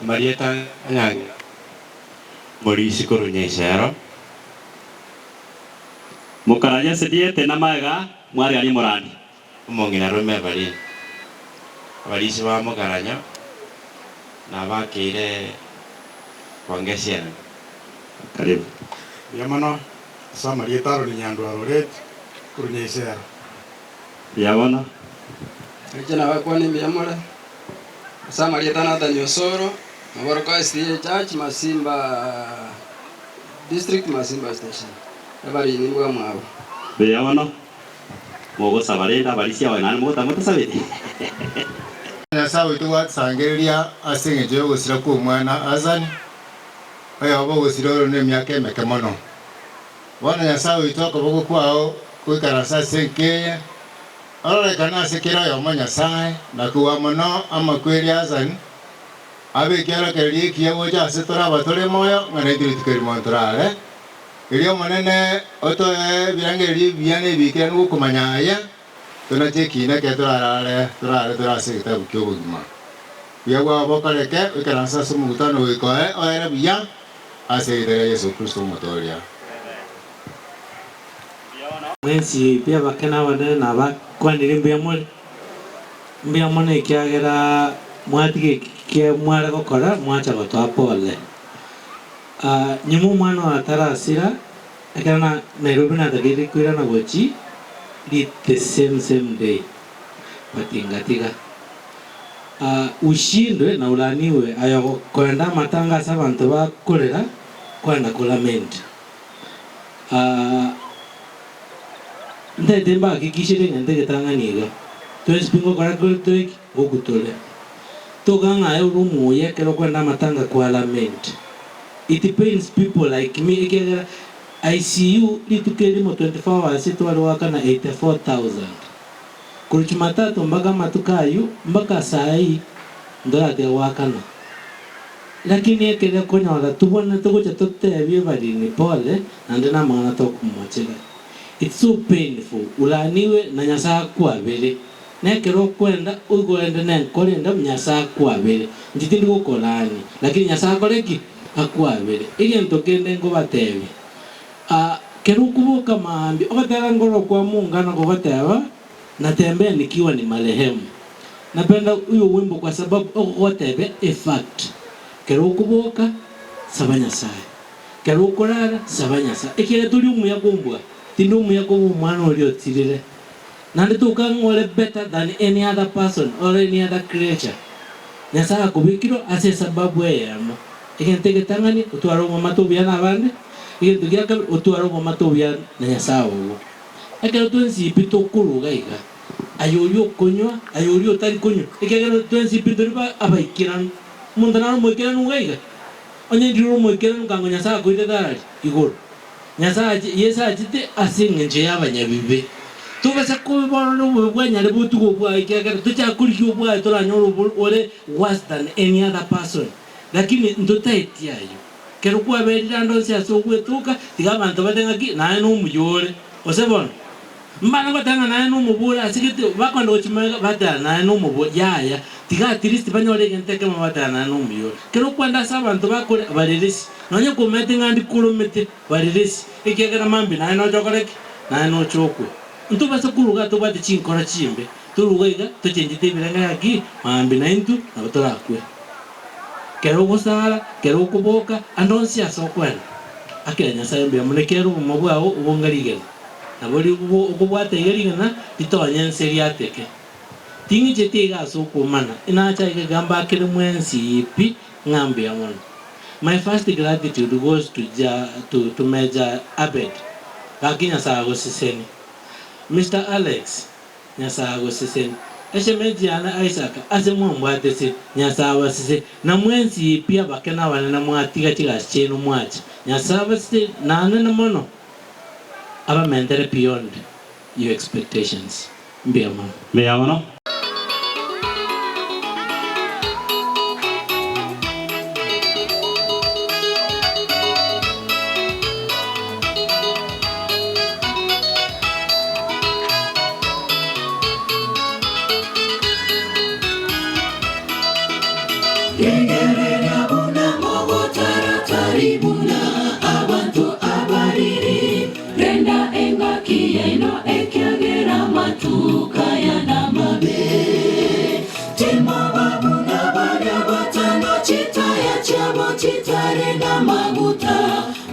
Amarieta anyang'ina Morisi korwa Nyaisero. Mokaranya ase diete namaega mwareganie omorandi. Omong'ina rome Evarine. Abarisia ba mokaranyo nabakeire kongesia enene. Karibu. Mbuya mono ase amarieta Aroni Nyandwara Oreti korwa Nyaisero. Mbuya mono. Inche nabakwane mbuya more ase amarieta Nathan Osoro, oboroko SDA Church, Masimba District, Masimba Station. Ebarini mbwa mwabo. Mbuya mono. Mogosaba rende abarisia abaye naende mogotama motasabeti. Nyasae oito gwasangereria ase engencho y'ogosira kw'omwana Hasani, oyobo ogosira ore nemiaka emeke mono. Bono Nyasae oito okoboko kwao goikaranse ase enka eye, ororekane ase kera oyomo Nyasae, na kogwa mono amakweri Hasani, abe ekiorokererio ekiya gocha ase tore abatore moyo, ng'a naintwe rituko erimo ntorare. Erio Omonene otoe ebirengererio ebiya na ebiikeranu gokomanya aya, tonache ekiina ekero torarare torare tore ase egetabu ki'obogima. Buya bwao bokoreke oikaranse ase omogutano goika oe oere buya ase erieta ria Yeso Kristo Omotooria. Mwensi pi abake na abanene nabakwanire mbuya more, mbuya mono ekiagera mwatiga eki mware gokora mwacha gotoa pole. Nyuma omwana oyo atarasira, ekero na Nairobi natakeire koirana gochi ri the same same day but ngatiga. Ushindwe na ulaniwe aye koenda amatanga ase abanto bakorera kwenda ko lament. Ntaete mbahakikishere ng'a ntegetang'ani iga, twensi pi ngokora tore ki? Ngokutore. Toka ng'a aye ore omuya ekero okwenda amatanga kwa lament. It pains people like me ekiagera ICU rituko erimo 24 hours tware goakana 84,000. Korwa Jumatatu mpaka amatuko ayio mpaka sai ntoratiga goakana. Lakini ekere okonyora tobwenerete gocha totebie barini pole naende namang'ana tokomochera. It's so painful ulaniwe na Nyasaye akwabere. Nekero okwenda oigwende nenkoro endabu Nyasae akwabere. Inche tindi gokorania, lakini Nyasae akore ki? Akwabere. Egento kende nkobatebia, ah, kero okoboka mambia, ogotera nkoro kwa mungano gogoteba, Natembea nikiwa ni marehemu. Napenda huyo wimbo kwa sababu ogogotebia a fact. Kero okoboka, saba Nyasae. Kero okorara, saba Nyasae. Ekiagera tori omuya kombua, tindi omuya kobua omwana oria otirire. Naende tokang'ore better than any other person or any other creature. Nyasae akobekirwe ase esababu eyemo, egento egetang'ani otware obwamate obuya nabande, egento gia kabere otware obwamate obuya na Nyasae ogo. Ekero twensi pi tokoruga iga, aye oria okonywa, aye oria otari konywa, ekiagera twensi pi ntori ba abaikeranu. Omonto nare omoikeranu iga iga? Onye ndiri ore omoikeranu nkango Nyasae akoirete arari? Igoro. Nyasae ache, Yeso achete ase engencho y'abanyabibe. Tobasa koborora obobe bwa nyare botugo obwaye ekiagera tochaka korigia obwaye toranyore obo ore worse than any other person. Lakini ntotaeti ayio. Kero kwaberire ande onsi ase ogwetoka, tiga abanto bate ng'aki naye nomuya ore. Gose bono? Mbana goteba ng'a naye nomobori ase gete bakoenda gochia magega bateba naye nomobori yaya tiga at least banyore egento ekemo bateba naye nomuyore. Kero okwenda ase abanto bakore bareresi nonye komanyete ng'a ndikoromete bareresi ekiagera mambia naye noche okore ki? Naye noche okwe. Ntobasa koruga tobwate chinkoro chimbe toruga iga tochenchete ebirengo gaki mambia naintwe nabo torakwe. Kero ogosara, kero okoboka, ande onsi ase okwenda, akera Nyasae mbuya mono ekiagera obogima bwao obonga rigena. Nabo okobwata iga rigena ritonye ense riateke. Ting'icheti iga ase okwomana, inacha iga iga mbakere mwensi pi ng'a mbuya mono. My first gratitude goes to ja to to Major Abed, gaki Nyasae agosesenie. Mister Alex, Nyasae agosesenie. Eshemeji yane Isaac, ase mwambwatese, Nyasae abasese, na mwensi pi abake na abanene mwatiga chigasi chiaino mwacha. Nyasae abasese nanene mono. Abamentere beyond your expectations. Mbuya mono. Mbuya mono. Rigereria buna mogotara-tari buna abanto abariri, renda engaki yaino ekiagera amatuko aya namabe. Timoba buna baria batano chitaya chiabo chitare namaguta,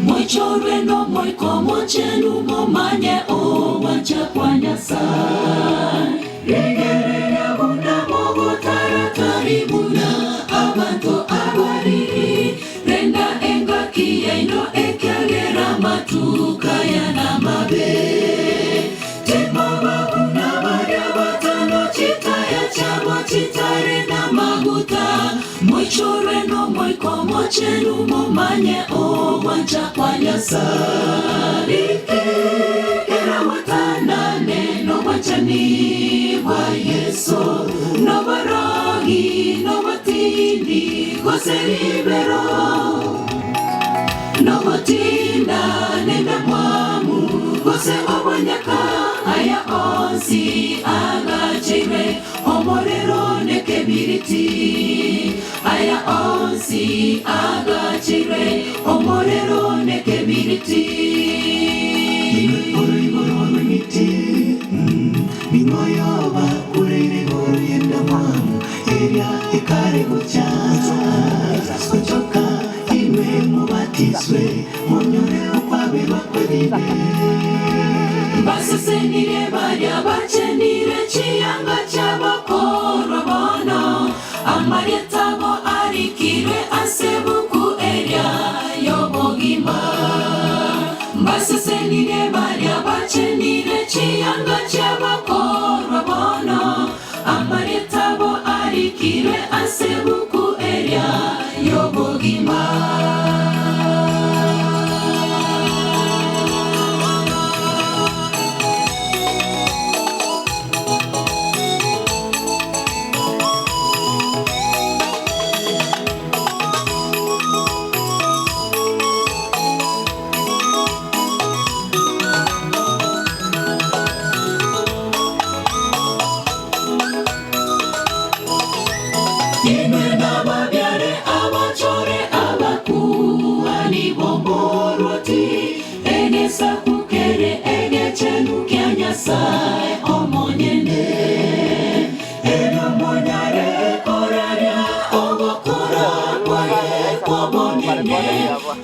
moichorwe n'Omoika Omochenu momanye ogwancha kwa Nyasae. Rigereria buna mogotara-tari buna abanto abariri, renda engaki yaino ekiagera amatuko aya namabe. Timoba buna baria batano chitaya chiabo chitare namaguta, moichorwe n'Omoika Omochenu momanye ogwancha kwa Nyasae. Rikera gwatanane nobwanchani bwa Yeso, noborogi, nobotindi, gose ribero, nogotinda nendamwamu, gose obonyaka, aya onsi agacheirwe omorero nekebiriti, aya onsi agacheirwe omorero nekebiriti. Inwe oroiboro rw'emiti, ning'o oyobakureire igoro y'endamwamu eria ekare gocha? Onchoka inwe mobatiswe, monyore okwaberwa kw'ebibe. Mbasesenirie baria bachenire chianga chiabo korwa bono, amarieta abo arikirwe ase ebuku eria y'obogima. Mbasesenirie baria bachenire chianga chiabo korwa bono, amarieta abo arikirwe ase ebuku eria y'obogima. Inwe nababiare abachore abakuani b'omorwoti, egesaku kere egechenu kia Nyasae omonyene. Erio monyare koraria ogokora kwaye kw'obonene,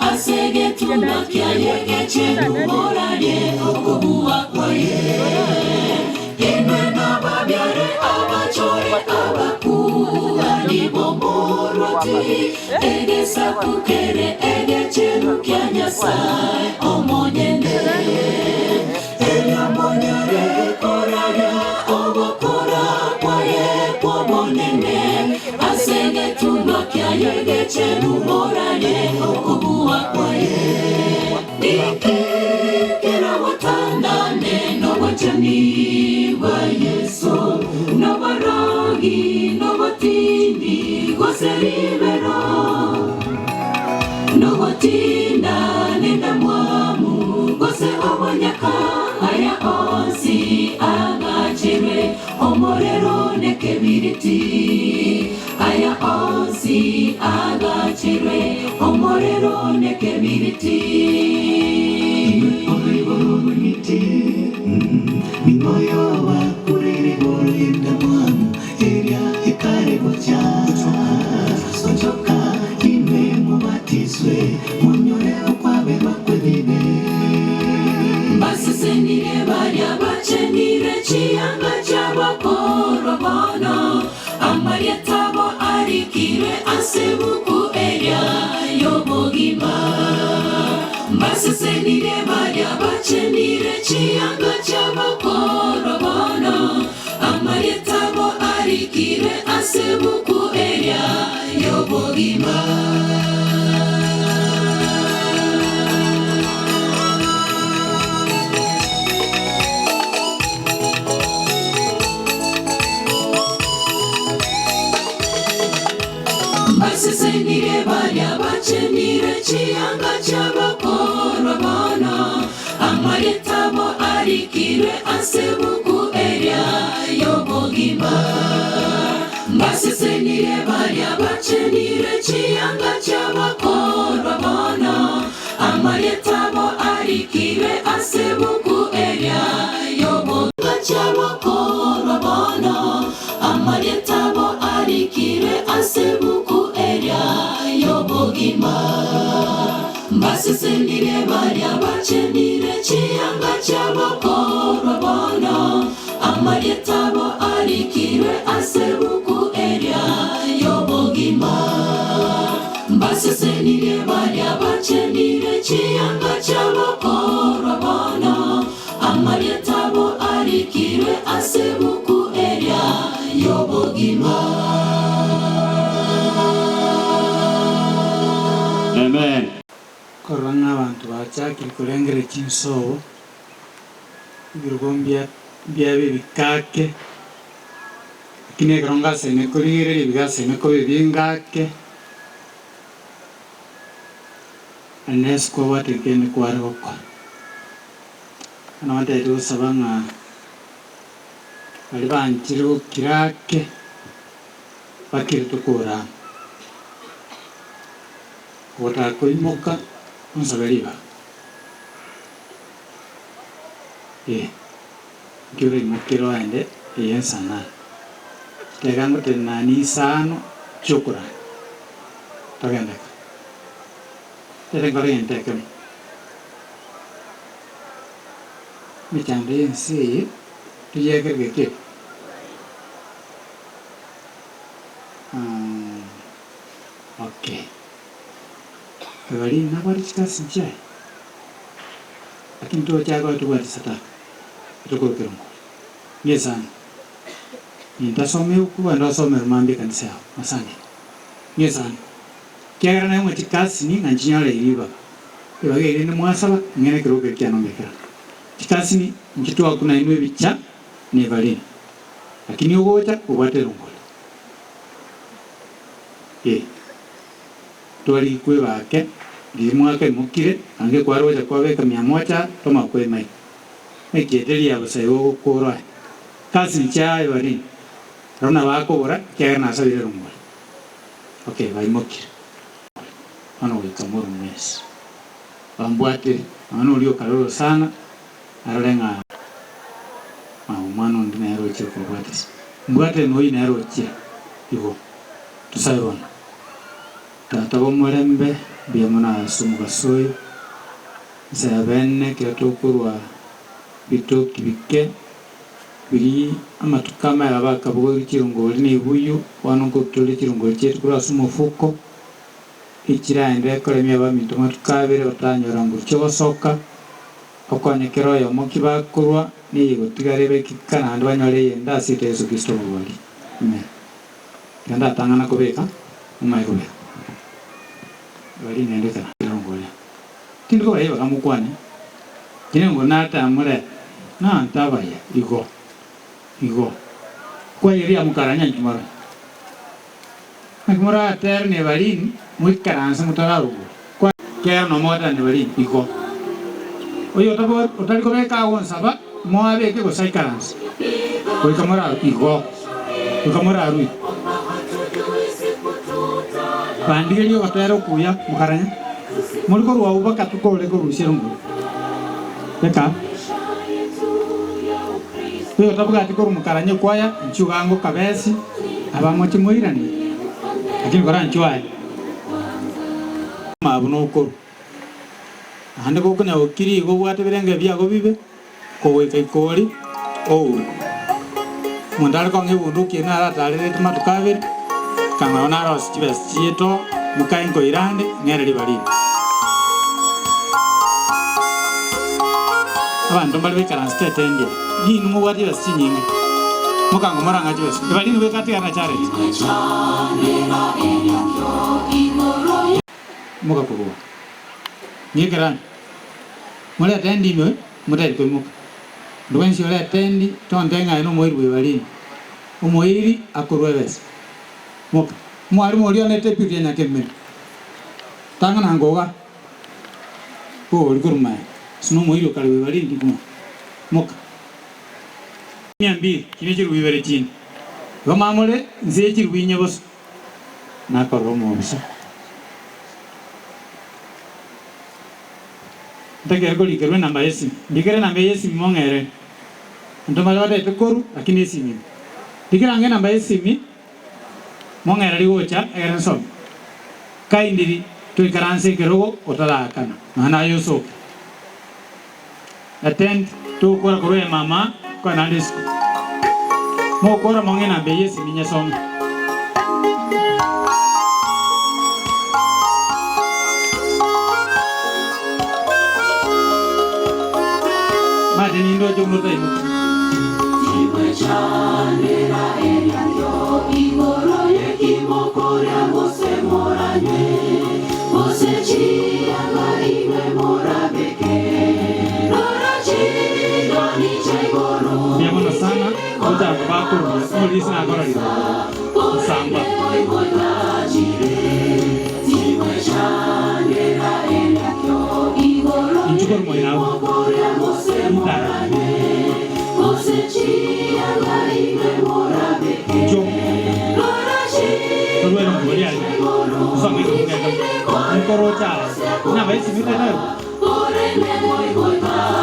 ase egetuna kiaye egechenu morarie okobua kwaye. Inwe nababiare abachore abakuani b'omorwoti, egesaku kere egechenu kia Nyasae omonyene. Erio monyare koraria ogokora kwaye kw'obonene, ase egetunwa kiaye egechenu morarie okobua kwaye. Niki keragotandane nobwanchani bwa Yeso, noborogi, nobotindi, gose ribero, nogotinda nendamwamu, gose obonyaka, Aya onsi agachirwe omorero nekebiriti. Aya onsi agachirwe omorero nekebiriti. Oroiboro rw'emiti ning'o oyobakurire igoro y'endamwamu eria ekare gocha? Onchoka inwe mobatiswe, monyore okwaberwa kw'ebibe. Mbasesenire baria bachenire chianga chiabo korwa bono, amarieta abo arikirwe ase ebuku eria y'obogima. Mbasesenire baria bachenire chianga chiabo korwa bono, amarieta abo arikirwe ase ebuku eria y'obogima. Mbasesenire baria bachenire chianga chiabo korwa bono, amarieta abo arikirwe ase ebuku eria y'obogima. Mbasesenire baria bachenire chianga chiabo korwa bono, amarieta abo arikirwe ase ebuku eria y'obogima. Chiabo korwa bono, amarieta abo arikirwe ase ebuku eria y'obogima. Mbasesenire baria bachenire chianga chiabo korwa bono, amarieta abo arikirwe ase ebuku eria y'obogima. Mbasesenire baria bachenire chianga chiabo korwa bono, amarieta abo arikirwe ase ebuku eria y'obogima. Amen. Korora ng'a abanto bachakire korengereria chinsobo, ebirogo mbia mbiabe ebikake, lakini ekero ngasaine korigereria bigasaine koba ebingake, unless kwabwate kende kware gokora. Bono ntagete gosaba ng'a baria banchire gokira ake, bakire tokore amo. Ogotaka koimoka, onsabe ribaga. Ee, inki oraimokere oende eye ensanani? Chidakika ngotenena nisano chiokorara, togende ka. Tete nkore egento ekemo. Emechando y'ense eye toyekereke ki? Okay. Ebari nabwate chikasi chiaye, lakini tochaka koba tobwate sadaka etokorokera omorero. Ngesani, nintasoma ebuku bande basomere mambia ekanisa yabo masande. Ngesani, ekiagera naye ng'a chikasini ng'a nchinyore ribaga, ribaga eri rende mwasaba ng'ina ekerogo keria kiane ombekera. Chikasini nchitwakuna inwe ebicha na ebareni, lakini ogocha obwate erongori. Ee, twarikwe bake, riria mwakaimokire, ange kwarocha kwabeka mia mocha toma kwemaika. Ekiete ria bosa igo ogokorwa aye. Kasi nchiaye barenge, aro nabo akobora, ekiagera nasabire erongori. Okay, baimokire. Bono goika morwe mwensi. Bambwatire, nonya noria okare orosana, arore ng'a omwana onde nere ochire kobwatisia. Mbwatire noyio nere ochire. Igo, tosabe bono. Tata bw'omorembe, mbuya mono ase omogaso oyo. Inse ya bene ekero tokorwa bitoki bike, biria amatuko amaya bakabogoria chirongori na ebuyu, bono nkorutoria chirongori chiaito korwa ase omofuko, echiraende koremia abaminto amatuko abere batanyora nguru chi'ogosoka, okonye kera oyomo ki bakorwa, neye gotigara ebekika naende banyore eyende ase erieta Yeso Kristo Omobori. Amen. Ekero ndatang'ana kobeka, momanye kobeka. Baria nendete erongo oria. Tindi kobaria ribaga mokwane, inche natamore nantabaya igo igo. Kwayeria mokaranya inki morore? Naki moratere nebarini moikaranse motararugwa? Kera nomogotera nebarini igo. Oyo otari kobeka agonsaba, moabeke gose aikaranse, goika morarue igo, goika morarue. Bandigerie ogotera okuya, mokaranya, Mori korwa agwo baka tokore korusia erongori. Beka. Oyo otabwati korwa mokaranya okwaya, inchuo gango kabesi, abamoche moirane, lakini koranchwe aye. Mabu nokorwa. Naende gokonya gokira igo obwate ebirenge biago bibe, kogoika ikori, oure. Omonto are kong'a ebunduki eye naratarerete matuko abere, kang'ao narosie chibesa chiaito, mokae nkoirande, ng'ere ribariri. Abanto mbare baikaransete etendi eye, ninwe mobwate chibesa chinyinge, mokango morang'a chibesa, ribariri nigo ekatigara na charity. Mogakorwa nekeranya, morete endi inwe motari koimoka. Onde bwensi orete endi, tonte ng'a aye nomoiri bw'ebarindi, omoiri akorwa ebesa. Moka, omwalimu oria onete epipi ya nyakemeri, tang'ana ngoga bori korwa maega, ase nomoiri okare bw'ebarindi buna. Moka. Mia mbili, chiria chilifu ibere chinde. Igo mamore inse ye chilifu inye bosa. Nakorora omobisa. Ntakere korikerwa enamba y'esimi. Ndikere enamba eye y'esimi mong'erere. Abanto mbare batagete korwa lakini esimi ime. Ndikere ange enamba y'esimi mong'ereri gocha egere nsome. Kindly toikaranse ekerogo otaraakana nonya naye osoke. Attend togokora korwa emama konya naende isiko. Mogokora mong'e enamba eye y'esimi nyesome. Mate nindoche buna otaimoka. Timwechandera eriakio igoro y'ekimokoria gose moranywe, gose chianga inwe morabeke. Rora chinyoni chia igoro, Mbuya mono sana gochaka bakoruria omorisia nakororire osamba. Timwechandera eriakio igoro Inchuo korwa moino abwo. y'ekimokoria gose Intara. moranywe, gose chianga inwe morabeke. Inchuo. Rora Torwere omobori chinyoni aye. chia igoro, Osome ekebungo ekemo. Nkoroche aye. Namba y'esimi tetayo.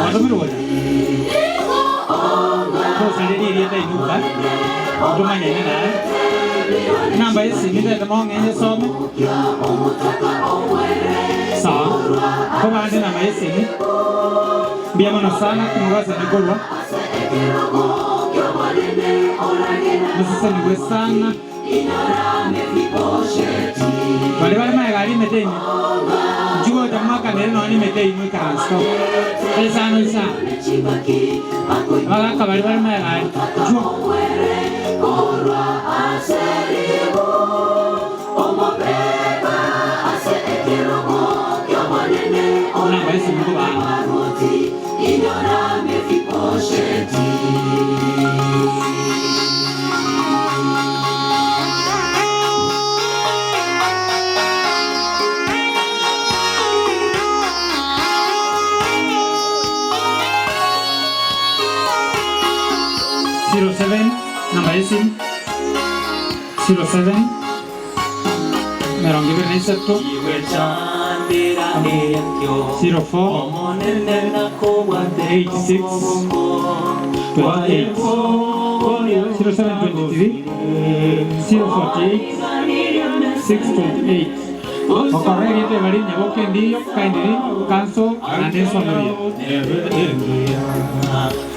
Mwatomirwe gocha? Tosarerie erieta inuka, ntomanyane naye. Enamba y'esimi ntete mong'e nyesome. Sawa. Nkobande enamba y'esimi. Mbuya mono sana timogosane korwa. Mosesenigwe sana. Baria bare magega aria emete ime, inchuo gocha mwakanere nonya nemete ime ikaranse to. Esano isano. Abagaka baria bare magega aria, inchuo. Namba y'esimi nkobaa. 07 namba y'esimu 07 emerongo ebere na isato 04 86 28 0723 048 628 Okorora erieta ebari nyaboke endiyo kindly cancel naende ensome buya.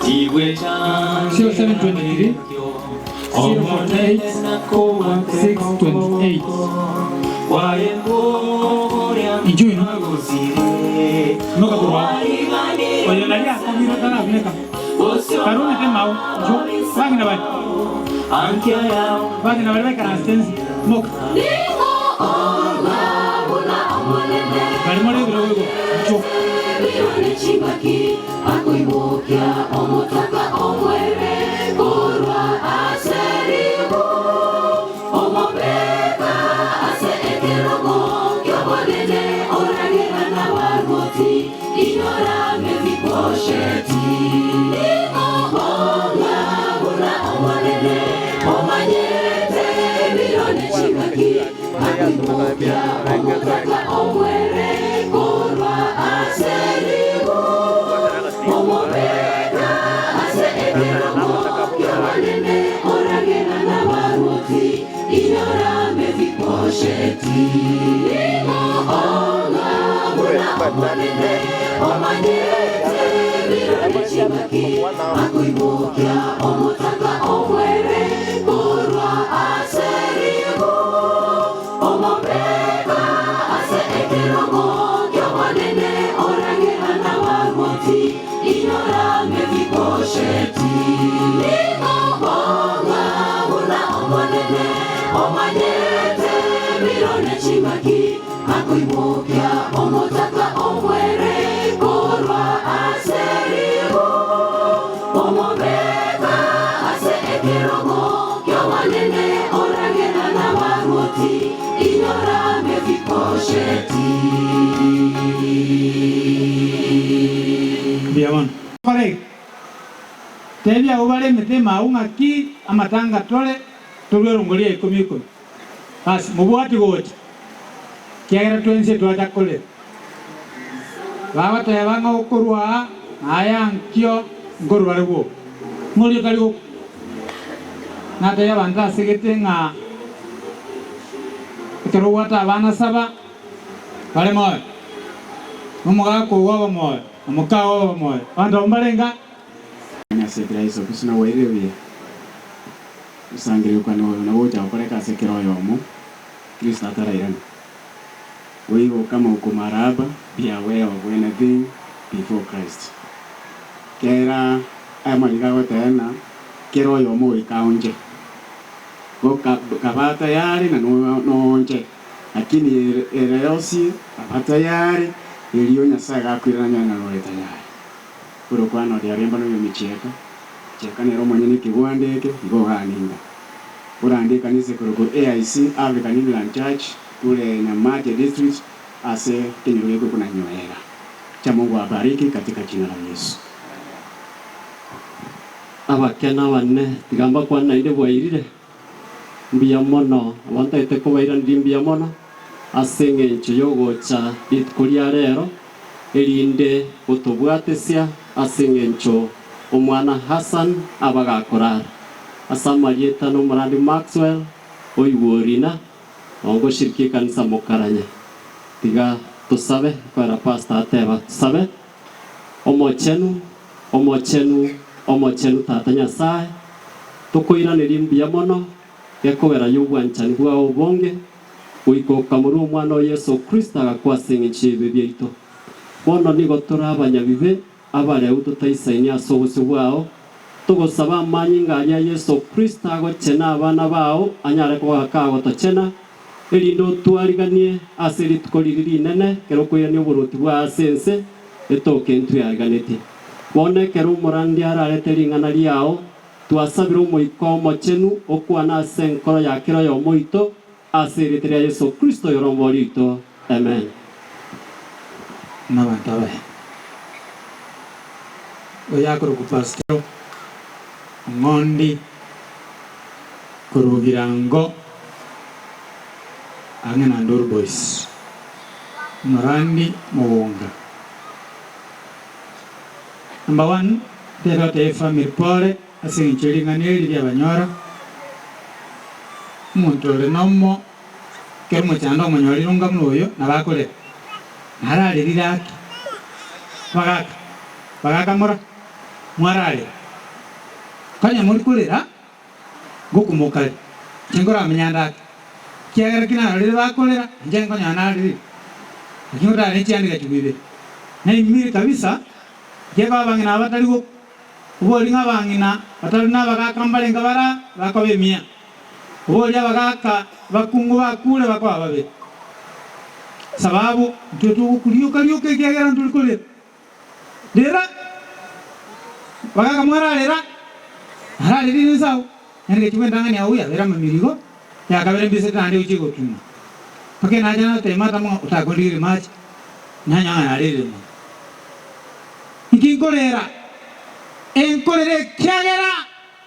0723 048 628 Inchuo inwe imoka korwa aa. Oyo nari akobire otarabuneka. Karumete mao inchuo bagina bari bagina bari baikaransete inse imoka. Bari more ebirogo igoro inchuo. Mefibosheti. Nigo onga buna Omonene omanyete ebiro ne chingaki, akoimokia omotaka omwere korwa ase ribu, omobeka ase ekerogo ki'abanene, oragera nabaruoti, inyora Mefibosheti. Nigo onga buna Omonene omanyete ebiro ne chingaki, akoimokia omotaka omwere korwa ase ribu, omobeka ase ekerogo ki'obonene, oragera nabaruoti, inyora Mefibosheti. Nigo onga buna Omonene omanyete ebiro ne chingaki, akoimokia omotaka omwere korwa ase ribu, omobeka ase ekerogo ki'obonene, oragera nabaruoti, inyora Mefibosheti. Mbuya mono. Kora iga, Tebia abwo bare emete emao ng'aki amatanga tore torue erongo ria ikomi ikomi. Basi, mobwati gocha, ekiagera twensi etwacha korera. Bagoteba ng'a okorua aa naye ankio nkorua are gwoka, ng'oria otari gokwa. Natebia abanto ase gete ng'a ekero obwate abana saba bare moyo, na omogaka ogo obe moyo, na mokao obe moyo, abanto abwo mbarenge aa. Ase kera Yeso Kristo nagwairire buya, omosangererekano oyo nabo ogocha gokoreka ase kera oyomo Kristo atarairana. Boigo kama uko maraba, be aware of anything before Christ. Kera aya amariko agoteba ng'a kera oyomo goika aonche. Go kaba tayari na noonche, lakini ere yonsi kaba tayari, erio Nyasaye gakoirana anyore ng'a nore tayari. Korokwana oria aremba noyo omichieka, chieka nere omonyene ekegwanda eke, igo oganinga. Orande ekanisa ekorokwa AIC, African Inland Church, kure Nyamache District, ase ekenyoro gekorokwa Nanyoera. Cha Mungu awabariki katika jina la Yesu. Abakene abane, tiga mbakwane naende bwairire. Mbuya mono, aba ntagete kobairaneria mbuya mono ase engencho y'ogocha rituko ria rero, erinde gotobwatesia ase engencho omwana Hassan abagakorara. Ase amarieta nomorandi Maxwell, oigwe orina, ongoshiriki ekanisa mokaranya. Tiga tosabe, nkoera pastor ateba tosabe. Omochenu, omochenu, omochenu Tata Nyasae, tokoiranerie mbuya mono gekogera y'obwanchani bwao obonge, goika okamorua Omwana oo Yeso Kristo agakwa ase engencho y'ebibe biaito. Bono nigo tore abanyabibe abareu totaisaini ase obosio bwao, togosaba amanyinga aria Yeso Kristo agochena abana bao anyare koba kagotochena, erinde otwariganie ase rituko riria rinene ekero okoirania oboruoti bwao ase ense, etoke ntweariganetie. Bono ekero omorandia ararete ring'ana riao, twasabire Omoika Omochenu okwane ase enkoro ya kera oyomo oito, ase erieta ria Yeso Kristo oyoromboria oito. Amen. Nabanto abaya. Oyo akorokwa Pastor Ong'ondi korwa Girango ang'e na Nduru Boys, Morandi Mogonga. Number one, tebe otebe family pole ase eng'encho ye ring'ana eri riabanyora, omonto ore nomo ekero omochando omonyorire onga buna oyo nabo akorera, nararerire ake, bagaka, bagaka mora, mwararera. Konya mori korera, ngokumokare, inche nkoramenya ande ake, ekiagera ki narorire bakorera, inche nkonyora narerire. Lakini ngotara ne chiandika chigwa ibere. Naimire kabisa, ekiagera abang'ina aba batari gokwa, obori ng'a abang'ina batari nabagaka mbarenge bara bakoba emiya, obori abagaka bakungu bakure bakoba babe. Sababu intwe togokurioka rioka ekiagera ntori korera. Rera! Bagaka mwararera, nararerire inse agwo, naende gechigwa entang'ani agwo yabera amamirigo, yakabere mbisete naende gochia gotuma. Mpaka enacha natema tama ng'a otakondigereria mache, nanyora ng'a narerire mono. Inki nkorera? Enkorera ekiagera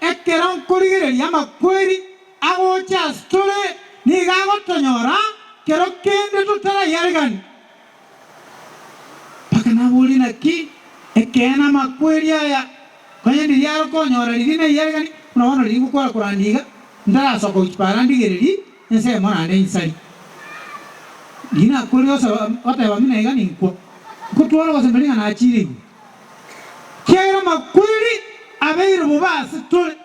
ekero nkorigereria amakweri agocha ase tore, nigo agotonyora kero kende totarayaregani. Mpaka naborie naki ekeene amakweri aya konya ndiria aro konyora riria naiyaregani, buna bono riria ngokora korandia iga, ntarasoka gochia para ndigererie ensemo naende insari. Riria nakorire gosaba goteba buna iga ninkwa, nkotwara ogosemeria ng'a nachire igoro. Ekiagera amakweri abeire bobe ase tore,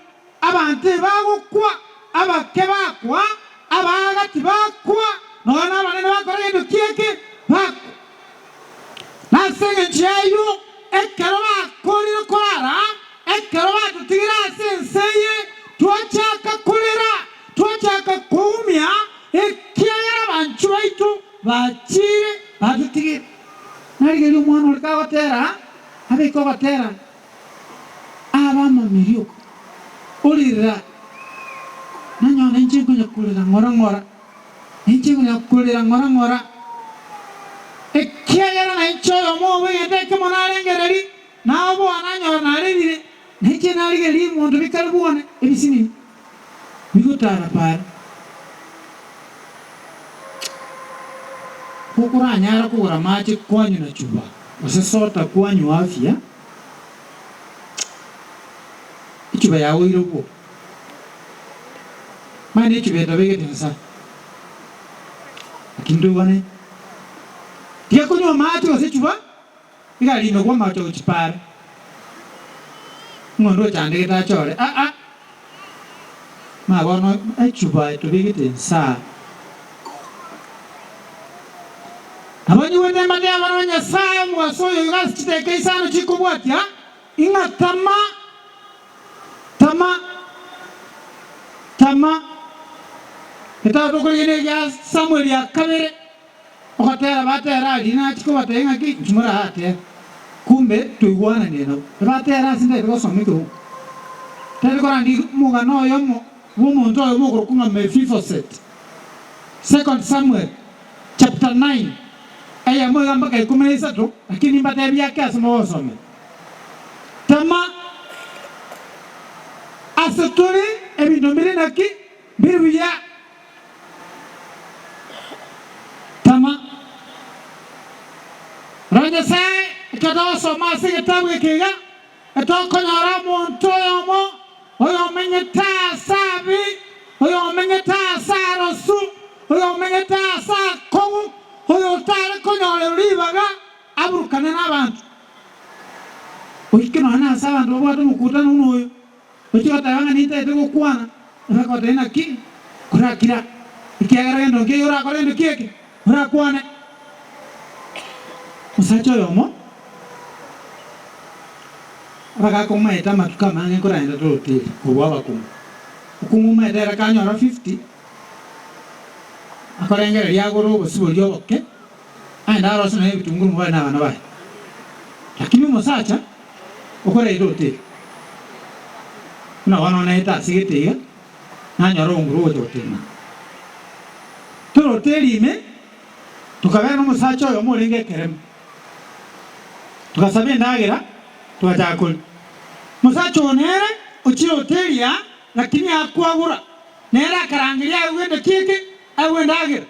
Abanto ebagokwa, abake bakwa, abaagati bakwa, nonya nabanene bakora gento kieke, bakwa. Na ase engencho y'ayio, ekero bakoorire korara, ekero batotigire ase ense eye, twachaka korera, twachaka koumia, ekiagera abanchwa baito bachiire batotigire. Narigereria omwana oria kagotera, abeke ogotera. Abamamirio orera, nanyora inche nkonya korera ng'ora ng'ora, ninche nkonya korera ng'ora ng'ora, ekiagera nainche oyomo obo egento ekemo narengereria, naoboa nanyora narerire, nainche narigereria ebinto bikare bwone ebisinini bigotara para. Gokoranyare kogora amache kwanywa na chuba, gose soda kwanywa afya. Echuba yagoire bwo. Mani echuba etabegete nsa. Lakini ntoigwane. Tiga konywa amache gose echuba, iga rime kwa amache gochia paara. Ng'a onde ochandegete achore aa. Ma bono echuba etobegete nsa. Nabanyigwete mbate abana ba Nyasae omogaso oyo iga ase chidakika isano chikobwatia, ing'a tama, tama, tama. Getabu tokorigia negia Samueli ya kabere, ogotera batera aria nachia kobatebia ng'aki inchuo moratere, kumbe toigwananire nabo. Ebatera ase ntaete gosoma ekebugu. Ntaete korandia omogano oyomo bw'omonto oyomo okorokwa ng'a Mefifoseti. Second Samuel chapter 9, eyemo iga mpaka ikomi na isato, lakini nimbatebie ake ase mogosomera. Tama ase tore ebinto mbire naki mbire buya. Tama. Rora Nyasae ekero togosoma ase egetabu eke iga, etokonyora omonto oyomo Oyomenyete aase abe, oyomenyete aase arosu, oyomenyete aase akong'u, oyotare konyorerwa ribaga aburukane nabanto. Oike nonya nase abanto babwate omokutano buna oyo, ochie goteba ng'a nintaete gokwana, ebakogotebia naki korakira, ekiagera gento nkeiyo orakore gento ki eke orakwane. Omosacha oyomo Abagakomoeta amatuko amange nkoragenda torotiri kobua abakungu. Okungu omoete ere kanyora 50, akorengereria agore obosibori oboke, aende arose nonya ebitunguru mobare na abana baye. Lakini omosacha okoraire hoteli, buna bono naete ase gete iga, nanyora obonguru ogocha gotenena. Tore hoteli ime, tokabera na omosacha oyomo orenge ekerema. Togasaba endagera, togachaka koria. Omosacha oo nere ochire hoteli aa, lakini akwagura. Nere akarangeria aegwe gento kieke, aegwe endagera.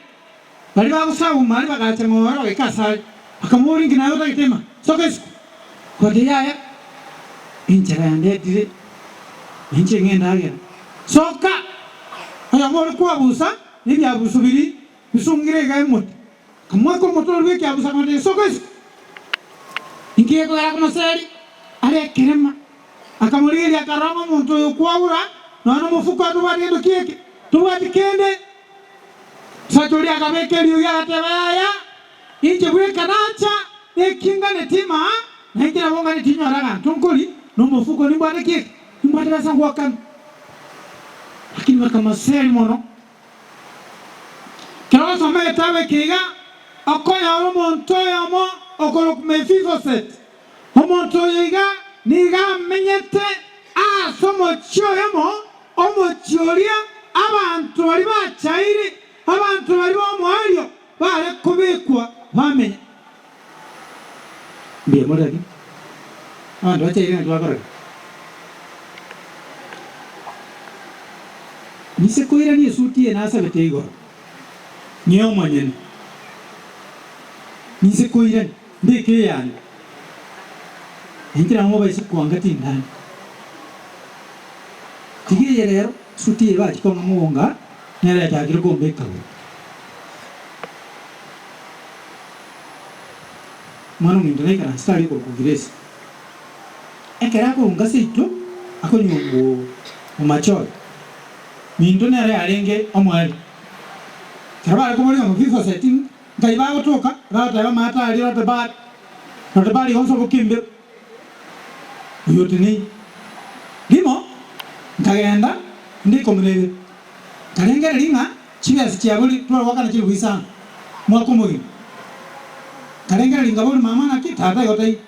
Baria bagosaba aria bagacha ng'ora bagaika asare, bakamoboria inki naye otagete ima? Soka isiko. Akabatebia yaya, enchara yandetire, na inche ng'e endagera. Soka! Oyomo ore kwabusa nebiabuso biria bisungire iga emote. Akamwaka omote oria bw'ekiabuso akamotebia, Soka isiko! Inki gekogera akomoseria? Are ekerema. Akamorigereria akarora ng'a omonto oyo okwaura nonya nomofuko tobwati gento kieke, tobwati kende. Omosacha oria akabeka eriogi agateba, Yaya, inche bweka nacha nekinganeti imaa, na inche nabo nganeti nyore aganto nkori, na omofuko nimbwate kieke, nimbwate besa ngwakana. Lakini bakamoseria mono. Ekero ogosoma egetabu eke iga, okonyora omonto oyomo okorokwa Mefiboseti. Omonto oyo iga nigo amenyete ase omochie oyomo, omochie oria abanto baria bachaire, abanto baria b'omoerio bare kobekwa bamenya. Mbuya more aria? Abanto bachaire ng'a twakora ki? Inse koirania esuti eye nasabete igoro, ng'ee omonyene. Inse koirania, mbeke eyane. Na inche nabo mobaise koanga tindani. Tiga eye rero, esuti eye bachia kong'a mogonga, nero yachakire kombeka bobe. Omwana ominto naikaransete aria okorokwa Grace. Ekero akorunga seito, akonywa omachore. Minto nere yarenge omoerio. Ekero bare koboria ng'a Mefiboseti nkai bagotoka, bagoteba amato aria Lodebari, Lodebari onsi obokimbe oyo oteneine. Rimo nkagenda inde ikomi na ibere, nkarengereria ng'a chibesa chiabo tware goakana chilifu isano mwaka omogima. Nkarengereria nkaboria mama naki tata igo taiyo.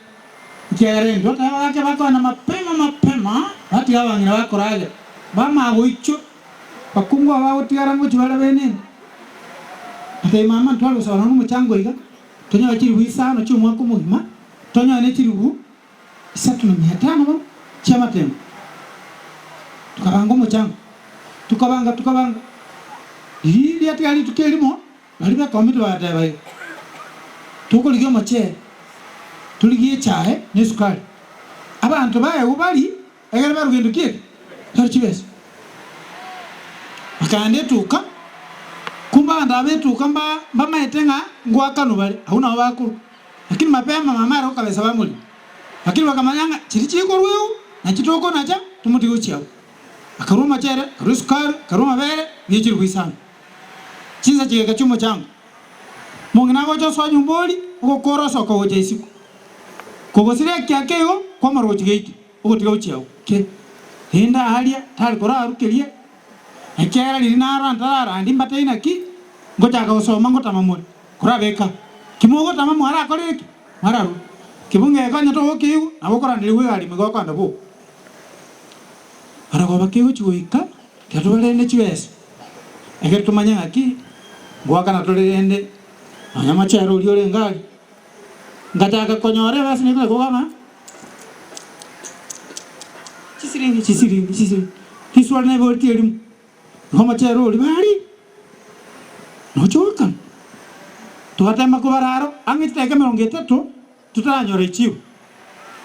Ekiagera intwe tebagake bakoenda mapema mapema, batiga abang'ina bakoragera, bamanya goichwa, bakungu aba bagotigara ngochia bare bene. Ngatebia mama ntware gosaba nonya nomochango iga, tonyore chilifu isano chi'omwaka omogima, tonyore ne chilifu isato na mia tano bono chi'amatemwa. Tokabanga omochango, tokabanga tokabanga, riria riatigara rituko erimo. Baria bekomete bagateba iga, Tokorigia omochere, torigie echae na esukari. Abanto baegwe barie, egere barue gento ki eke? Barue chibesa. Bakaenda etuka, kumbe abanto aba b'etuka mba mbamaete ng'a ngoakanwa bare, abwo nabo bakorwa. Lakini mapema mama ere okabesa bamoria. Lakini bakamanya ng'a chiria chikorwa ewu, nachi tokonacha, tomotige gochia abwo. Akarua omochere, akarua esukari, akarua amabere, bie chilifu isano. Chinsa chigaika chi'omochango. Omong'ina agocha osoa nyomba oria, ogokora osoka gocha isiko. Kogosira ekiaka igo, kwamara gochia geita, ogotiga gochia agwo. Ki? Rende aaria tari korarukeria, ekiagera riria naro ntararandie mbatebie naki, ngochaka gosoma ngotama more, korabeka. Ki mogotama mwarakorire ki? Mwararua. Kebunga eke onye togokeigwa, nabo okoranderigwa egari ime gokoenda boka. Baragoba kegochia goika, tiga tobarende chibesa. Ekero tomanye ng'aki ngoakana tore rende nonya omochere oria orenge aria, ngachaka konyora ebesa nigo ekogana chisiringi chisiringi chisiringi, riswari naiboretie erimo, igo omochere oria baria nocha oakana. Togatema kobara aro ang'e chidakika emerongo etato totaranyora echibu,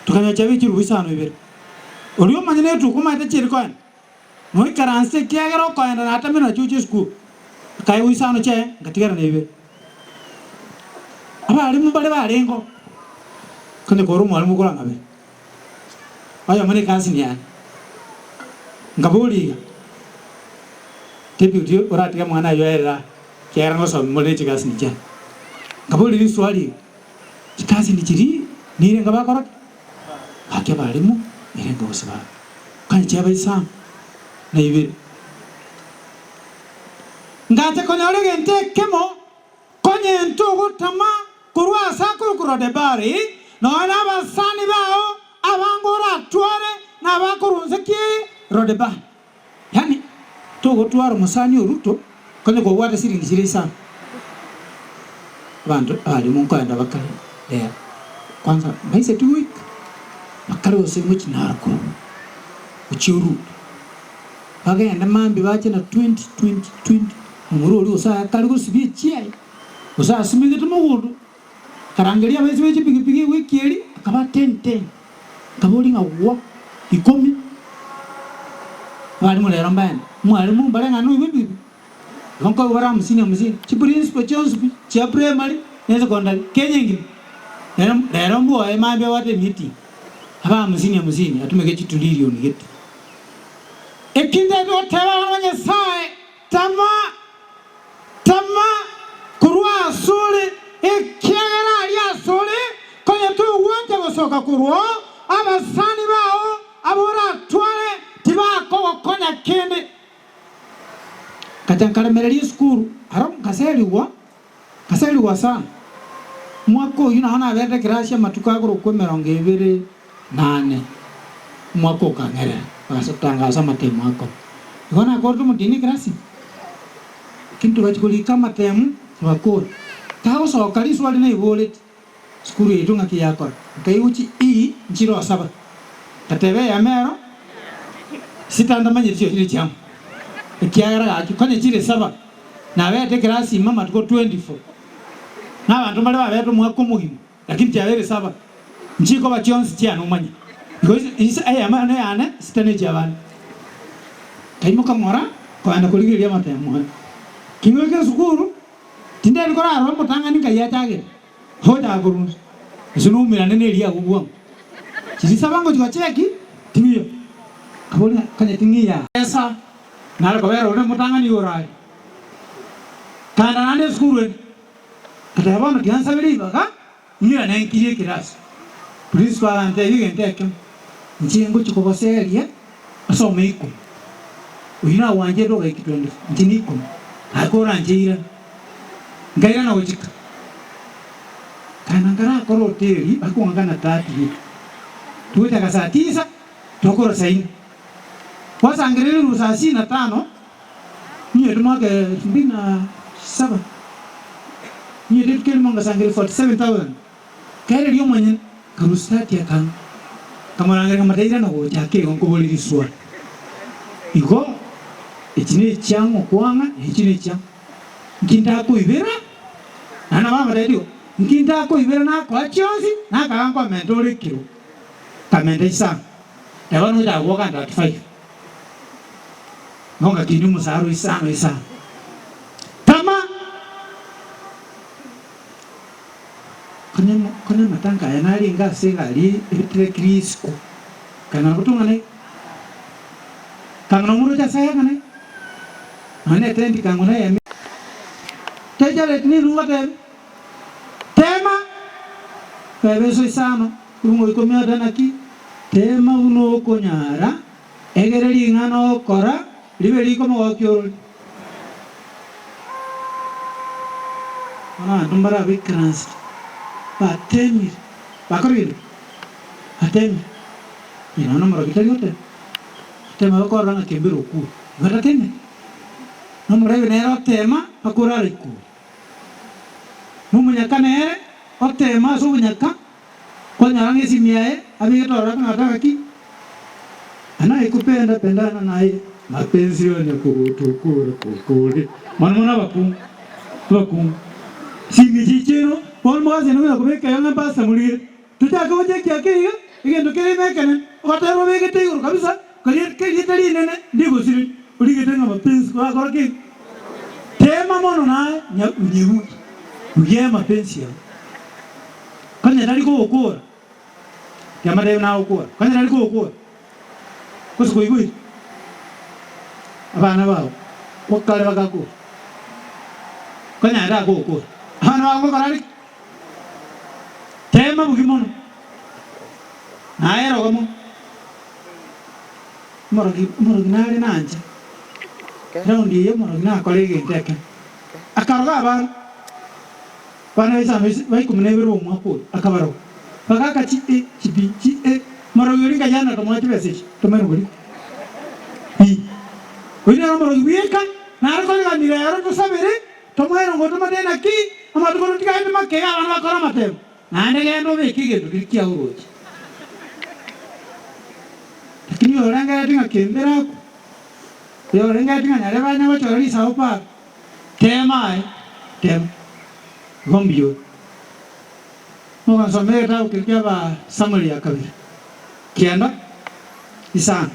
tokanyora chiabeire chilifu isano ibere. Oria omonyene etuka omanyete chieri koenda. Moikaranse, ekiagera okoenda natamire nachio gochia esukuru. Akaegwa isano chiaye, ngatigara na ibere. Abalimu mbare barengeo, konya kore omwalimu okorang'abera, oyomo ne ecousin yane. Nkaboria iga, deputy oratige amang'ana ayio aerere aa, ekiagera ngosomia more ne chicousin chiane. Nkaboria riswali iga, chicousin chiria nirenga bakora ki? Gaki abalimu, nirenga gose ba. Kanya chiaba isano na ibere. Ngacha konyora egento ekemo, konya ento ogotama korwa aase akorokwa Lodebari, nonya nabasani bao abange oratware nabakorwa nse ki Lodebari. Yaani togotwara omosani o Ruto konya kobwate siringi chiria isano. Abanto abarimu nkoenda bakare rero kwanza mbaiseti goika bakare gose ngochia Narok gochia Oruto. Bagende mambia bache na 20 20 20 omorwa oria gose akare gosibia echiaye gose asimegete mogondo akarangeria abaisi be chipigipigi ewiki eria akabaa 10 10 Nkaboria ng'a gwa ikomi abarimu rero mbaende, omwalimu mbare ng'a noigwe ebibe, igo nkoigwa bare hamsini hamsini, chiprinciple chionsi pi, chia primary na esecondary, Kenya engima. Rero rero mboe mambia abwate emeeting, abe hamsini hamsini atumeke chitrillion gete. Eki ntagete goteba abana ba Nyasaye, tama tama korwa asore, ekiagera aria asore konya togwancha gosoka korwa oo, abasani bao aboratware tibakogokonya kende. Ngacha nkaremereria esukuru, aro nkaserigwa, nkaserigwa sana. Omwaka oyio nao naberete ekerasi amatuko agorokwa emerongo ebere na ane, omwaka okang'erera, bagatangasa amatemo akoro. Igo nakorete omotini ekerasi, lakini togachia korika amatemo togakora. Tagosoka riswali naiboreti. Sukuru yaito ng'aki yakora? Nkaigwa chi E nchire osaba. Ngateba eyemo ero sita ntamanyeti chio chire chiamo. Ekiagera gaki konya chire saba nabete ekerasi ime amatuko 24 na abanto mbare babete omwaka omogima lakini chiabeire saba nchikoba chionsi chiane omanye. Igo ise eyemo ero neyane sita nechiabande. Nkaimoka ng'ora kogenda korigereria amatemo aya. Kingoika esukuru tindari korarora omotang'ani nkai achagete. Gocha korwa inse, gose noumerane neria agwo bwango. Chirisaba ngochia gochia ki? Timiyo. Kaboria, Konya ting'iya. Esa, nare kobera ore omotang'ani igoro aria. Kanda naende esukuru ende. Ngateba bono tiga nsabe ribaga, ng'irane nkirie ekerasi. Principal agantebia egento ekemo, Inche ngochia kogoseria osome ikomi. Oyio nagwanchete ogaiki 24, inche nikomi. Aye koranche irana. Nkairana gochika, kana nkarakore hoteli bakong'akana tati gete. Togochaka saa tisa, twakora saa ine. Gwasangereria rirusa saa sita na tano, ninyete mwaka elfu mbili na saba, ninyete rituko erimo ngasangereria 47,000. Nkaereria omonyene, nkarusia tati akang'a, nkamorangeria nkamotebia irana gocha ake igo nkoborie riswali. Igo, echi nechiang'o kwang'a na echi nechiang'o. Nki ntakoibera? Naende nabo abatebi igo, Nki ntakoibera nakoa chionsi, nakaga nkomenta ore ekero, nkamenta isano, na bono ngochaka gwoka 35. Nigo ngakinia omosara o isano isano. Tama! Konya konya amatanka aya narenge ase egari ebetire risiko, kang'ana gotong'ana kang'ana omoroche ase aya ng'ana. Nonya netenti kang'u neyeme. Techareti ninwe ngotebe, Tema! Ebeso isano, korwa ikomi ote naki? Tema buna okonyara, egere ring'ana ogokora ribe rikomogokia orori. Bono abanto mbare abaikaransete, batemire, bakorire ki? Batemire. Inye nonya nomorogi tari gotema. Otema bakorora ng'a kembere okure, igo tatemeti. Nomorebi nere otema mpaka orare ikure. Nomonyaka nere otema ase obonyaka, kwanyora ng'a esimi yaye abegete ororo akong'ata ng'a ki? Anayekupenda pendana naye mapenzi yonya kutukura kukure. Mono mono abakungu, abakungu. Simi chichino, bono mogasende konya kobeka eyo ng'a mpasa morigere. Tochake gocha ekiagera iga, egento kere ime ekenene, ogoteeba obegete igoro kabisa, karia kerieta rinene ndigosire, origete ng'a mapenzi korakora ki? Teema mono naye onyeruche buya amapenzi ao. Konya tari kogokora, tiamatebia nagokora, konya tari kogokora, gose koiboire abana bao, kare bagakora, konya takogokora, abana bao ngokora are ki? Teema buya mono, naye rogo mono. Omorogi omorogi nare nanche, raundi eye omorogi nakore egento ekemo. Akaroga abana, abana ba isano ba ikomi na ibere b'omwaka oyo, akabaroga. Bagaaka chi A, chi B, chi A. Omorogi oria nkayana akamoa chibesa echi, tomanye oborimo. Pi. Oyio nere omorogi bweka, nare koreganire ero tosabere. Tomoerongo tomotebie naki amatuko totigarete make iga abana bakore amatemo, naende genda obeke egento keria kiao roche. Lakini oyorengereretie ng'a kembere akwo, oyorengereretie ng'a nyarebe anya gochora risabo para, tema aye, tema. Igo mbuya ore. Mogansomera egetabu keria kiaba Samueli ya kabere, kianda, isano.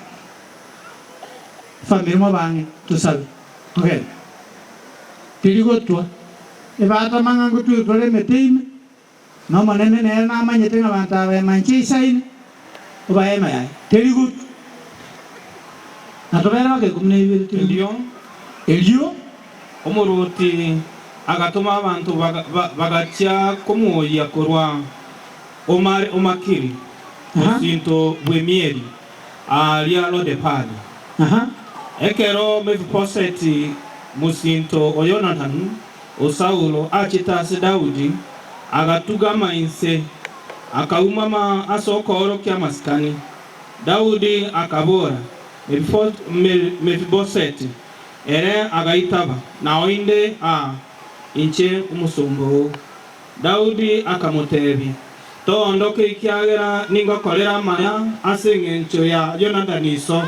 Efamiri mobang'e, tosabe. Togende. Teri gotwa. Ebatama ng'a ngotwegwa tore emete ime, na Omonene nere namanyete ng'a abanto aba emanche eisaine, obae ema yaye. Teri gotwa. Na tobere baka ikomi na ibere teri Erio gotwa. Erio. Omoruoti agatoma abanto bagachia komwoyia korwa o Makiri, mosinto bw'Emieli, aaria Lodebari. Ekero Mefiboseti, mosinto o Yonathani o Saulo, achete ase Daudi, agatugama inse, akaumama ase okoorokia amasikani. Daudi akabora, Mefiboseti! Ere agaitaba, Nao inde aa, inche omosomba oo. Daudi akamoteebia, Toondoke ekiagera ningokorere amaya ase engencho ya Yonathani iso.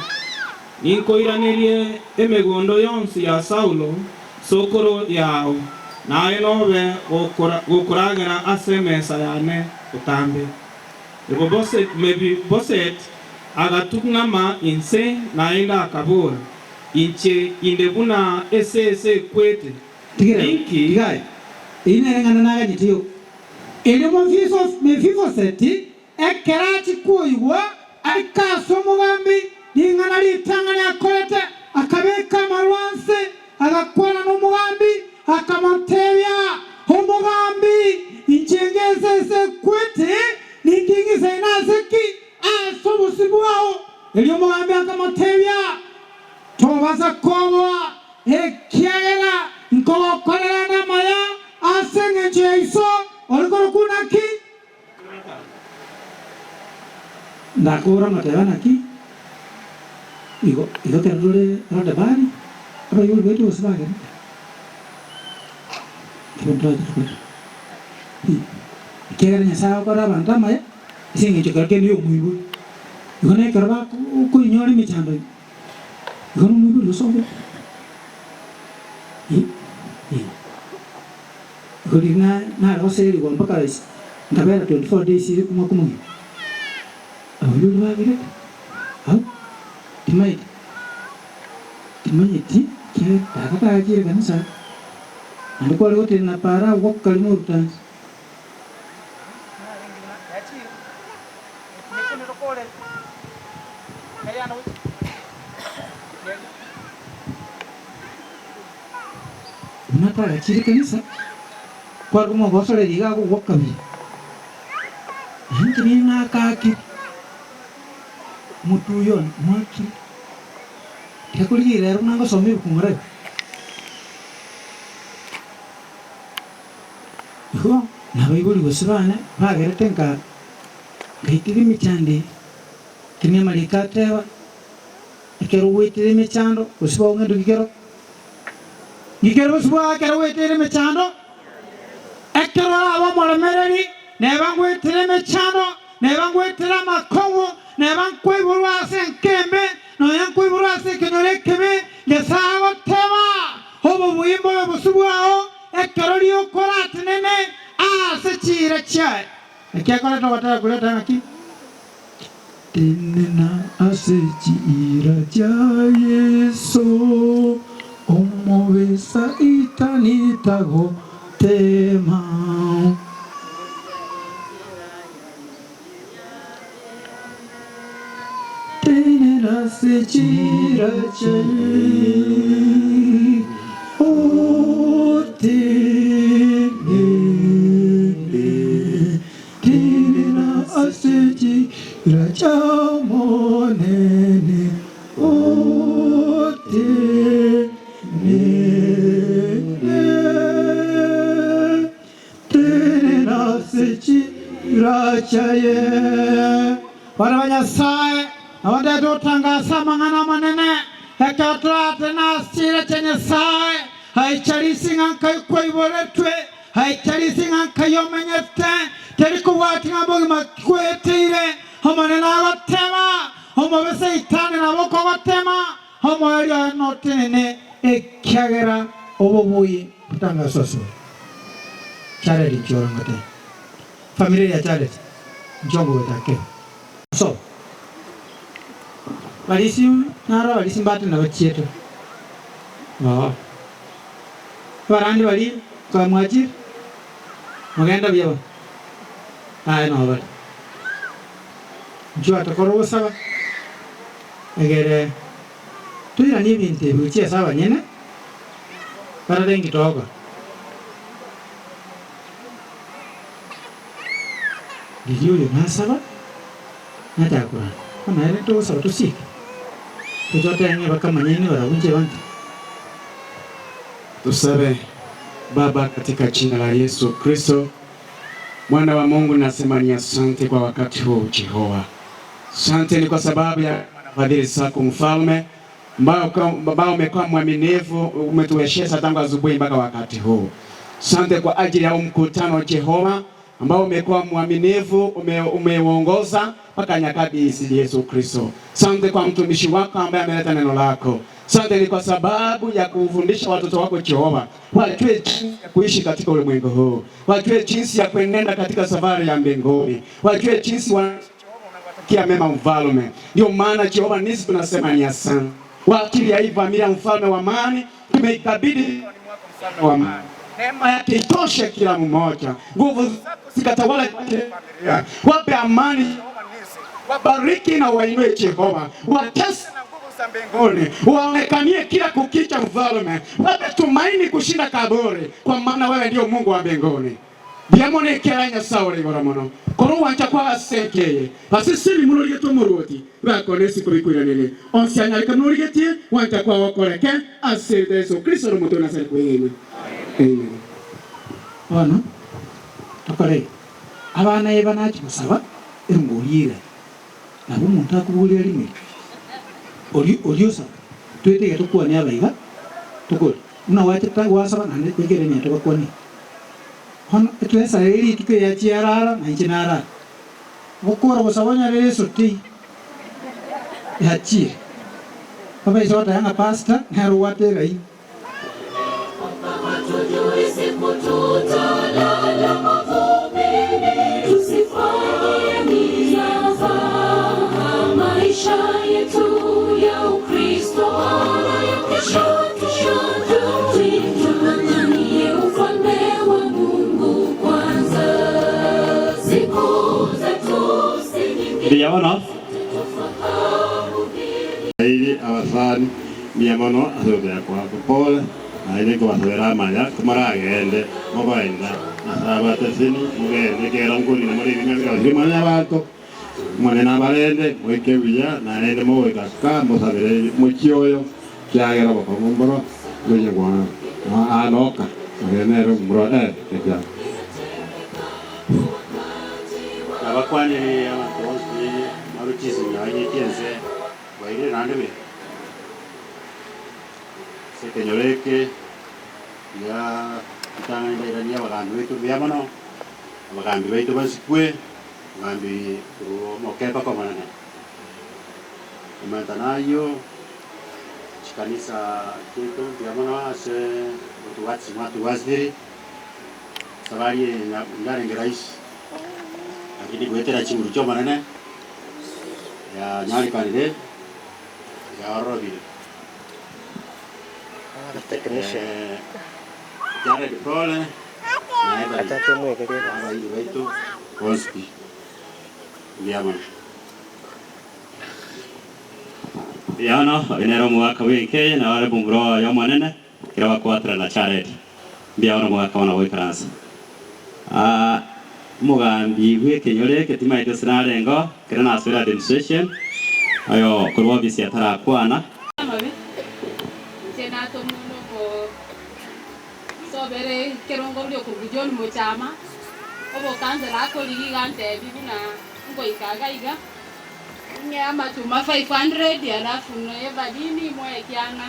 Ninkoiranerie emegondo yonsi ya Saulo sokoro yao, naye nobe gokoragera ase emesa yane botambe. Mefiboseti agatung'ama inse naende akabora, Inche inde buna esese ekwete, Tigera, ninki? tiga aya. Eyio nere eng'ana naganyete yoka. Erio Mefiboseti ekero achia koigwa aike ase omogambi ring'ana ritang'ani akorete, akabeka amarwa nse, agakwana nomogambi, akamoteebia, Omogambi, inche ngesese ekwete, ninki ng'isaine ase ki ase obosio bwao? Erio omogambi akamoteebia, Tobasa koboa, ekiagera nkogokorera namaya ase engencho ya iso ore korokwa naki? Ndakora ngateba naki, igo igo ekero tore Lodebari, abaibori baito gose bagerete, ekero ntorache tokore pi, ekiagera Nyasaye agokora abanto amaya, ase eng'encho ekero kende ya omoibori. Igo na ekero bako koinyora emechando ime, igo na omoibori gose obe eh. Igo riria nare goserigwa mpaka nkabera 24 days omwaka omogima. Abaibori bagerete abwo timaeti timanyeti ekiagera tata tagachire kanisa naende kware gotenena para agwo gokarima orutansi. Buna tagachire kanisa, kware komogosoreria iga agogwa kabere. Nainche nigo nakaakire, omotwe oyio one mwakire. Tiga korigia rero buna ngosoma ebuku morabe. Igo nabaibori gose bane bagerete nka ngaitera emechando eye, ekero amariko ateba. Ekero gweteire emechando, gose bwao ng'endo gikero gikero gose bwao ekero gweteire emechando, ekero orabe omoremereri, neba ngwetere emechando, neba ngwetere amakong'u, neba nkoiborwa ase enka embe, nonya nkoiborwa ase ekenyoro ekebe, Nyasae agoteba, Obobui mbobe bosio bwao, ekero rioka oratenene ase chiira chiaye. Naki akorete ogotera koria ng'aki? Tenena ase chiira chia Yeso, omobisa itani tagotema. Tenena ase chiira chia Yeso, tenene. Tenena ase chiira chi'Omonene, otenene. Tenena ase chiira chiaye. Bana ba Nyasae, nabandete gotangasa amang'ana amanene, ekero toratenene ase chiira chia Nyasae, aicha rising'a nkai kwaiboretwe, Aitarisi ng'a nkai omenyete, teri kobwatia ng'a mbogima ki gweteire. Omonene agoteba, Omobe Saitani nabo okogotema, omoerio oye notenene, ekiagera obobui botangaswe asore. Jared inche ore ngoteba. Familia ya Jared inche ongoeta ake. So, barisi naro abarisi mbate nabachiete. Oo. Abarandi baria nkamwachire, Mogende buya bono. Aye noo bare. Inchuo tokore ogosaba, egere toiranie ebinto ebi gochia ase abanyene, barore inki togokora. Riria oyo nasaba, nachaka koranda. Bono ere togosaba tosieke, toche otebe ng'a bakamanyaine barabwo inche banto. Tusabe. Baba, katika jina la Yesu Kristo mwana wa Mungu, nasema ni asante kwa wakati huu Jehova. Asante ni kwa sababu ya fadhili zako mfalme, ambao umekuwa mwaminifu, umetuwezesha tangu asubuhi mpaka wakati huu. Sante kwa ajili ya huu mkutano Jehova, ambao umekuwa mwaminifu, umeuongoza mpaka nyakati hizi Yesu Kristo. Sante kwa mtumishi wako ambaye ameleta neno lako. Sante ni kwa sababu ya kufundisha watoto wako Jehova, wajue jinsi ya kuishi katika ulimwengu huu, wajue jinsi ya kuenenda katika safari ya mbinguni, wajue jinsi wa kia mema mfalme. Ndio maana Jehova nisi tunasema ni asante. Kwa ajili ya hii familia, mfalme wa amani, tumeikabidhi mfalme wa amani. Neema yake itoshe kila mmoja, nguvu zako zikatawale kwa kila familia. Wape amani Jehova nisi, wabariki na wainue Jehova, watese na nguvu za mbinguni, waonekanie kila kukicha mfalme, wape tumaini kushinda kaburi, kwa maana wewe ndio Mungu wa mbinguni. Biamone kera Nyasaye ore igoro mono korwa gwancha kwa asenkeye ase semi munorigetwe omorwoti bakone isiko bikoiranerie onsi anyareka munorigetie gwancha kwao okoreke ase erita Yeso Kristo ore omoto Nasareti kwegena. Amen. Bono tokore iga, abana eba nachia gosaba erongori ere, nabo omonto akoboria rimeri oria oria osaba, toetege tokwane abaiga tokore buna gwachete gwasaba naende bekere emiato bakwane. Bono etwesarire rituko eria chiarara na inche narara, gokora gosaba onyore Yeso tei yachire. Babaisa goteba ng'a pastor nere obwate eraini. Hatujui siku tutalala mavumbini, tusifanye mizaha maisha yetu ya Ukristo wala ya kesho tung'ang'anie ufalme wa Mungu kwanza. Siku zetu si nyingi, Mbuya mono airi abasani mbuya mono ase ogoteba kwabo pole naende nkobasabera amaya komoragende mogoenda ase abateseni mogende ekero nkorina more ebimo ebirosire mwanyabanto Omonene abarende moike buya naende mogoika ka mosabere mochie oyo kiagera obokong'u mboro ngochia kwana anoka oyo nere omomura eh ekiagera. Nabakwanire abanto bonsi barue chinsinyo chi'ense bairire naende buya. Ase ekenyoro eke gia ritang'ani ndairanie abagambi baito mbuya mono, abagambi baito basikwe, omogambi korwa omoke mpaka omonene. Komenta nayio, chikanisa chiaito mbuya mono ase otobwatisi mwatobwatisirie, esabari eye yarenge rahisi, lakini goetera chinguru chia omonene, yanyarekanire, yaororobire. Technician. Jared pole na Evelyn abairi baito bonsi pi mbuya mono. Mbuya mono, oyo nere omogaka bw'enka eye, na ore momura oye omonene, ekero bakwaterana Jared. Mbuya mono omogaka bono goikaransa. Ah, omogambi bw'ekenyoro eke timaeti gose narengeo, ekero nasoire administration, oyo korwa ofisi atarakwana. Amabe, inche natomwa nogosobera ekerongo oria okorokwa John Mochama, obokansela akorigia iga antebi buna ngoika iga iga, ng'e amachuma 500 alafu na Evalini moe ekiang'a.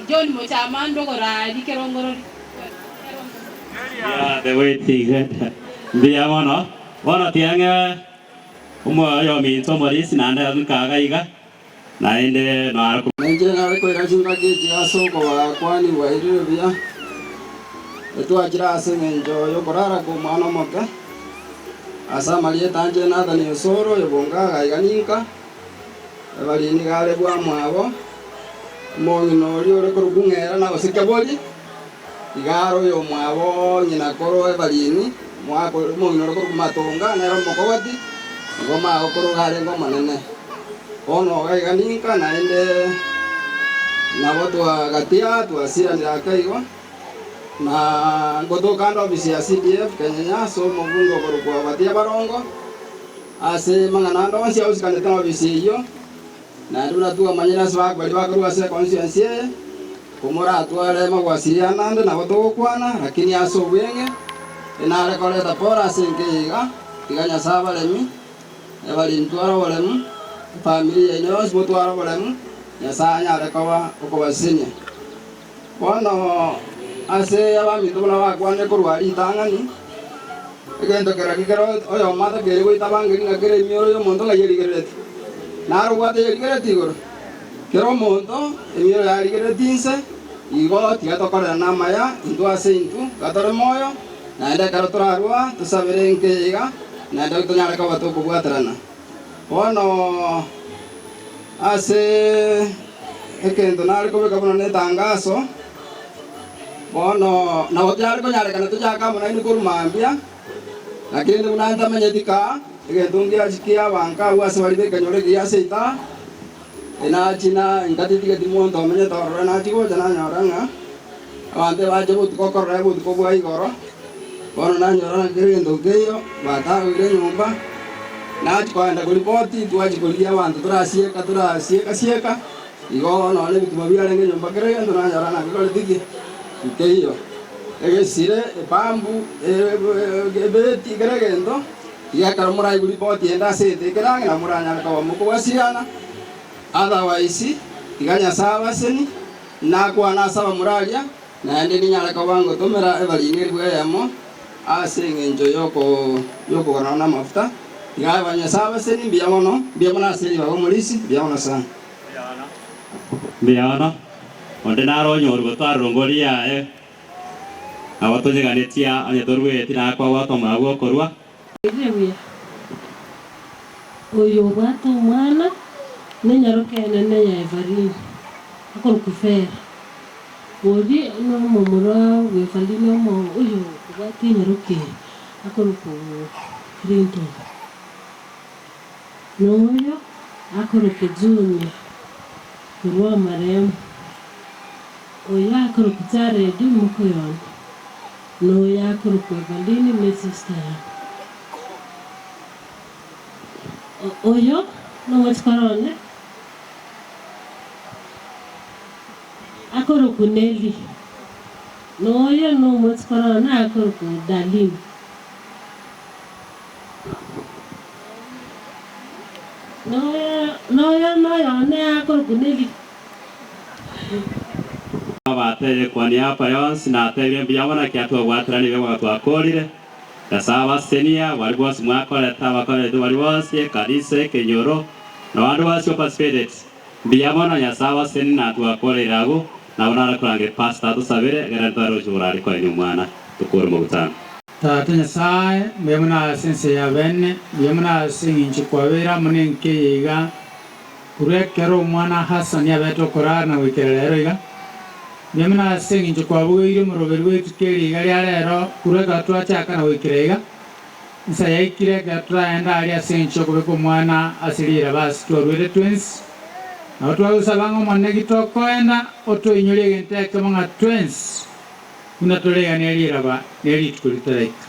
John Mochama ndogora aria kerongorori. Yeah, the waiting. Mbuya mono. Bono tiga ng'e oyominto omorisi naende nkaga iga, naende nare. Nainche nare koira chingaki echi ase okobakwania bwairire buya, etwachire ase engencho y'okorara kw'omwana omoke, ase amarieta anche Nathani Osoro, oyo bongaga iga ninka, ebari nigo are bwamwabo, omong'ina oria ore korokwa Ng'era na gose Kebori, iga are oyomwabo ng'ina korwa Ebarini, omong'ina ore korokwa Matonga, nere omokogoti, igo magokoro iga arenge omonene. Bono iga iga ninka, naende nabo twagatia twasiranire ake igo, na ngotoka ande ofisi ya CDF Kenyenya ase omobunge okorokwa Obadia Barongo, ase amang'ana ande onsi ausikanete na ofisi eyio, Naende buna twamanyire ase baria bakorua ase econstituency eye, komoratware magwasiriana ande nabo togokwana, lakini ase obweng'e inare koreta pore ase enka eye iga, tiga Nyasae abaremi, ebari ntware oboremu, efamiri yaino yonsi motware oboremu, Nyasae anyare koba okobasesenia. Bono Ase abaminto buna bakwanire korwa ritang'ani, egento keraki kere oyomo atakeire goitabangeri ng'a kere emioro y'omonto ng'a yerigereretie, naro obwate yerigereretie igoro. Kera omonto emioro yarigereretie inse, igo tiga tokorerane amaya intwe ase intwe gatore moyo, naende ekero torarua tosabere enke iga, naende tonyare koba tokobwaterana. Bono ase egento nare kobeka buna netangaso, bono nabo tiare konyarekana tochake amo nainwe korwa mambia, lakini buna ntamenyeti kaa, egento ngiachi kiabanka abwo ase baria b'ekenyoro ekiya ase etaa, enachi na nkatitigeti monto omenyete ororo nachi gocha nanyora ng'a abanto ebache botuko korora obotuko bwa igoro. Bono nanyora ng'a kera egento nkeiyo, batagoire enyomba, nachia kogenda koripoti, twachia korigia abanto torasieka torasieka sieka, igo nonya ebituma biarenge nyomba kera egento nanyora ng'a ngekoreti ki? Nkeiyo. Egesire, epambu, ebeti, kera egento, iga ekero moraigwe ripoti ende ase egento ekere ang'e nabo moranyare koba mokobwasiriana, otherwise tiga Nyasae abaseni, nakwane ase abamura aria. Naende ninyare koba ngotomera ebarini elifu eyemo ase engencho y'okogorana namafuta. Tiga aye Nyasae abaseni, mbuya mono, mbuya mono ase ribaga omorisia, mbuya mono sana. Mbuya mono. Onde nare onyorwe gotwara rongori yaye, nabo tonyeganetie onye torueti nakwabwate omoyo bw'okorua. Riria buya, oyo obwate omwana nenyaroka enene ya Evarine, akorokwa Fera. Oria nomomura bw'Evarine omo oyo obwate enyaroka eye, akorokwa Clinton. Na oyo akorokwa Junior korwa amaremo. Oyo akorokwa Jared mokoyone. Noyo akorokwa Evalini nesista yane. Oyo nomochikoro one akorokwa Nelly. Noyo nomochikoro one akorokwa Darlene. Noyo noyone akorokwa Nelly. Abateebie kwania apa yonsi, nateebie mbuya mono ekiagera twabwateranirie ebiegwa twakorire. Nyasae abasesenie, baria bonsi mwakorete, abakoreti baria bonsi, ekanisa, ekenyoro, na abande bonsi ba participated. Mbuya mono, Nyasae abasesenie na twakoreire abwo, nabo nare korangeria pastor atosabere, egere ntware gochia borare koenia omwana, tokore omogutano. Tata Nyasae, mbuya mono ase ense ya bene, mbuya mono ase eng'encho kwabeire amo nenka eye iga. Korwa ekero omwana Hasani abete okorara na goikera rero iga, mbuya mono ase engencho kwabugeire omoroberi bw'rituko eri iga ria rero, korwa ekero twachaka na goikera iga, insa yaikire ekero toraende aria ase engencho y'okobeka omwana ase riraba ase twarwete twensi. Nabo twagosaba ng'a Omonene gitokoenda otoinyorie egento ekemo ng'a twensi buna toreganie riraba ne rituko ritaraika.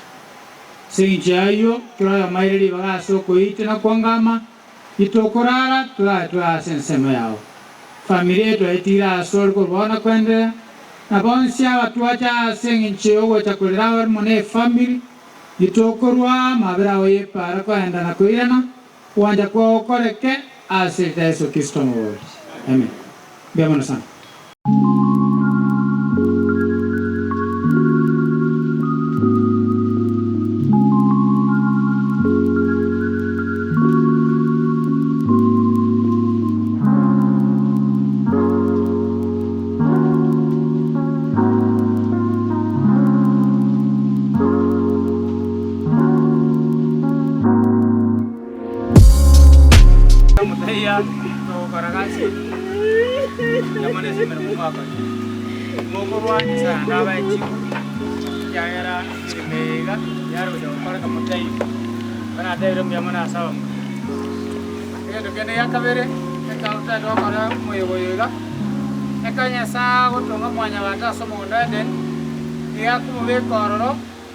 Ase engencho y'ayio, kera oyomo aire ribaga ase okoiita na kwangama, Titokorara toraetwe ase ensemo yao. Famiri eye twaetigire ase ore korwa bono koenderea, na bonsi aba twacha ase engencho y'ogocha korera abarimo na efamiri, titokorwa amabera ao y'epaara koenda na koirana, ogwancha kwao koreke ase erieta Yeso Kristo Omobori. Amen. Mbuya mono sana.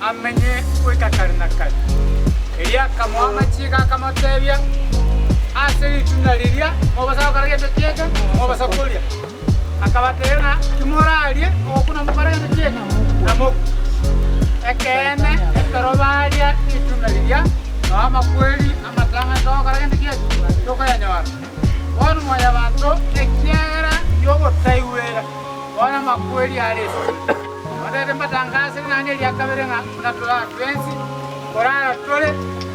Amenye goika kare na kare. Erio akamoa amachiiko akamoteebia, Ase ritunda riria mobasa gokora gento kieke, mobasa koria. Akabateebia ng'a timorarie ogokuna mokore gento kieke, namokwe. Ekeene, ekero baria ritunda riria, nao amakweri amatang'ani togokora gento kieke, tokoyanyora. Bono mwanyabanto, ekiagera gi'ogotaigwera, bono amakweri are ase tore. Batete mbatangasire naende eria kabere ng'a buna torara twensi, korara tore,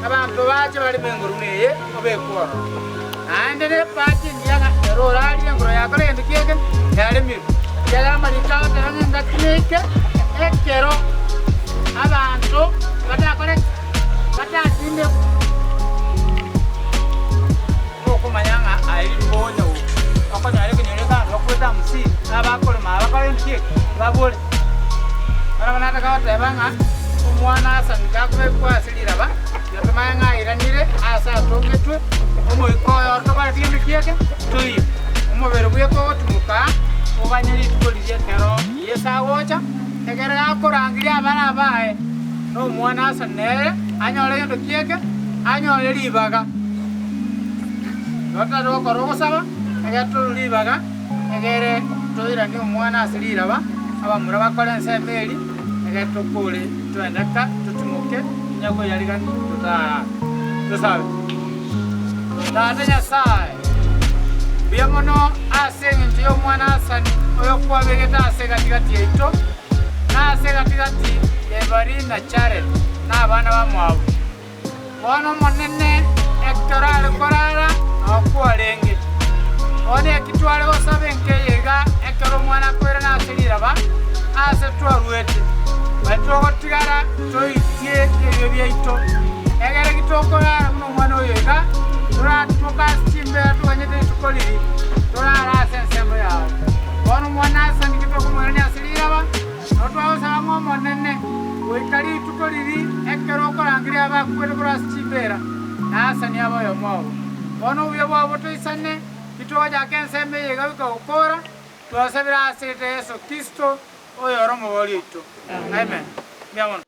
abanto bache bareme engoro buna eye, obekwe ororo. Naende nepache engiya ng'a ere orarire engoro yakora egento ki'eke, yaremirwe. Ekiagera amariko agoteba ng'a engaki neike ekero abanto batakore ki? Batatindekwe. Tokomanya ng'a aye rituko onya okonyora ekenyoro ekanto bakwete hamsini, abakorema abakora gento ki eke, babore. Bono nataka goteba ng'a omwana asa nigo akobekwa ase riraba, tiga tomanye ng'a airanire ase atongetwe, omoika oye oro tokoreti gento ki eke, toiyo. Omobere bweka ogotimoka oganye rituko riria ekero Yeso agocha, ekero gakorangeria abana baye, na omwana asa nere anyore gento ki eke, anyore ribaga. Igo totari gokora ogosaba, egere torue ribaga, egere toiranie omwana ase riraba, abamura bakore ensemo eria, egere tokore twende ka, totimoke, tonya koyarigania totarara. Tosabe. Tata Nyasae, mbuya mono ase engencho y'omwana Hasani oyokwabegete ase egati-gati yaito, na ase egati-gati y'Ebari na Jared, na abana bamwabo. Bono Omonene ekero are korara nao kwarenge. Bono eki tware gosaba enka eye iga ekero omwana akoirana ase riraba aase twaruete, baria togotigara toitie ebibe biaito, egere ki tokorara buna omwana oyo iga, toratimoke ase chimbeera toganyete rituko riria, torare ase ensemo yao. Bono omwana ase niki tokomoirania ase riraba? Nabo twagosaba ng'a Omonene, goika rituko riria ekero okorangeria abakwete korwa ase chimbeera, na asanie abe oyomo obo. Bono obuya bwabo botoisane, titogochaka ensemo eye iga goika gokora, twasabire ase erieta ria Yeso Kristo, oyore Omobooria oito. Amen. Mbuya mono.